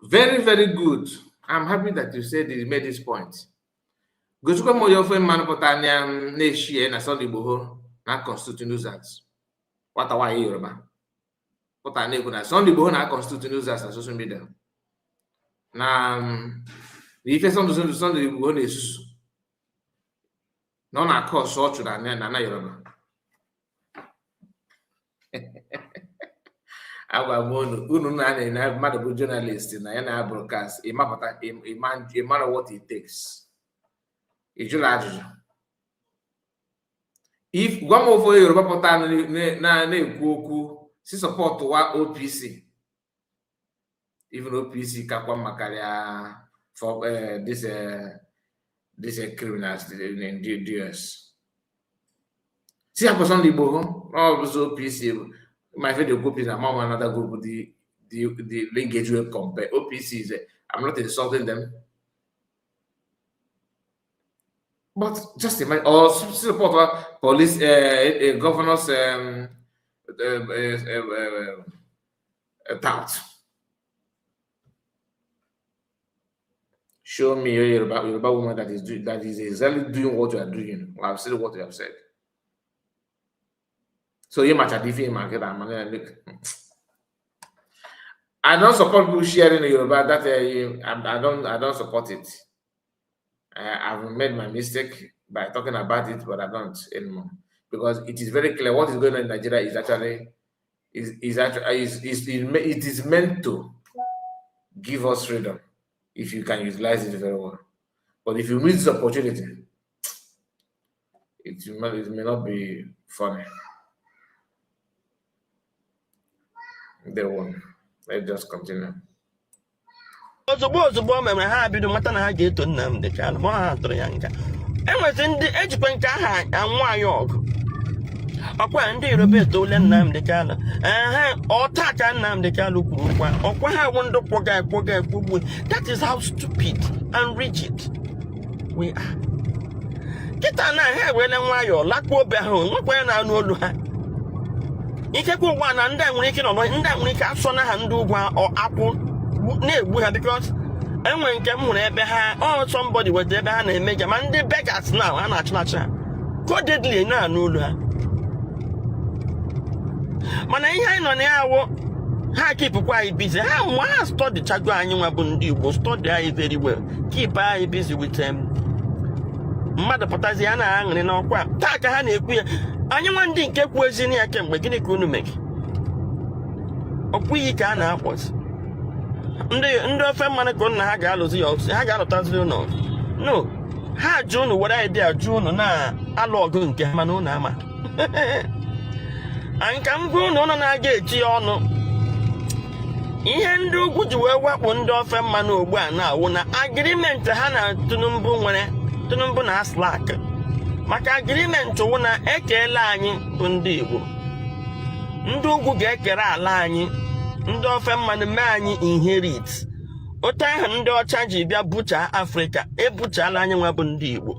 Very, very good. I'm happy that you said you made this point. Gosikwa m onye ofe mmanụ pụtara na na-eshi na Sunday Igboho na constitute nuisance. Nwata nwaanyị Yoruba pụtara na-ekwu na Sunday Igboho na constitute nuisance na social media. Na ife Sunday Igboho na-esusu na ọ na-akọ ọsọ ọchụ na Yoruba. Agwa m unu na mmadụ bụ journalist na ya na broadcast, ịmapụta ịmara what it takes. Ị jụrụ ajụjụ. If gwa m ofe Yoruba pụta na-ekwu okwu si support wa OPC, even OPC kakwa mma karịa for this criminals in the US. Si hapụ Sunday Igboho, ọ bụzi OPC. My favorite group is among another group, the linkage will compare. OPC is a, I'm not insulting them, but just imagine, or support police governors tout. Show me a Yoruba woman that is exactly doing what you are doing. Well, I've said what you have said. So you match a different market. I don't support people sharing the Yoruba. That I don't support it. I've made my mistake by talking about it, but I don't anymore, because it is very clear what is going on in Nigeria is actually is actually is it is meant to give us freedom if you can utilize it very well. But if you miss this opportunity, it may not be funny. They won't. Let's just continue. Ozugbo o mere, ha bido mata na ha ga-eto Nnamdi Kanu, ma ha tụrụ ya nga. Enwezi ndị ejikwa nke aha anwụ anyị ọgụ ọkwa ndị Yoruba etole Nnamdi Kanu. Ehe, ọta ka Nnamdi Kanu kwuru okwu ọkwa ha wụ ndị kwọga ekwọga ekwugbu. That is how stupid and rigid we are. Kịta na ha ewere nwayọọ lakpuo obe ha, nwekwa ya na-anụ olu ha. Ikekwe ụwa na ndị a nwere ike nọ, ndị a nwere ike asọ na ha ndị ugwu akwụ na-egbu ha, because enwere nke m hụrụ ebe ha ọ somebody weta ebe ha na-eme ja ma ndị beggars na ha na-achụ ha codedly na-anụ olu ha. Mana ihe anyị nọ na ya awụ ha keepụkwa anyị busy. Ha nwa ha study chago anyị nwa bụ ndị Igbo, study anyị very well, keep anyị busy with them. Mmadụ pụtazi ya na-aṅụrị n'ọkwa taa ka ha na-ekwu ya. Anyị nwa ndị nke kwu ezi na ya kemgbe, gịnị ka unu mere? Ọkwa iyi ka a na-akpọzi ndị ofe mmanụ ka nna ha ga-alụzi ya ọgụ, ha ga-alụtaziri ụlọ. No, ha ji unu were idea ju unu na-alụ ọgụ nke ha, mana unu ama. Anyị ka m gwa unu, unu na-aga eti ọnụ ihe ndị ugwu ji wee wakpo ndị ofe mmanụ ugbu a na-awụ na agreement ha na Tinubu nwere. Tinubu na slack maka agreement wụ na ekeela anyị bụ ndị Igbo, ndị ugwu ga-ekere ala anyị, ndị ofe mmanụ mee anyị inherit. Otu ahụ ndị ọcha ji bịa bucha Afrịka, ebuchala anyị nwa bụ ndị Igbo.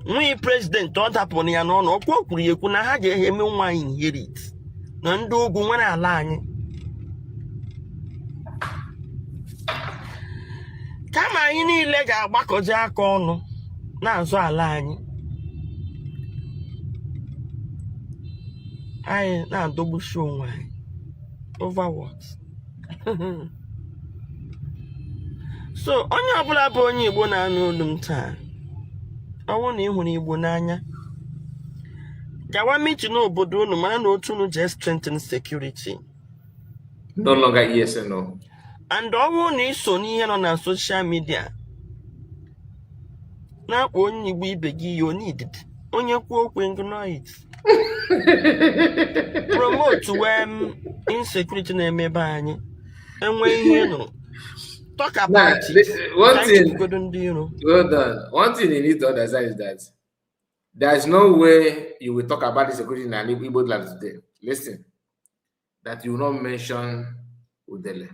Nwunye president ọ dapụrụ ya n'ọnụ okwu, o kwuru ya ekwu na ha ga-eme nwa anyị inherit, na ndị ugwu nwere ala anyị. Kama anyị niile ga-agbakọzi aka ọnụ na-azụ ala anyị, anyị na-adọgbusi onwe anyị over what? So onye ọbụla bụ onye Igbo na-anụ olu m taa, ọ bụrụ na ị hụrụ Igbo n'anya, gawa meeting n'obodo unu, mara na otu unu ji strengthen security. No longer ESN, no. And ọ bụrụ na ị so n'ihe nọ na social media na-akpọ onye Igbo ibe gị iyi, onye ididi, onye kwuo okwu, ignore it. Promote wee insecurity na-eme ebe anyị enwe ihe ị nụrụ, talk about it. One Ka anyị thing, chụpụgodo ndị iro. Well done. One thing you need to understand is that there's no way you will talk about insecurity in an Igbo land today. Listen, that you will not mention Udele,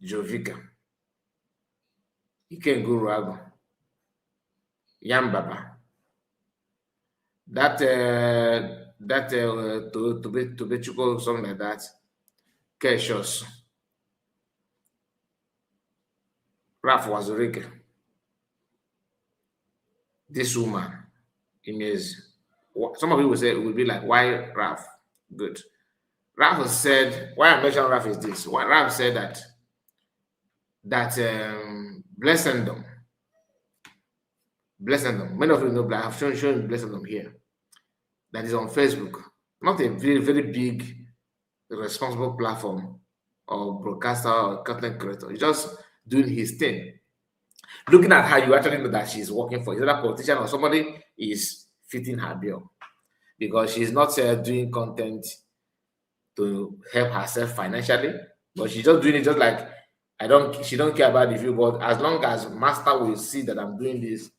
Jovika, Ikenguruagu, Yambaba, that Tobechuko, something like that, Keshos, Ralph Wazurike, this woman, Imez. Some of you will say, it will be like, why Ralph? Good. Ralph said, why I mentioned Ralph is this. Why Ralph said that Blessendom, Blessendom, many of you know, I have shown Blessendom here, that is on Facebook, not a very, very big responsible platform or broadcaster or content creator. He's just doing his thing. Looking at her, you actually know that she's working for either politician or somebody is fitting her bill, because she's not doing content to help herself financially, but she's just doing it just like she don't care about the view, but as long as master will see that I'm doing this,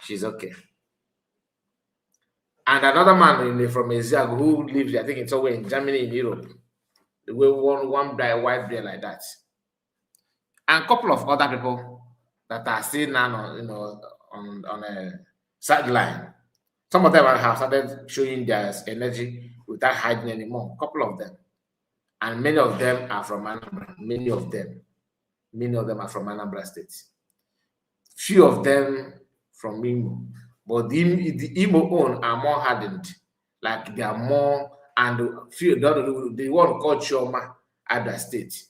she's okay. And another man from Eziago who lives, I think it's somewhere in Germany, in Europe, the way one bright white bear like that, and a couple of other people that are still now on, on a sideline. Some of them have started showing their energy without hiding anymore. A couple of them, and many of them are from Anambra. Many of them are from Anambra State. Few of them from Imo, but the Imo own are more hardened, like they are more, and few the one called Chioma Abia State.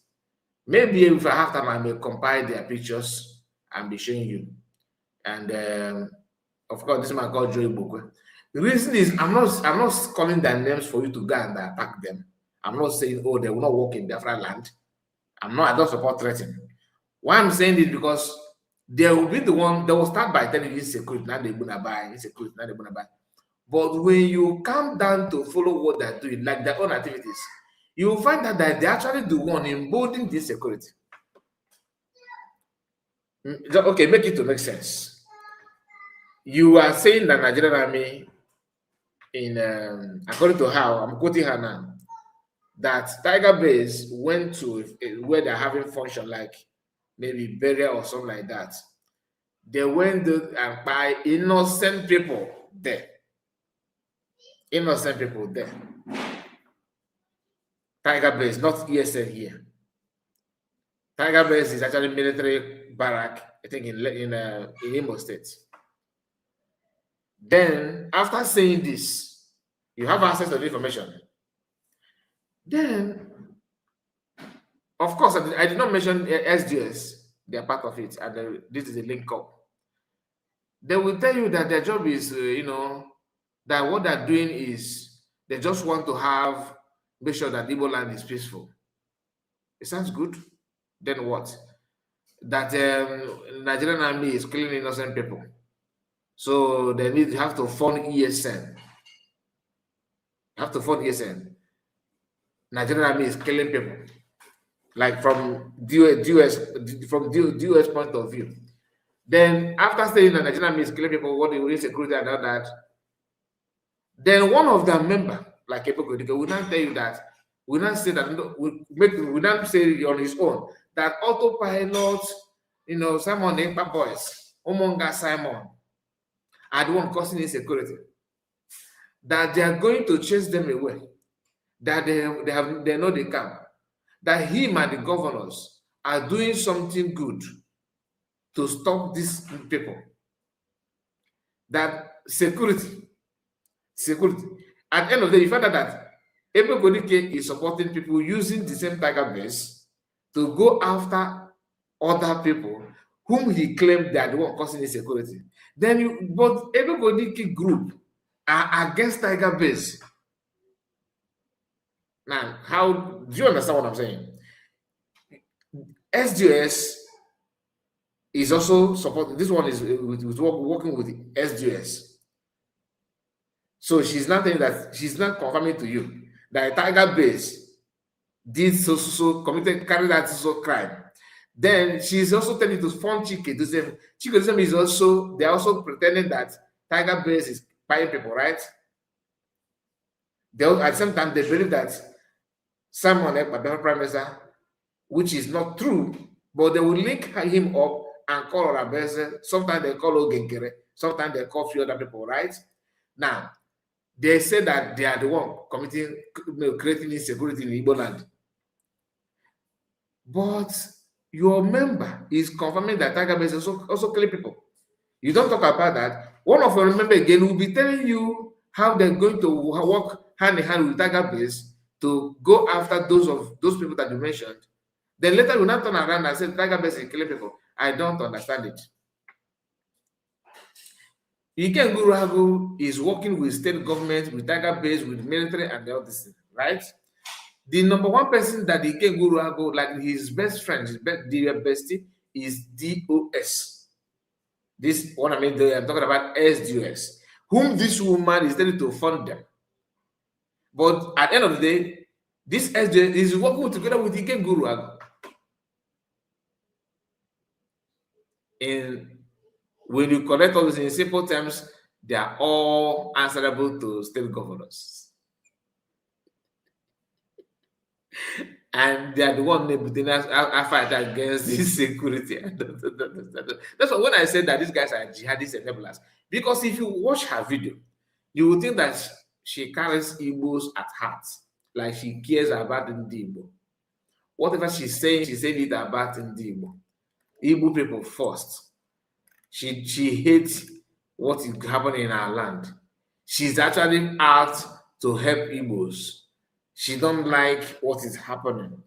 Maybe if I have time, I may compile their pictures and be showing you. And of course, this man called Joey Bokwe. The reason is I'm not calling their names for you to go and attack them. I'm not saying, oh, they will not work in Biafra land. I don't support threatening. Why I'm saying this because they will be the one, they will start by telling you insecurity, now they're gonna buy, insecurity, now they're gonna buy. But when you come down to follow what they're doing, like their own activities, you will find out that they're actually the one emboldening this security. Okay, make it to make sense. You are saying that Nigerian army, in according to how I'm quoting her now, that Tiger Base went to where they're having function, like maybe burial or something like that. They went and buy innocent people there. Innocent people there. Tiger Base, not ESN here. Tiger Base is actually military barrack, I think in Imo State. Then, after saying this, you have access to the information. Then, of course, I did not mention SDS. They are part of it, and this is a link up. They will tell you that their job is, that what they're doing is they just want to make sure that Igbo land is peaceful. It sounds good. Then what? That Nigerian army is killing innocent people. So they need to have to fund ESN. Have to fund ESN. Nigerian army is killing people. Like from DOS, from DOS point of view. Then after saying that Nigerian army is killing people, what they will security and all that, then one of their member, like Eboko Dike, will not tell you that, will not say that, will not say on his own that autopilot, Simon Ekpa boys, Omonga Simon, are the one causing insecurity. That they are going to chase them away. That they know the camp. That him and the governors are doing something good to stop these people. That security. At the end of the day, you find out that Eboko Dike is supporting people using the same Tiger Base to go after other people whom he claimed they are the one causing insecurity. But Eboko Dike group are against Tiger Base. Now, how do you understand what I'm saying? SDOS is also supporting. This one is working with SDOS. So she's not saying that, she's not confirming to you that Tiger Base did so committed, carried out so crime. Then she's also telling you to fund Chike Doziem. Chike Doziem is also, they're also pretending that Tiger Base is buying people, right? They at the same time, they believe that Simon Ekpa, the Prime Minister, which is not true, but they will link him up and call Orabeze. Sometimes they call Ogenkere, sometimes they call few other people, right? Now, they say that they are the one committing, creating insecurity in Igbo land. But your member is confirming that Tiger Base also killing people. You don't talk about that. One of your member again will be telling you how they're going to work hand in hand with Tiger Base to go after those people that you mentioned. Then later you not turn around and say Tiger Base is killing people. I don't understand it. Ikenga Uruagu is working with state government, with Tiger Base, with military and all this, right? The number one person that Ikenga Uruagu, like his best friend, his bestie, is DOS. This one, I mean, I'm talking about SDOS, whom this woman is telling to fund them. But at the end of the day, this SDOS is working together with Ikenga Uruagu. When you collect all this in simple terms, they are all answerable to state governors. And they are the one that fight against this security. That's why when I said that these guys are jihadist enablers, because if you watch her video, you will think that she carries Igbos at heart, like she cares about Ndi Igbo. Whatever she's saying it about Ndi Igbo. Igbo people first. She hates what is happening in our land. She's actually out to help Igbos. She don't like what is happening.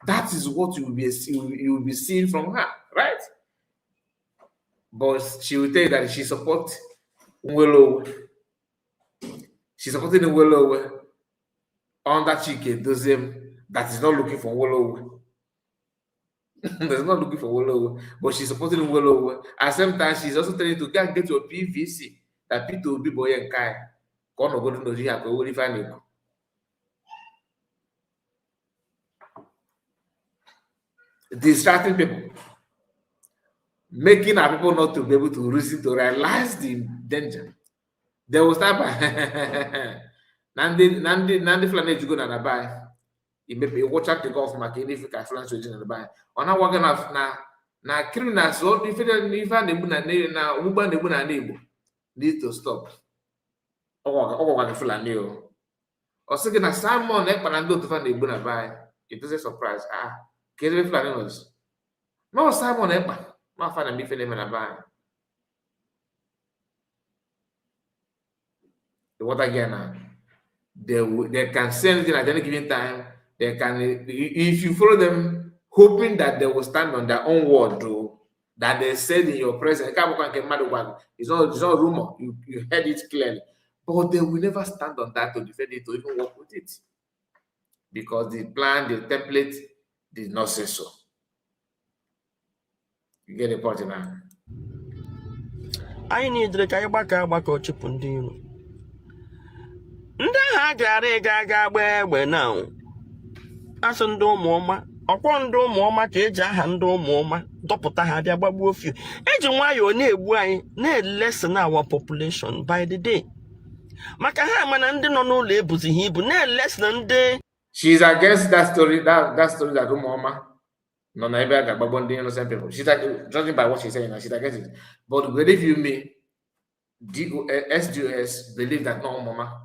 That is what you will be seeing from her, right? But she will tell you that she supports Nwelo. She's supporting Nwelo under Chike Doziem that is not looking for Nwelo. That's not looking for Nwelo, but she's supporting Nwelo. At the same time, she's also telling you to go and get your PVC that Peter Obi boy and Kai. Distracting people, making our people not to be able to reason, to realize the danger. They will start by Nandi Fulani go na buy. Imepe watch out the golf market if you can Fulani na buy. On our working off na criminals if na na ugba na na Igbo need to stop. Ọgwa Fulani o. Ọ na Simon Ekpa na ndị otu fa na-egbu na buy. It doesn't surprise. Ah, kedu ebe Fulani nọzi? No Simon Ekpa ma fa na ife na-eme na buy. The water again now. They can say anything at any given time. They can, if you follow them, hoping that they will stand on their own word, though, that they said in your presence. It's not a rumor. You heard it clearly. But they will never stand on that to defend it or even work with it. Because the plan, the template did not say so. You get the point now. Anyị niile ka anyị gbakọ agbakọ chụpụ ndị iro ndị ahụ a gara ịga aga agba egbe na asị ndị ụmụọma ọkwọ ndị ụmụọma ka eji aha ndị ụmụọma dọpụta ha bịa gbagbuo few eji nwayọọ na-egbu anyị na-elessen our population by the day maka ha mana ndị nọ n'ụlọ ebuzighị ibu na-elessen ndị. She's against that story, that story that Umuoma nọ na ebe a ga-agbagbo ndị innocent people. She's like, judging by what she's saying now, she's against it. But believe you me, SDOS believe that no Umuoma.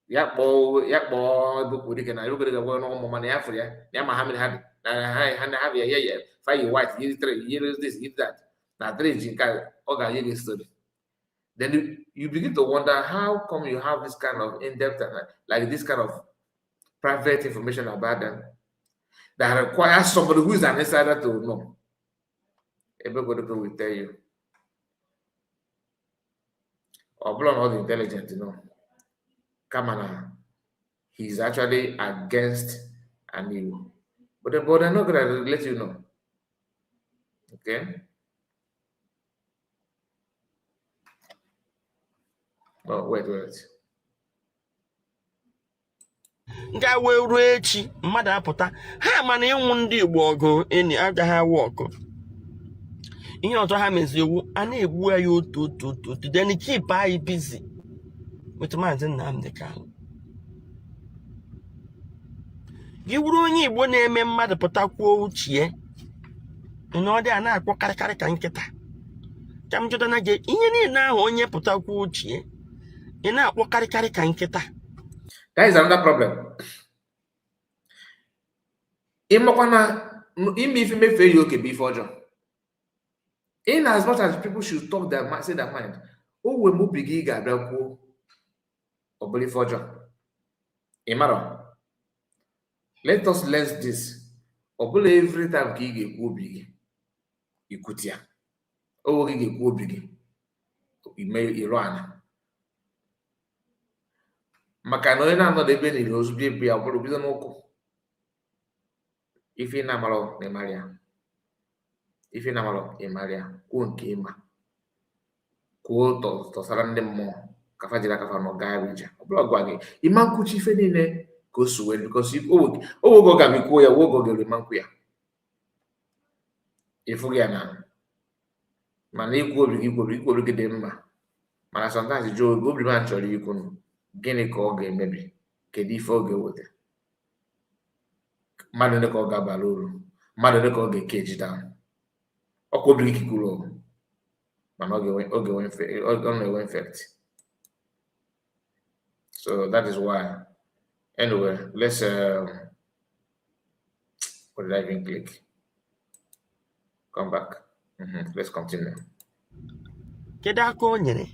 Ya kpọọ ya kpọọ Ebuka na Ebuka ga na Umuoma na ya fụrụ ya na ya ma ha mere ha dị na ha ha na ha ya ya ya fa yi white, yi three, yi this, yi that, na three ji nke a, ọ ga-nye gị story. Then you begin to wonder how come you have this kind of in-depth and like this kind of private information about them that requires somebody who is an insider to know. Everybody will tell you. Ọ bụrụ na ọ dị intelligent, no. Kama na he's actually against an Igbo. But they're not gonna let you know. Okay? Oh, wait, wait. Ga wee ruo echi mmadụ apụta ha mana ịnwụ ndị Igbo ọgụ enyi agaghị awụ ọgụ ihe ọzọ ha mezi iwu a na-egbu anyị otu otu otu otu, then keep anyị busy with Maazị Nnamdi Kanu. Gị wuru onye Igbo na-eme mmadụ pụta kwuo uche na ọ dị a na-akpọ karịkarị ka nkịta ka m jụta na gị ihe niile ahụ onye pụta kwuo uche ị na-akpọ karịkarị ka nkịta. That is another problem. Ịmakwa na ime ife mefee ya oke bụ ife ọjọọ. In as much as people should talk their mind, say their mind, o wee mgbe obi gị ga-abịa kwuo ọ bụrụ ife ọjọọ. Ị mara? Let us learn this. Ọ bụla every time ka ị ga-ekwu obi gị ikwute ya. Oge gị ga-ekwu obi gị ime iru ana maka na onye na-anọdụ ebe niile ozugbo ebu ya ọ bụrụ bido n'ụkwụ ife ị na-amarọ na ịmara ya, ife ị na-amarọ ịmara ya, kwuo nke ịma, kwuo tọsara ndị mmụọ ka fa jiri aka fa nọ gaa ije. Ọ bụla gwa gị ịma nkwuchi ife niile ka o si wee because oge ọ ga kwuo ya oge ọ ga-eru ịma nkwu ya ịfụ gị ya na mana ikwu obi gị ikwu obi ikwu obi gị dị mma mana sometimes jụọ oge obi m chọrọ ikwu gịnị ka ọ ga-emebi, kedu ife ọ ga-eweta, mmadụ ole ka ọ ga-abara uru, mmadụ ole ka ọ ga-eke ejide ahụ ọkwa obi gị kwuru mana ọ ga-enwe effect. So that is why, anyway, let's what did I even click? Come back. Let's continue. Kedu aka o nyere?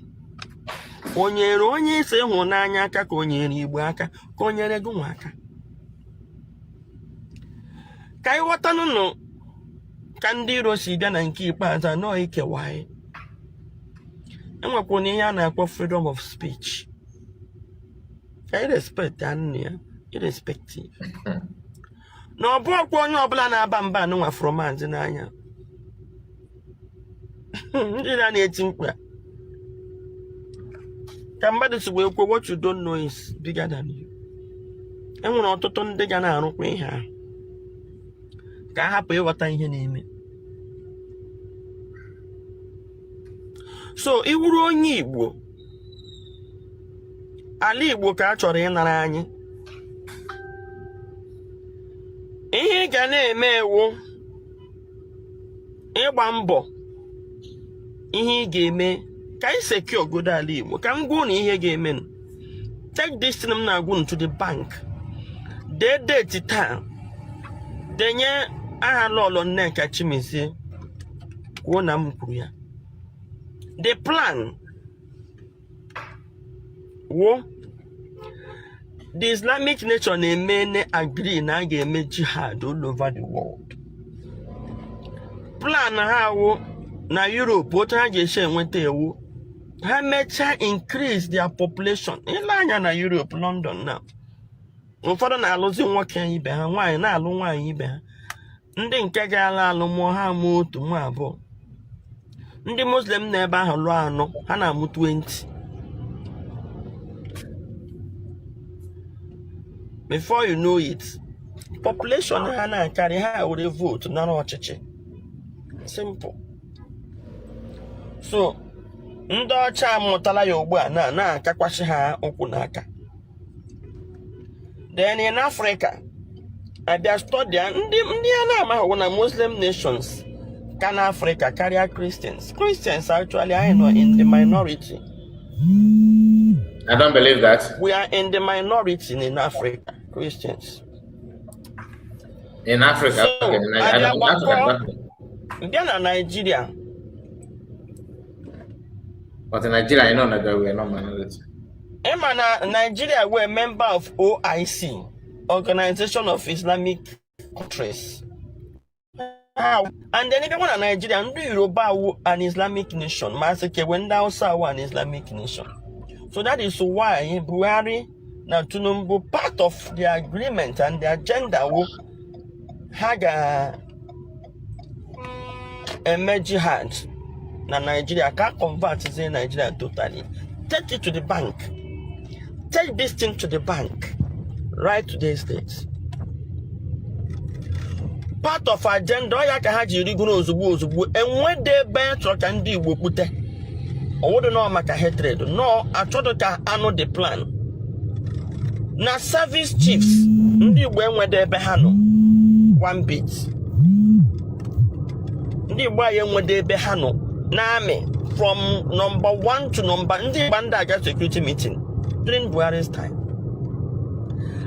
O nyere onye isi ịhụnanya aka ka o nyere Igbo aka ka o nyere gị nwa aka? Ka anyị ghọtanụ ka ndị iro si bịa na nke ikpeazụ anọ ikewa anyị. Enwekwana ihe a na-akpọ freedom of speech ka anyị respect anụ ya irrespective na ọ bụ ọkwa onye ọbụla na-aba mba anụnwa fụrụ maazị n'anya. Ndị na-eti mkpu a ka mmadụ si wee kwuo, what you don't know is bigger than you. Enwere ọtụtụ ndị ga na-arụkwa ihe ahụ ka a hapụ ịghọta ihe na-eme. So ị wụrụ onye Igbo, ala Igbo ka a chọrọ ịnara anyị. Ihe ị ga na-eme wụ ịgba mbọ ihe ị ga-eme ka anyị secure godo ala Igbo. Ka m gwa unu ihe ga-eme. Take this thing m na-agwa unu to the bank. Dee date taa, denye aha Lọlọ Nneka Chimezie, kwuo na m kwuru ya. The plan wụ the Islamic nation na-eme agree na a ga-eme jihad all over the world. Plan ha wụ na Europe otu ha ga-esi enweta ewu ha mechaa increase their population. Ile anya na Europe, London na ụfọdụ na-alụzi nwoke ibe ha, nwaanyị na-alụ nwaanyị ibe ha, ndị nke ga-alụ alụ mụọ ha mụọ otu mụọ abụọ. Ndị Muslim nọ ebe ahụ lụọ anọ, ha na-amụ 20. Before you know it, population ha na-akarị, ha were vote nara ọchịchị. Simple. So ndị ọcha amụtala ya ugbu a na na-akakwasị ha ụkwụ n'aka. Then in Africa, abịa study ndị a na-amaghị na Muslim nations ka na Africa karịa Christians. Christians actually anyị nọ in the minority. I don't believe that. We are in the minority in Africa, Christians. In Africa, So, okay. In abịa Africa, gbakọọ Africa. bịa na Nigeria. But in Nigeria, you know that we are not minority. Ịma na Nigeria were member of OIC, Organization of Islamic Countries. And then ịbịakwa na Nigeria, ndị Yoruba wụ an Islamic nation, ma asị kewe ndị Hausa wụ an Islamic nation. So that is why Buhari na Tinubu, part of the agreement and the agenda wụ ha ga-eme jihad na Nigeria ka convert Nigeria totally. Take it to the bank. Take this thing to the bank. Right today's date. Part of agenda ọ ya ka ha ji rigoro ozugbo ozugbo enwede ebe chọrọ ka ndị Igbo kpute. Ọwụdụ nọ maka hatred, nọ achọdụ ka anụ the plan. Na service chiefs, ndị Igbo enwede ebe ha nọ one bit. Ndị Igbo anyị enwede ebe ha nọ n'army from number one to number ndị Igbo ndị aga security meeting during Buhari's time.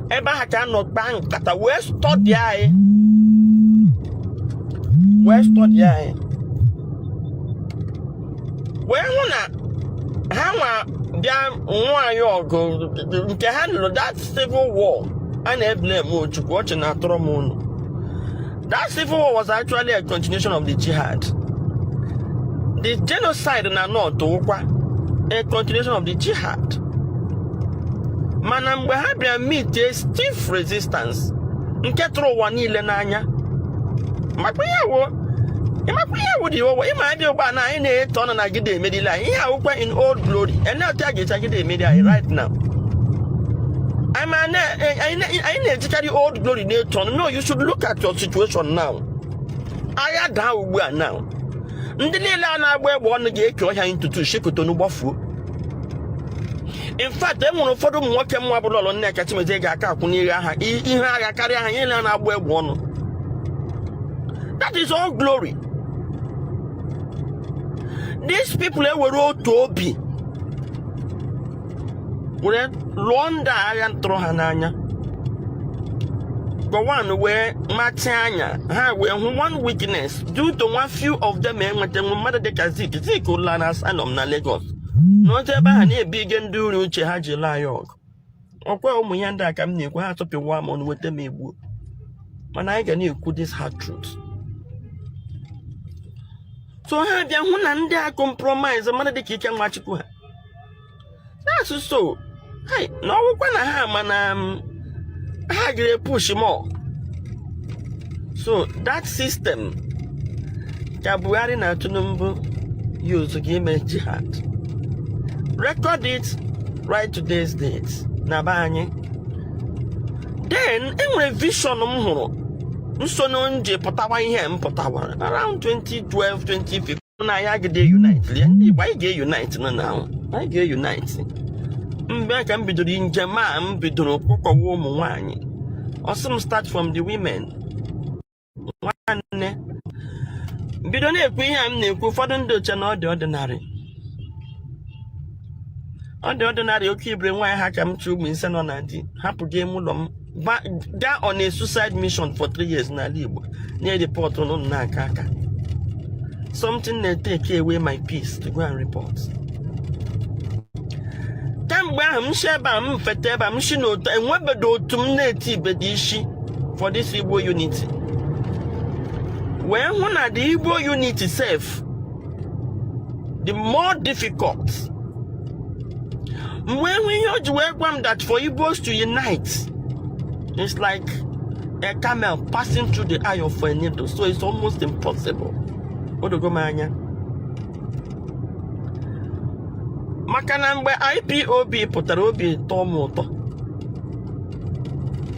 Ebe ahụ ka a nọ kpaa nkata wee study anyị, wee study anyị, wee hụ na ha nwa bịa nwaanyị ọgụ nke ha nụrụ, that civil war a na-eblame Ojukwu, ọchị na-atọrọ m unu. That civil war was actually a continuation of the jihad. The genocide na North wụkwa a continuation of the jihad. Mana mgbe ha bịara meet a stiff resistance nke tụrụ ụwa niile n'anya, makwa ihe wo, ịmakwa ihe wụ dị ụwa ịma abịa ugbu a na anyị na-eto ọnụ na gide emerila anyị. Ihe awụkwa in old glory ene otu a ga-echi agide emeri anyị right now. Anyị na-ejikarị old glory na-eto ọnụ. No, you should look at your situation now. Agha daa ugbu a now, ndị niile a na-agba egbe ọnụ ga-eke ọhịa ntutu shekotonu gbafuo. In fact, e nwere ụfọdụ ụmụ nwoke mma bụ Lọlọ Nneka Chimezie ga-aka akwụ n'ihe agha, ihe agha karịa ha niile a na-agba egbe ọnụ. That is all glory. These people ewere otu obi were lụọ ndị agha tụrụ ha n'anya. Gowon wee matị anya ha wee hụ one weakness due to one few of them enweta nwe mmadụ dịka Zik. Zik ụlọ na asylum na Lagos n'otu ebe ahụ na-ebige ndị uri uche ha ji laa ya ọgụ. Ọkwa ụmụ ya ndị a ka m na-ekwu, ha atụpịwa m ọnụ weta m egbuo, mana anyị ga na-ekwu this hard truth. So ha bịa hụ na ndị a compromise mmadụ dịka Ike Nwachukwu ha na-asụ so hai na ọgwụkwa na ha ma na ha gere push more. So that system ka Buhari na Tinubu use ga ime jihad. Record it right today's date na be anyị. Then enwere vision m hụrụ nso na nje pụtawa ihe m pụtawa around 2012, 2015 na anyị agide unite lie ndị Igbo. Anyị ga-unite nọ na anyị ga-unite. Mgbe ka m bidoro njem a, m bidoro kpọkọwa ụmụ nwanyị. Ọsị m start from the women. Nwanne, bido na-ekwu ihe a m na-ekwu, ụfọdụ ndị oche na ọ dị ordinary, ọ dị ordinary. Oke ibere nwaanyị ha ka m chụ ụmụ ise nọ na di, hapụ gị ime ụlọ m gaa on a suicide mission for 3 years n'ala Igbo, na-ereport ụnụ na-aka aka. Something na-take away my peace to go and report. Kemgbe ahụ m si ebe a m feta ebe a m si n'otu enwebedo otu m na-eti ibedo isi for this Igbo unity, wee hụ na the Igbo unity sef the more difficult. Mgbe hụ ihe o ji wee gwa m that for Igbos to unite, it's like a camel passing through the eye of a needle, so it's almost impossible. O dogo m anya. Maka na mgbe IPOB pụtara, obi tọọ m ụtọ,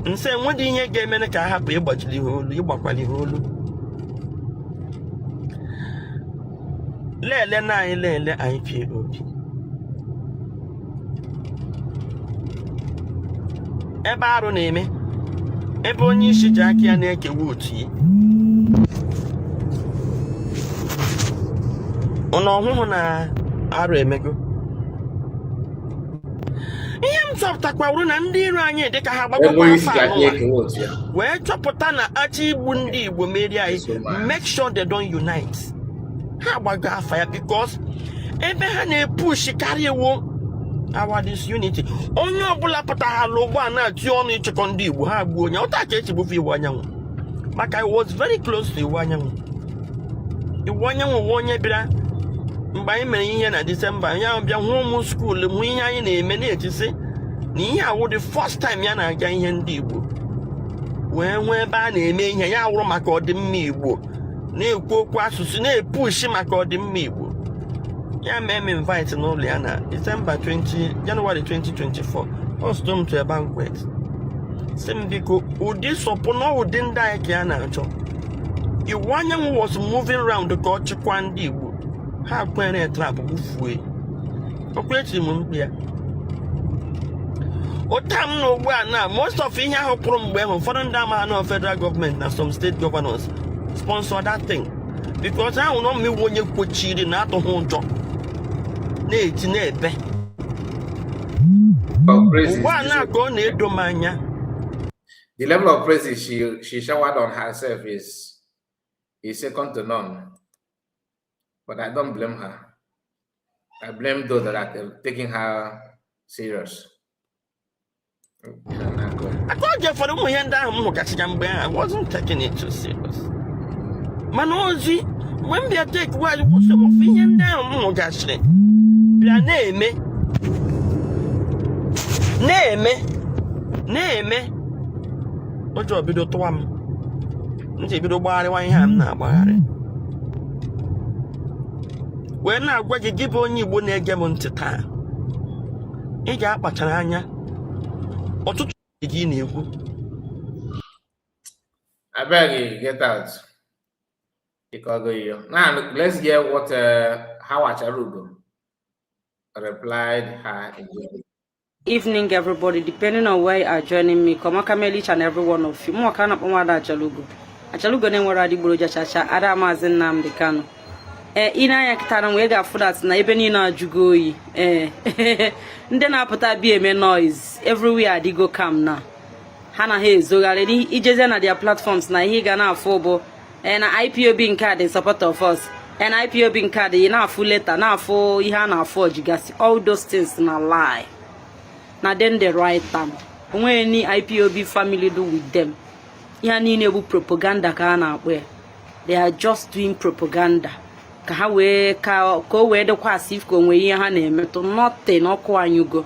nsị enweghị ihe ga-emere ka a hapụ ịgbajiri ha olu, ịgbakwali ha olu. Lele na anyị lele IPOB ebe arụ na-eme, ebe onye isi ji aka ya na-ekewa otu ya. Ụnụ ọhụhụ na arụ emego. Ihe m chọpụtakwawuru na ndị iro anyị dị ka ha Ebe gbagokwa onye isi afọ ji aka anụnwa ekewa otu ya. Wee chọpụta na achọ igbu ndị Igbo merie anyị, So much. make sure they don't unite. Ha gbago afa ya because ebe ha na-epush karịa wụ our disunity. Onye ọbụla pụtara ugbu a na-atụ ọnụ ịchịkọ ndị Igbo, ha gbuo onye ụta ka echigbufe Iwuanyanwu, maka I was very close to Iwuanyanwu. Iwuanyanwu wụ onye bịara mgbe anyị mere ihe na Disemba ya, bịa hụ ụmụ school, hụ ihe anyị na-eme, na-etisi na ihe awụ the first time ya na-aga ihe ndị Igbo, wee nwee ebe a na-eme ihe ya wụrụ maka ọdịmma Igbo, na-ekwu okwu asụsụ, na-epushi maka ọdịmma Igbo. Ya mee m invite n'ụlọ ya na December 20, January 2024, host m to a banquet, si m biko, ụdị sọpụ na ụdị ndị anyị ka ya na-achọ. Iwuanyanwu was moving round ka ọ chịkwa ndị Igbo. Ha kwere trap gbufue okwu etiri m mkpu ya ụta m na ugbu a na most of ihe ahụ kwụrụ mgbe ahụ, ụfọdụ ndị ama na federal government na some state governors sponsor that thing, because ahụ na ọmụ onye kwochiri na atụghị ụjọ na-eti na-ebe. Of praises. Ugbu a na ka ọ na-edo m anya. The level of praises she showered on herself is second to none. But I don't blame her. I blame those that are taking her serious. Yeah, nah, go ahead. Aka oge ụfọdụ ụmụ ihe ndị ahụ m hụgasịga mgbe ahụ, I wasn't taking it too serious, mana ozi mgbe m bịa take well, some of ihe ndị ahụ m hụgasịrị bịa na-eme na-eme na-eme, ụjọ bido tụwa m, m ji bido gbagharịwa ihe a m na-agbagharị wee na-agwa gị, gị bụ onye Igbo na-ege m ntị taa, ị ga-akpachara anya ọtụtụ gị na-ekwu. I beg you, get out. Because you. Now let's hear what how Acharugo replied her in German. Evening, everybody, depending on where you are joining me. Kọmakameli each and every one of you. Mụ ka a na-akpọ nwada Achalugo. Achalugo na-enwere adịgboroja chacha, ada Maazị Nnamdi Kanu. Ee, ị na-anya kịta na wee ga-afụ that na ebe niile ajụgo oyi. Ee, ndị na-apụta bịa eme noise everywhere adịgo calm na ha na ha ezogharị. Ijezie na their platforms na ihe ị ga na-afụ bụ, ee, na IPOB nke a dị support of us, ee, na IPOB nke a dị na-afụ leta, na-afụ ihe a na-afụ ojigasị. All those things na lie, na them the right time onweghị any IPOB family do with them. Ihe niile bụ propaganda ka a na-akpọ ya. They are just doing propaganda ka ha wee ka o wee dịkwa as if ka o nwee ihe ha na-emetụ. Nothing. Ọkụ anyụgo.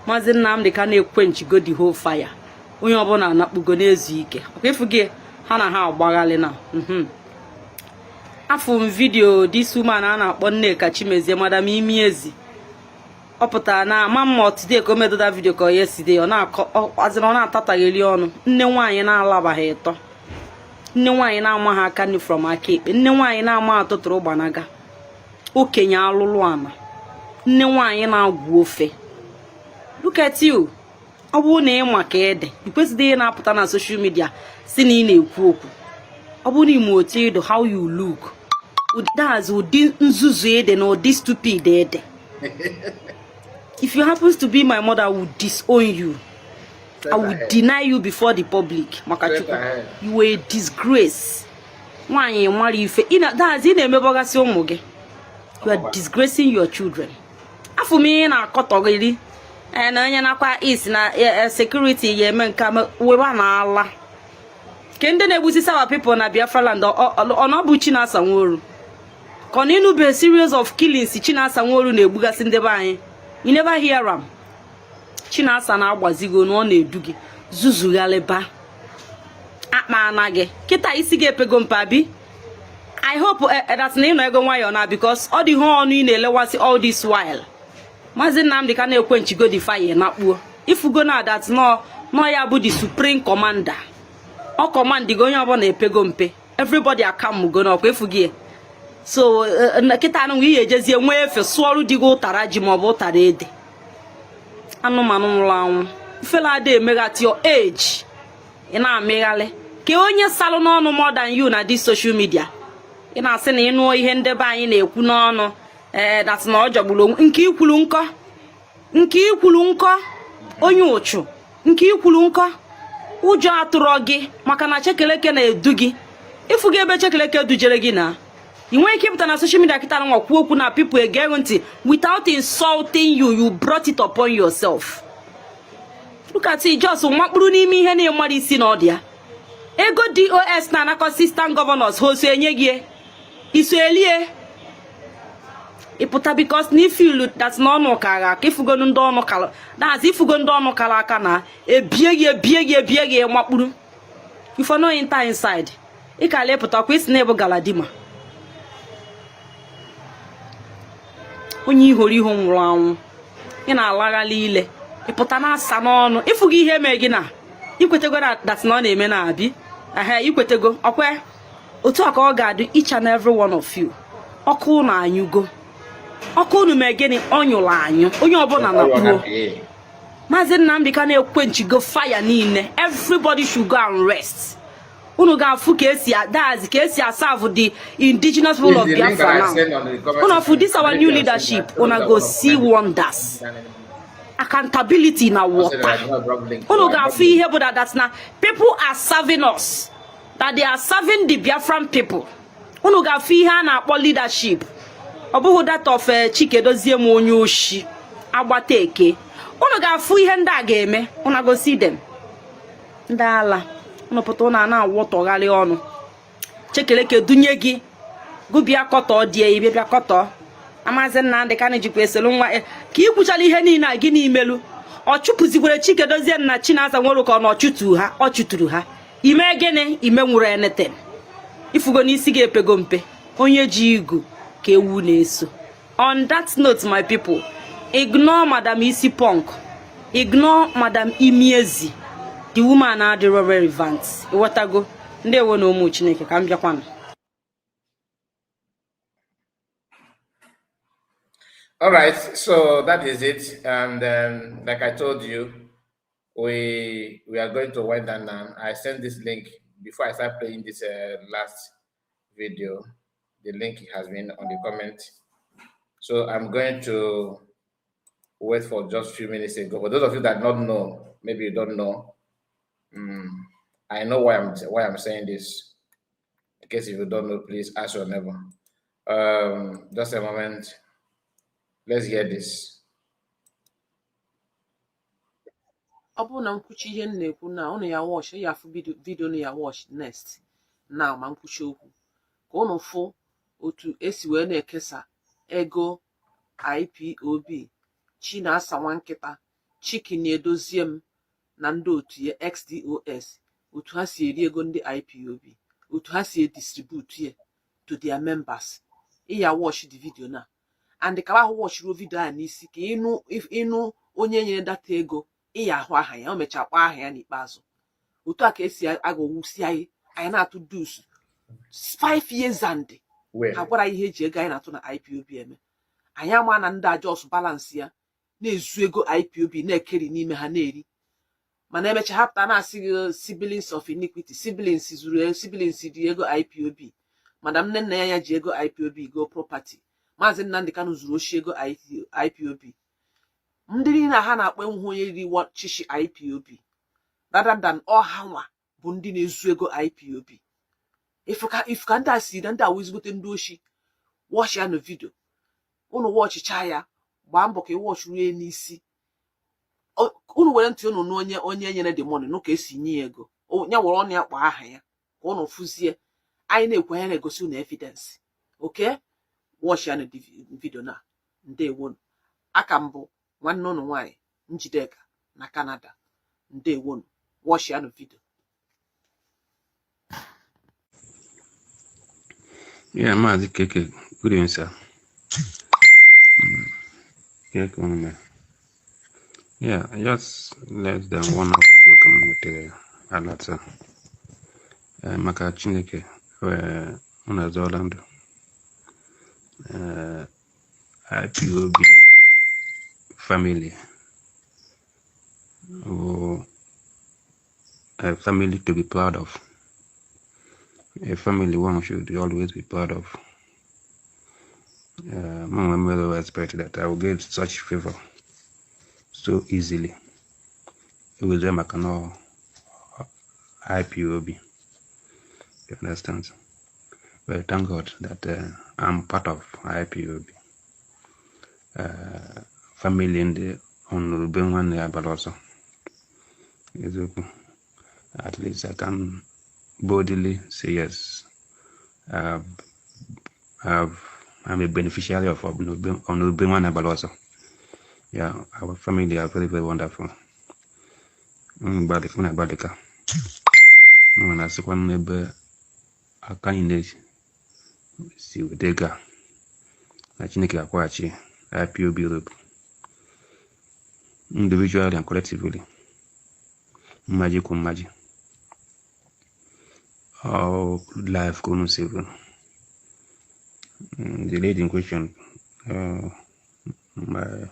Maazị Nnamdị ka na-ekwe nchigo the whole fire. Onye ọbụla anakpugo na-ezu ike. Ọkwa ịfụ gị ha na ha agbaghalị na afụ m video this woman a na-akpọ Nneka Chimezie, Madam Imiezi. Ọ pụtara na ama mma today ka o medoda video ka ọ yesterday, ọ na-akọ azịna, ọ na-atatagheli ọnụ. Nne nwaanyị na-alabaghị ịtọ, nne nwaanyị na-amaghị aka nri from aka ekpe, nne nwaanyị na-ama atụtụrụ gbanaga, okenye alụlụ ana, nne nwaanyị na-agwụ ofe. Look at you. Ọ bụrụ na ị ma ka ede, ị kwesịrị ị na-apụta na social media si na ị na-ekwu okwu. Ọ bụrụ na ị ma otu ịdụ, how you look, that's ụdị nzuzu ede na ụdị stupid ede. If you happens to be my mother, I would disown you. I will deny you before the public. Maka Chukwu, you were a disgrace. Nwaanyị mara ife that's ị na-emebọgasị ụmụ gị. You are disgracing your children. Afọ m ihe na-akọtọgịrị ee na onye nakwa is na security ya eme nke wewa na ala ke ndị na-egbusi our people na Biafra land. Ọ na ọ bụ Chinasa Nworu ka ọ na ịnụbe series of killings Chinasa Nworu na-egbugasị ndị be anyị. You never hear am. Chinasa na-agbazigo na ọ na-edu gị zuzughalịba akpa ana gị kịta isi gị epego mpa bi. I hope that na ịnọ ego nwayọọ na because ọ dị ihe ọnụ ị na-elewasị all this while. Maazị Nnamdi Kanu equenchigo the fire na kpuo ifugo na that nọ ya bụ the supreme commander ọ commandigo onye ọbụla epego mpe everybody acalmgo n'ọkwa efughị so eh, eh, kịta anụ ihe ejezie nwee efe sụọrụ di gị ụtara ji maọbụ ụtara ede anụmanụ nwụrụ anwụ ifele ada emegha at your age ị na-amịghalị ka onye salụ n'ọnụ more than you na this social media ị na-asị na ịnụọ ihe ndị be anyị na-ekwu n'ọnụ ee that na ọ jọgburu onwe nke ikwulu nkọ nke ikwulu nkọ onye ụchụ nke ikwulu nkọ ụjọ atụrọ gị maka na chekeleke na-edu gị ịfụ gị ebe chekeleke dujere gị na ị nwee ike ịpụta na social media kịta nwa kwuo okwu na people ege ntị without insulting you. You brought it upon yourself. Look at it, just makpụrụ n'ime ihe na-ịmara isi na ọ dị ya ego DOS na-anakọ assistant governors ha oso enye gị iso elie ịpụta because na ifeelu that na ọnụ kara aka ifugo ndị ọnụ kara that's ifugo ndị ọnụ kara aka na ebie gị ebie gị ebie gị makpụrụ if no enter inside ịkala ịpụta kwa isi na ịbụ galadima onye ihoro ihu nwụrụ anwụ ị na-alaghalị ile ịpụta na-asa n'ọnụ ịfụgo ihe mee gị na ikwetego na that na ọ na-eme na-abi ehe ikwetego ọkwe otu a ka ọ ga-adị each and every one of you ọkụ unu anyụgo ọkụ unu mee gịnị ọ nyụrụ anyụ onye ọbụla na kpuo Maazị Nnamdi Kanu equenchigo fire niile everybody should go and rest unu ga-afụ ka esi adazi ka esi aserve the indigenous people of Biafra now unu afụ this our new leadership una go see wonders accountability na water unu ga-afụ ihe bụ that na people are serving us that they are serving the Biafran people unu ga-afụ ihe a na-akpọ leadership ọ bụghị that of eh, Chike Dozie m onye oshi agbata eke unu ga-afụ ihe ndị a ga-eme unu go see them ndị ala unu pụta unu a na-awọtọgharị ọnụ chekeleke dunye gị gụbịa kọtọ die ibe bịa kọtọ Maazị Nnamdị Kanụ jikwa eselu nwa eh, ka ị kwuchala ihe niile a gị n'imelu ọ chụpụzikwere Chike Dozie na Chinasa Nworu ka ọ na ọchụtu ha ọ chụturu ha ime gịnị ime nwụrụ anything ifugo n'isi gị epego mpe onye ji igu ka ewu na-eso on that note my people ignore madam isi punk ignore madam imiezi the woman adịrọ relevant ịghọtago ndewo na ụmụ chineke ka m bịakwanụ. All right, so that is it. And like I told you, we are going to wind down now. I sent this link before I start playing this last video. The link has been on the comment. So I'm going to wait for just a few minutes ago. For those of you that don't know, maybe you don't know. I know why I'm saying this. In case if you don't know, please ask your neighbor. Just a moment. Let's hear this. Ọ bụrụ na nkwuchi ihe m na-ekwu na unu ya watch ya afụ video unu ya watch next now ma nkwuchi okwu ka unu fụ otu esi wee na-ekesa ego IPOB Chinasa nwa nkịta Chike na-edozie m na ndị otu ya ex-DOS otu ha si eri ego ndị IPOB otu ha si edistribute ya to their members. Ị ya watch the video na and ka ahụ watch ruo video a n'isi ka ịnụ onye nyere data ego ị ya ahụ aha ya o mechaa kpọọ aha ya n'ikpeazụ otu a ka esi aghọwusi anyị anyị na-atụ dues 5 years and ha gwara ihe eji ego anyị na-atụ na IPOB eme anyị ama na ndị a just balance ya na-ezu ego IPOB na-ekeri n'ime ha na-eri mana emecha ha pụta na-asị gị siblings of iniquity siblings zuru siblings dị ego IPOB madam nne nna ya ya ji ego IPOB go property Maazị Nnamdị Kanụ zuru oshi ego IPOB ndị niile ha na-akpọ enweghị onye riri chichi IPOB rather than ọha nwa bụ ndị na-ezu ego IPOB ifuka ndị a si na ndị a wụ ezigbote ndị oshi watch ya na video unu watchịcha ya gbaa mbọ ka ị watch ruo n'isi unu were ntị unu nụ onye onye nyere the money nụ ka esi nye ya ego ya were ọnụ ya kpọọ aha ya ka unu fụzie anyị na-ekwu anyị na-egosi unu evidence okay watch ya na video na ndewonu aka mbụ nwanne unu nwaanyị Njideka na Canada ndewonu watch ya na video. Yeah, Maazị Keke, good evening, sir. Kee ka unu mere? Yeah, just less than one hour ago ka m nwetara alert a. Maka Chineke, unu azọọla ndụ. IPOB family bụ a family to be proud of. A family one should always be proud of. Mụ onwe m expect that I will get such favor so easily. It was maka na ọ IPOB. You understand? But thank God that I'm part of IPOB. Family ndị ọnụrụbe nwanne ya gbara ọsọ. Eziokwu. At least I can boldly say yes. I'm a beneficiary of Ọnụrụbe nwanne ya gbara ọsọ. Yeah, our family are very, very wonderful. Mgbalị na-agbalịka. M na-asịkwa n'ebe aka niile si weta ego a na Chineke ga-akwụghachi IPOB Europe individually and collectively, mmaji kwụ mmaji. All life ka unu save. The lady in question, my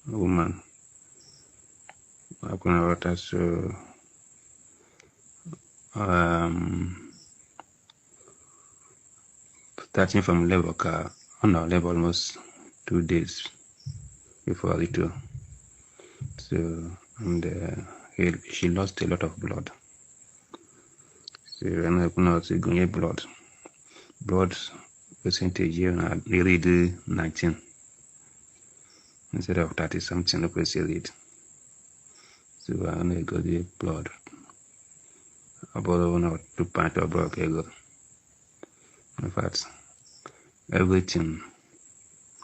woman, akwụna ghọta. So starting from level ka ọ nọ level almost 2 days before ritual. So and she lost a lot of blood. So and I could not say blood percentage here na read 19 instead of 30 something o kwesịrị read. So I only got the blood about 1 or 2 pint of blood ka ego. In fact, everything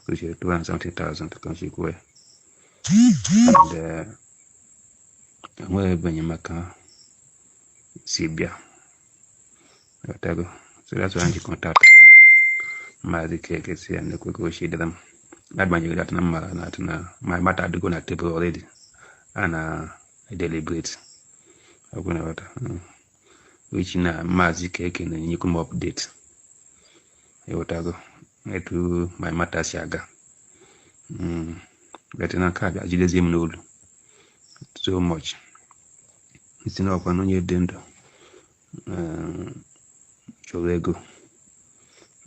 kwesịrị two and something thousand ka nsi kwuo ya. And enweghị ebe enyemaka si bịa. Ghọtago? So that's why I contact Maazị Keke si ya na-ekwe ka o si dịrị m, agbanyeghị that na m mara na na my matter adịgo na table already, a na deliberate ọkwụ na ghọta, which na Maazị Keke na-enyekwu m update. Ịghọtago etu my matter si aga. But na nke a bịa jidezie m n'olu so much si na ọkwa na onye dị ndụ chọrọ ego,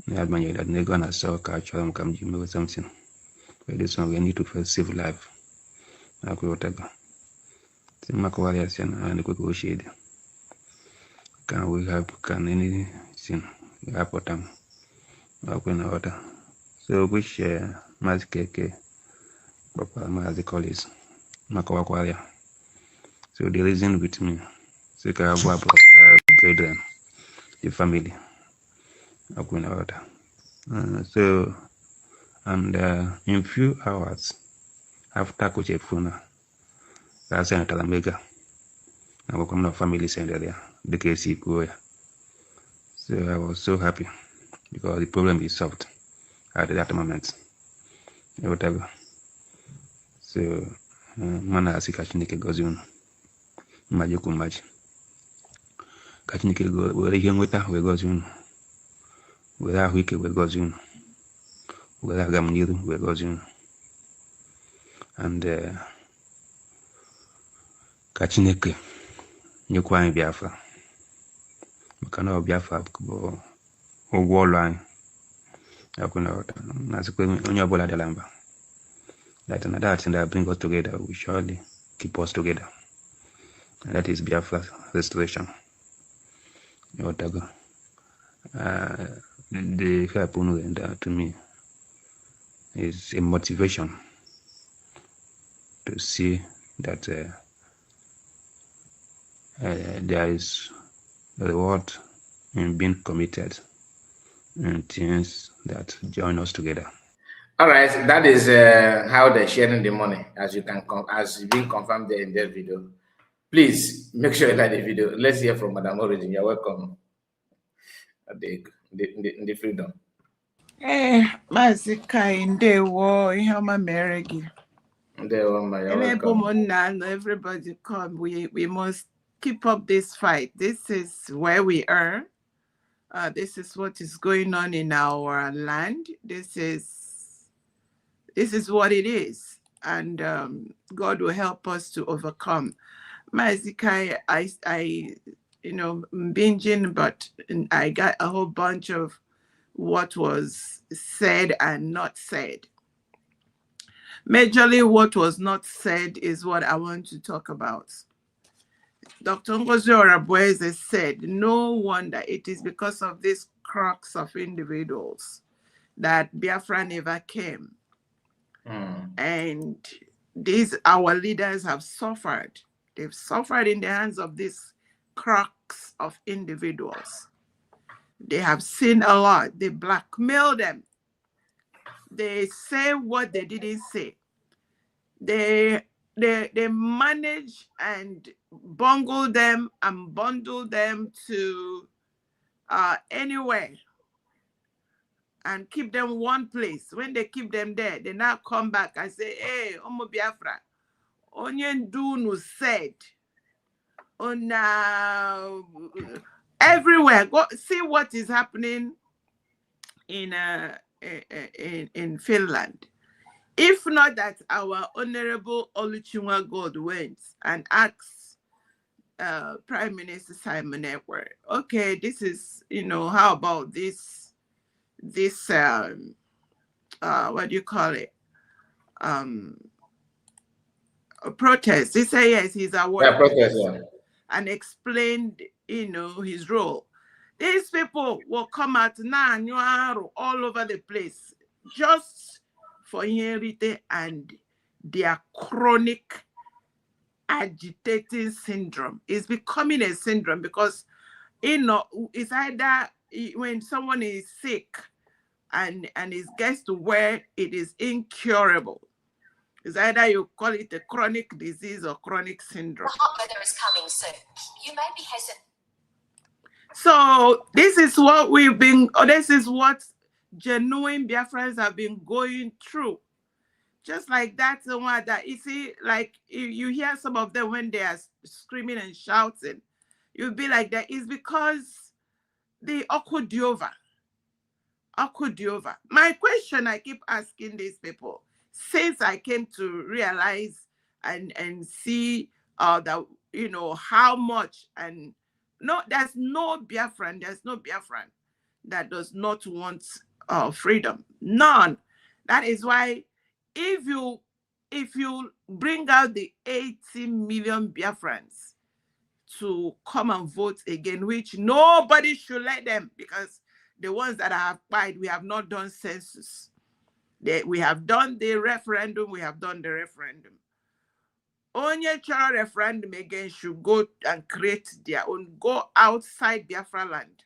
n'agbanyeghị that na ego a na-asọ ka achọrọ m ka m ji mewe something. But this one, we need to first save life. Akwụghọtago si mmakọwara ya si na ha na-ekwe ka ochie dị. Can we help? Can anything hapụta m ọkwe na ghọta? So which Maazị Keke kpọkwara Maazị Collins makọwakwara ya. So the reason with me so ka abụọ abụọ brethren, the family ọkwe na ghọta. So and in few hours after kuchefuna ka a sendara m ego a, agwakwa m na family sendere ya dịka esi kwuo ya. So I was so happy because the problem is solved at that moment. Ịghọtago? So mma na-asị ka Chineke gọzie unu mmaji kwu mmaji, ka Chineke were ihe nweta wee gọzie unu, were ahụike wee gọzie unu, were agamniru wee gọzie unu, and ka Chineke nyekwa anyị Biafra, maka na ọ Biafra bụ ụgwọ ọlụ anyị. Na-asịkwa onye ọbụla dara mba that na that thing that bring us together will surely keep us together, and that is Biafra restoration. Ịghọtago? The help unu render to me is a motivation to see that there is reward in being committed in things that join us together. All right, that is how they're sharing the money, as being confirmed there in that video. Please make sure you like the video. Let's hear from Madam Origin. You're welcome. The freedom. Ee, Maazị Kai, ndewo, ihe ọma mere gị. Ndewo mma, you're welcome. Ụmụnna, everybody come. We must keep up this fight. This is where we are. This is what is going on in our land. This is what it is. And God will help us to overcome. Mazikai, I you know, binging, but I got a whole bunch of what was said and not said. Majorly, what was not said is what I want to talk about. Dr. Ngozi Orabueze said, no wonder it is because of this crux of individuals that Biafra never came. And these, our leaders have suffered. They've suffered in the hands of this crux of individuals. They have seen a lot. They blackmail them. They say what they didn't say. They manage and bungle them and bundle them to anywhere and keep them one place. When they keep them there, they now come back and say, hey, Omo Biafra, Onye Ndunu said, on everywhere. Go see what is happening in Finland. If not that our Honorable Oluchinwa God went and asked Prime Minister Simon Ekpa, okay, this is, you know, how about this what do you call it? A protest. He said yes, he's aware. Yeah, protest, yeah. And explained, you know, his role. These people will come out now all over the place just for inherite and their chronic agitating syndrome. It's becoming a syndrome because, you know, it's either when someone is sick and it gets to where it is incurable. It's either you call it a chronic disease or chronic syndrome. The hot weather is coming soon. You may be hesitant. So this is what we've been, or this is what genuine Biafrans have been going through. Just like that, the one that you see, like you hear some of them when they are screaming and shouting, you'll be like that. It's because the Okudiova. Okudiova. My question I keep asking these people since I came to realize and see that, you know, how much, and no, there's no Biafran that does not want freedom. None. That is why if you bring out the 80 million Biafrans to come and vote again, which nobody should let them, because the ones that have died, we have not done census. We have done the referendum, we have done the referendum. Onye chọrọ referendum again should go and create their own, go outside Biafra land.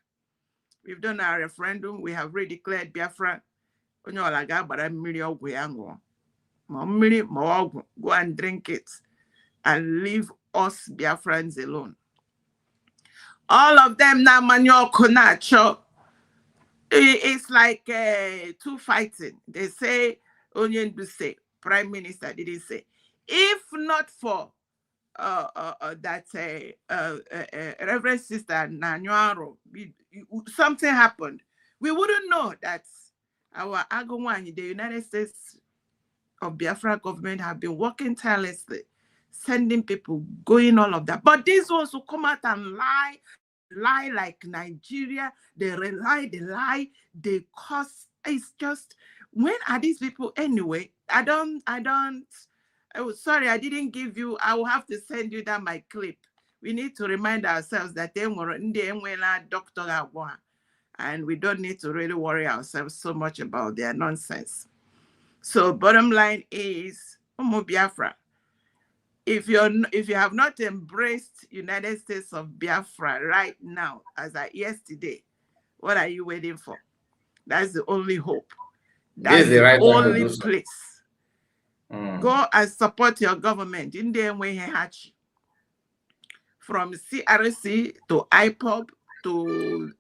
We've done our referendum, we have redeclared Biafra. Onye ọla ga-agbara mmiri ọgwụ ya ṅụọ. Ma mmiri ma ọgwụ, go and drink it and leave us Biafrans alone. All of them now na-amanye na-achọ. It's like two fighting. They say, Onyendu say, Prime Minister didn't say. If not for that Reverend Sister Nanyuaro, something happened, we wouldn't know that our Agowani, the United States of Biafra government, have been working tirelessly, sending people, going all of that. But these ones who come out and lie like Nigeria, they rely, they lie, they cause. It's just, when are these people anyway? I sorry, I didn't give you, I will have to send you that my clip. We need to remind ourselves that they were Dr. and we don't need to really worry ourselves so much about their nonsense. So bottom line is, Umu Biafra, if you have not embraced United States of Biafra right now, as at yesterday, what are you waiting for? That's the only hope. That's the right only place. Go and support your government. In the from CRC to IPOB to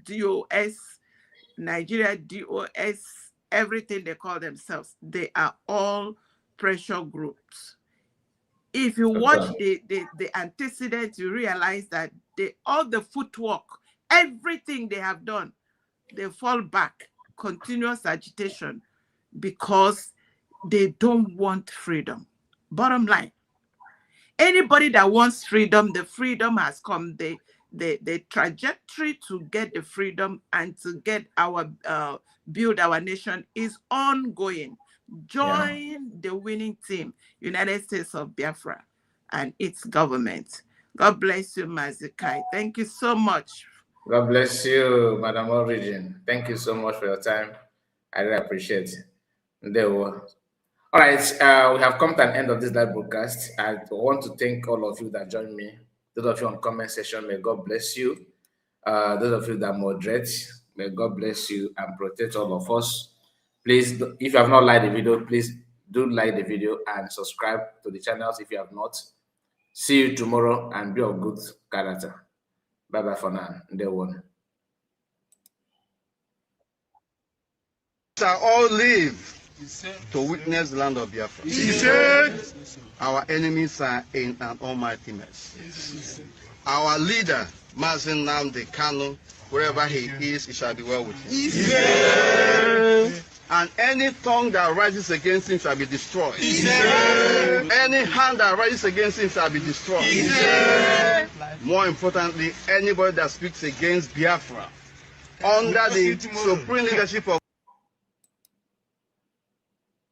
DOS, Nigeria DOS, everything they call themselves, they are all pressure groups. If you watch the antecedent, you realize that all the footwork, everything they have done, they fall back, continuous agitation, because they don't want freedom. Bottom line, anybody that wants freedom, the freedom has come. The trajectory to get the freedom and to get our build our nation is ongoing. Join the winning team, United States of Biafra and its government. God bless you, Mazikai. Thank you so much. God bless you, Madam Origin. Thank you so much for your time. I really appreciate it. All right, we have come to an end of this live broadcast. I want to thank all of you that joined me. Those of you on comment section, may God bless you. Those of you that moderate, may God bless you and protect all of us. Please, if you have not liked the video, please do like the video and subscribe to the channels if you have not. See you tomorrow and be of good character. Bye-bye for now. Day one. Shall all live to witness the land of Biafra. Our enemies are in an almighty mess. Our leader, Mazi Nnamdi Kanu, wherever he is, it shall be well with him. And any tongue that rises against him shall be destroyed. Any hand that rises against him shall be destroyed. More importantly, anybody that speaks against Biafra under the supreme leadership of